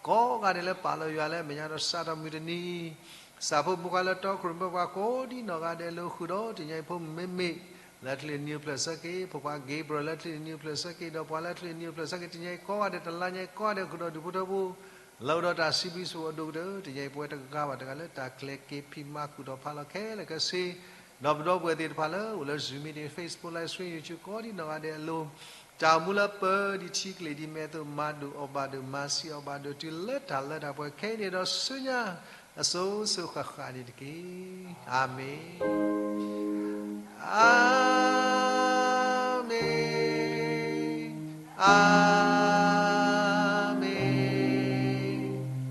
ကိးဂၤဒဲးလၢပာ်လီၤယွၤလၢအမဲာ်ညါဒီးစးထီၣ်မုၢ်တနံၤအံၤ, ကစၢ်ဖိမုၣ်ခွါလၢတီခိၣ်ရိၣ်မဲပှၤကိးဒံနီၢ်ဂၤဒဲးအလိၤဃုာ်ဒီး တနံၤအံၤဖိမ့မ့ၢ် လၢချံးနံၤအိၣ်ဖျဲၣ်ဆၢက့ၤ, ဖိခွါ Gabriel လၢချံးနံၤအိၣ်ဖျဲၣ်ဆၢက့ၤ, ဒီးပှၤလၢချံးနံၤအိၣ်ဖျဲၣ်ဆၢက့ၤ တနံၤအံၤကိးဂၤဒဲး, တလါညါအံၤကိးဂၤဒဲးဃုာ်ဒီးဒူၣ်ဖိထၢဖိ လၢအိၣ်ဒီးတၢ်စံးဘျုးစံးဖှိၣ်အဒိၣ်ကတၢၢ်, တနံၤအံၤပဝဲတဂၤဘၣ်တဂၤလၢတၢ်ကျဲၤက့ၤဖံးမၤဃုာ်ဒီးဖးလီၤခဲလၢာ်ခဲဆ့, ဒီးပဒီပုၢ်ဝဲၢ်သ့ၣ်တဖၣ်လၢအိၣ်လၢ Zoom meeting, Facebook live stream, YouTube ကိးဒံနီၢ်ဂၤဒဲးအလိၤ, တၢ်အိၣ်မူလၢပၢဒံးထံကျိၣ်ဒံးမဲအသိး မၤဒိၣ်အီၣ်ဘၣ်ဒိၣ် မၤဆံးအီၣ်ဘၣ်ဒိၣ် တုၤလၢတၢ်လၢတၢ်ပှဲၤခဲအံၤန့ၣ်ဒီးဆူညါ အစိၤစိၤဃၣ်ဃၣ်န့ၣ်တက့ၢ်. အၤမ့ၣ်, အၤမ့ၣ်, အၤမ့ၣ်, အၤ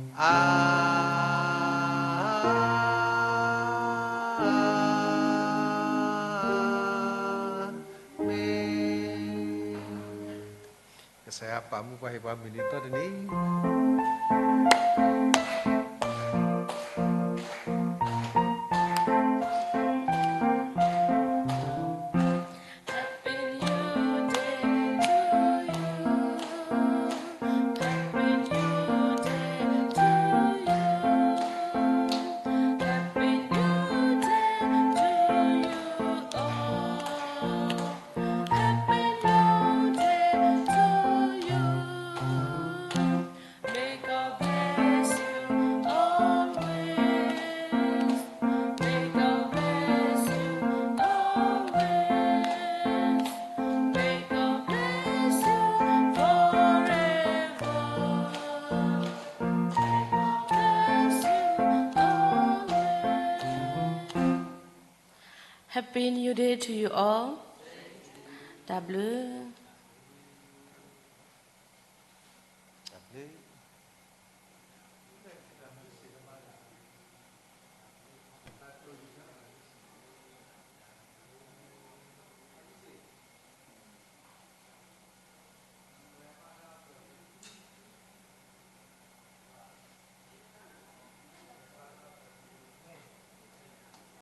မ့ၣ်. ကစၢ်ယွၤပာ်မူပှၤဟ့ၣ်ပှၤမုၢ်နံၤသီတနံၤ. Happy New Day to you all. တၢ်ဘျုး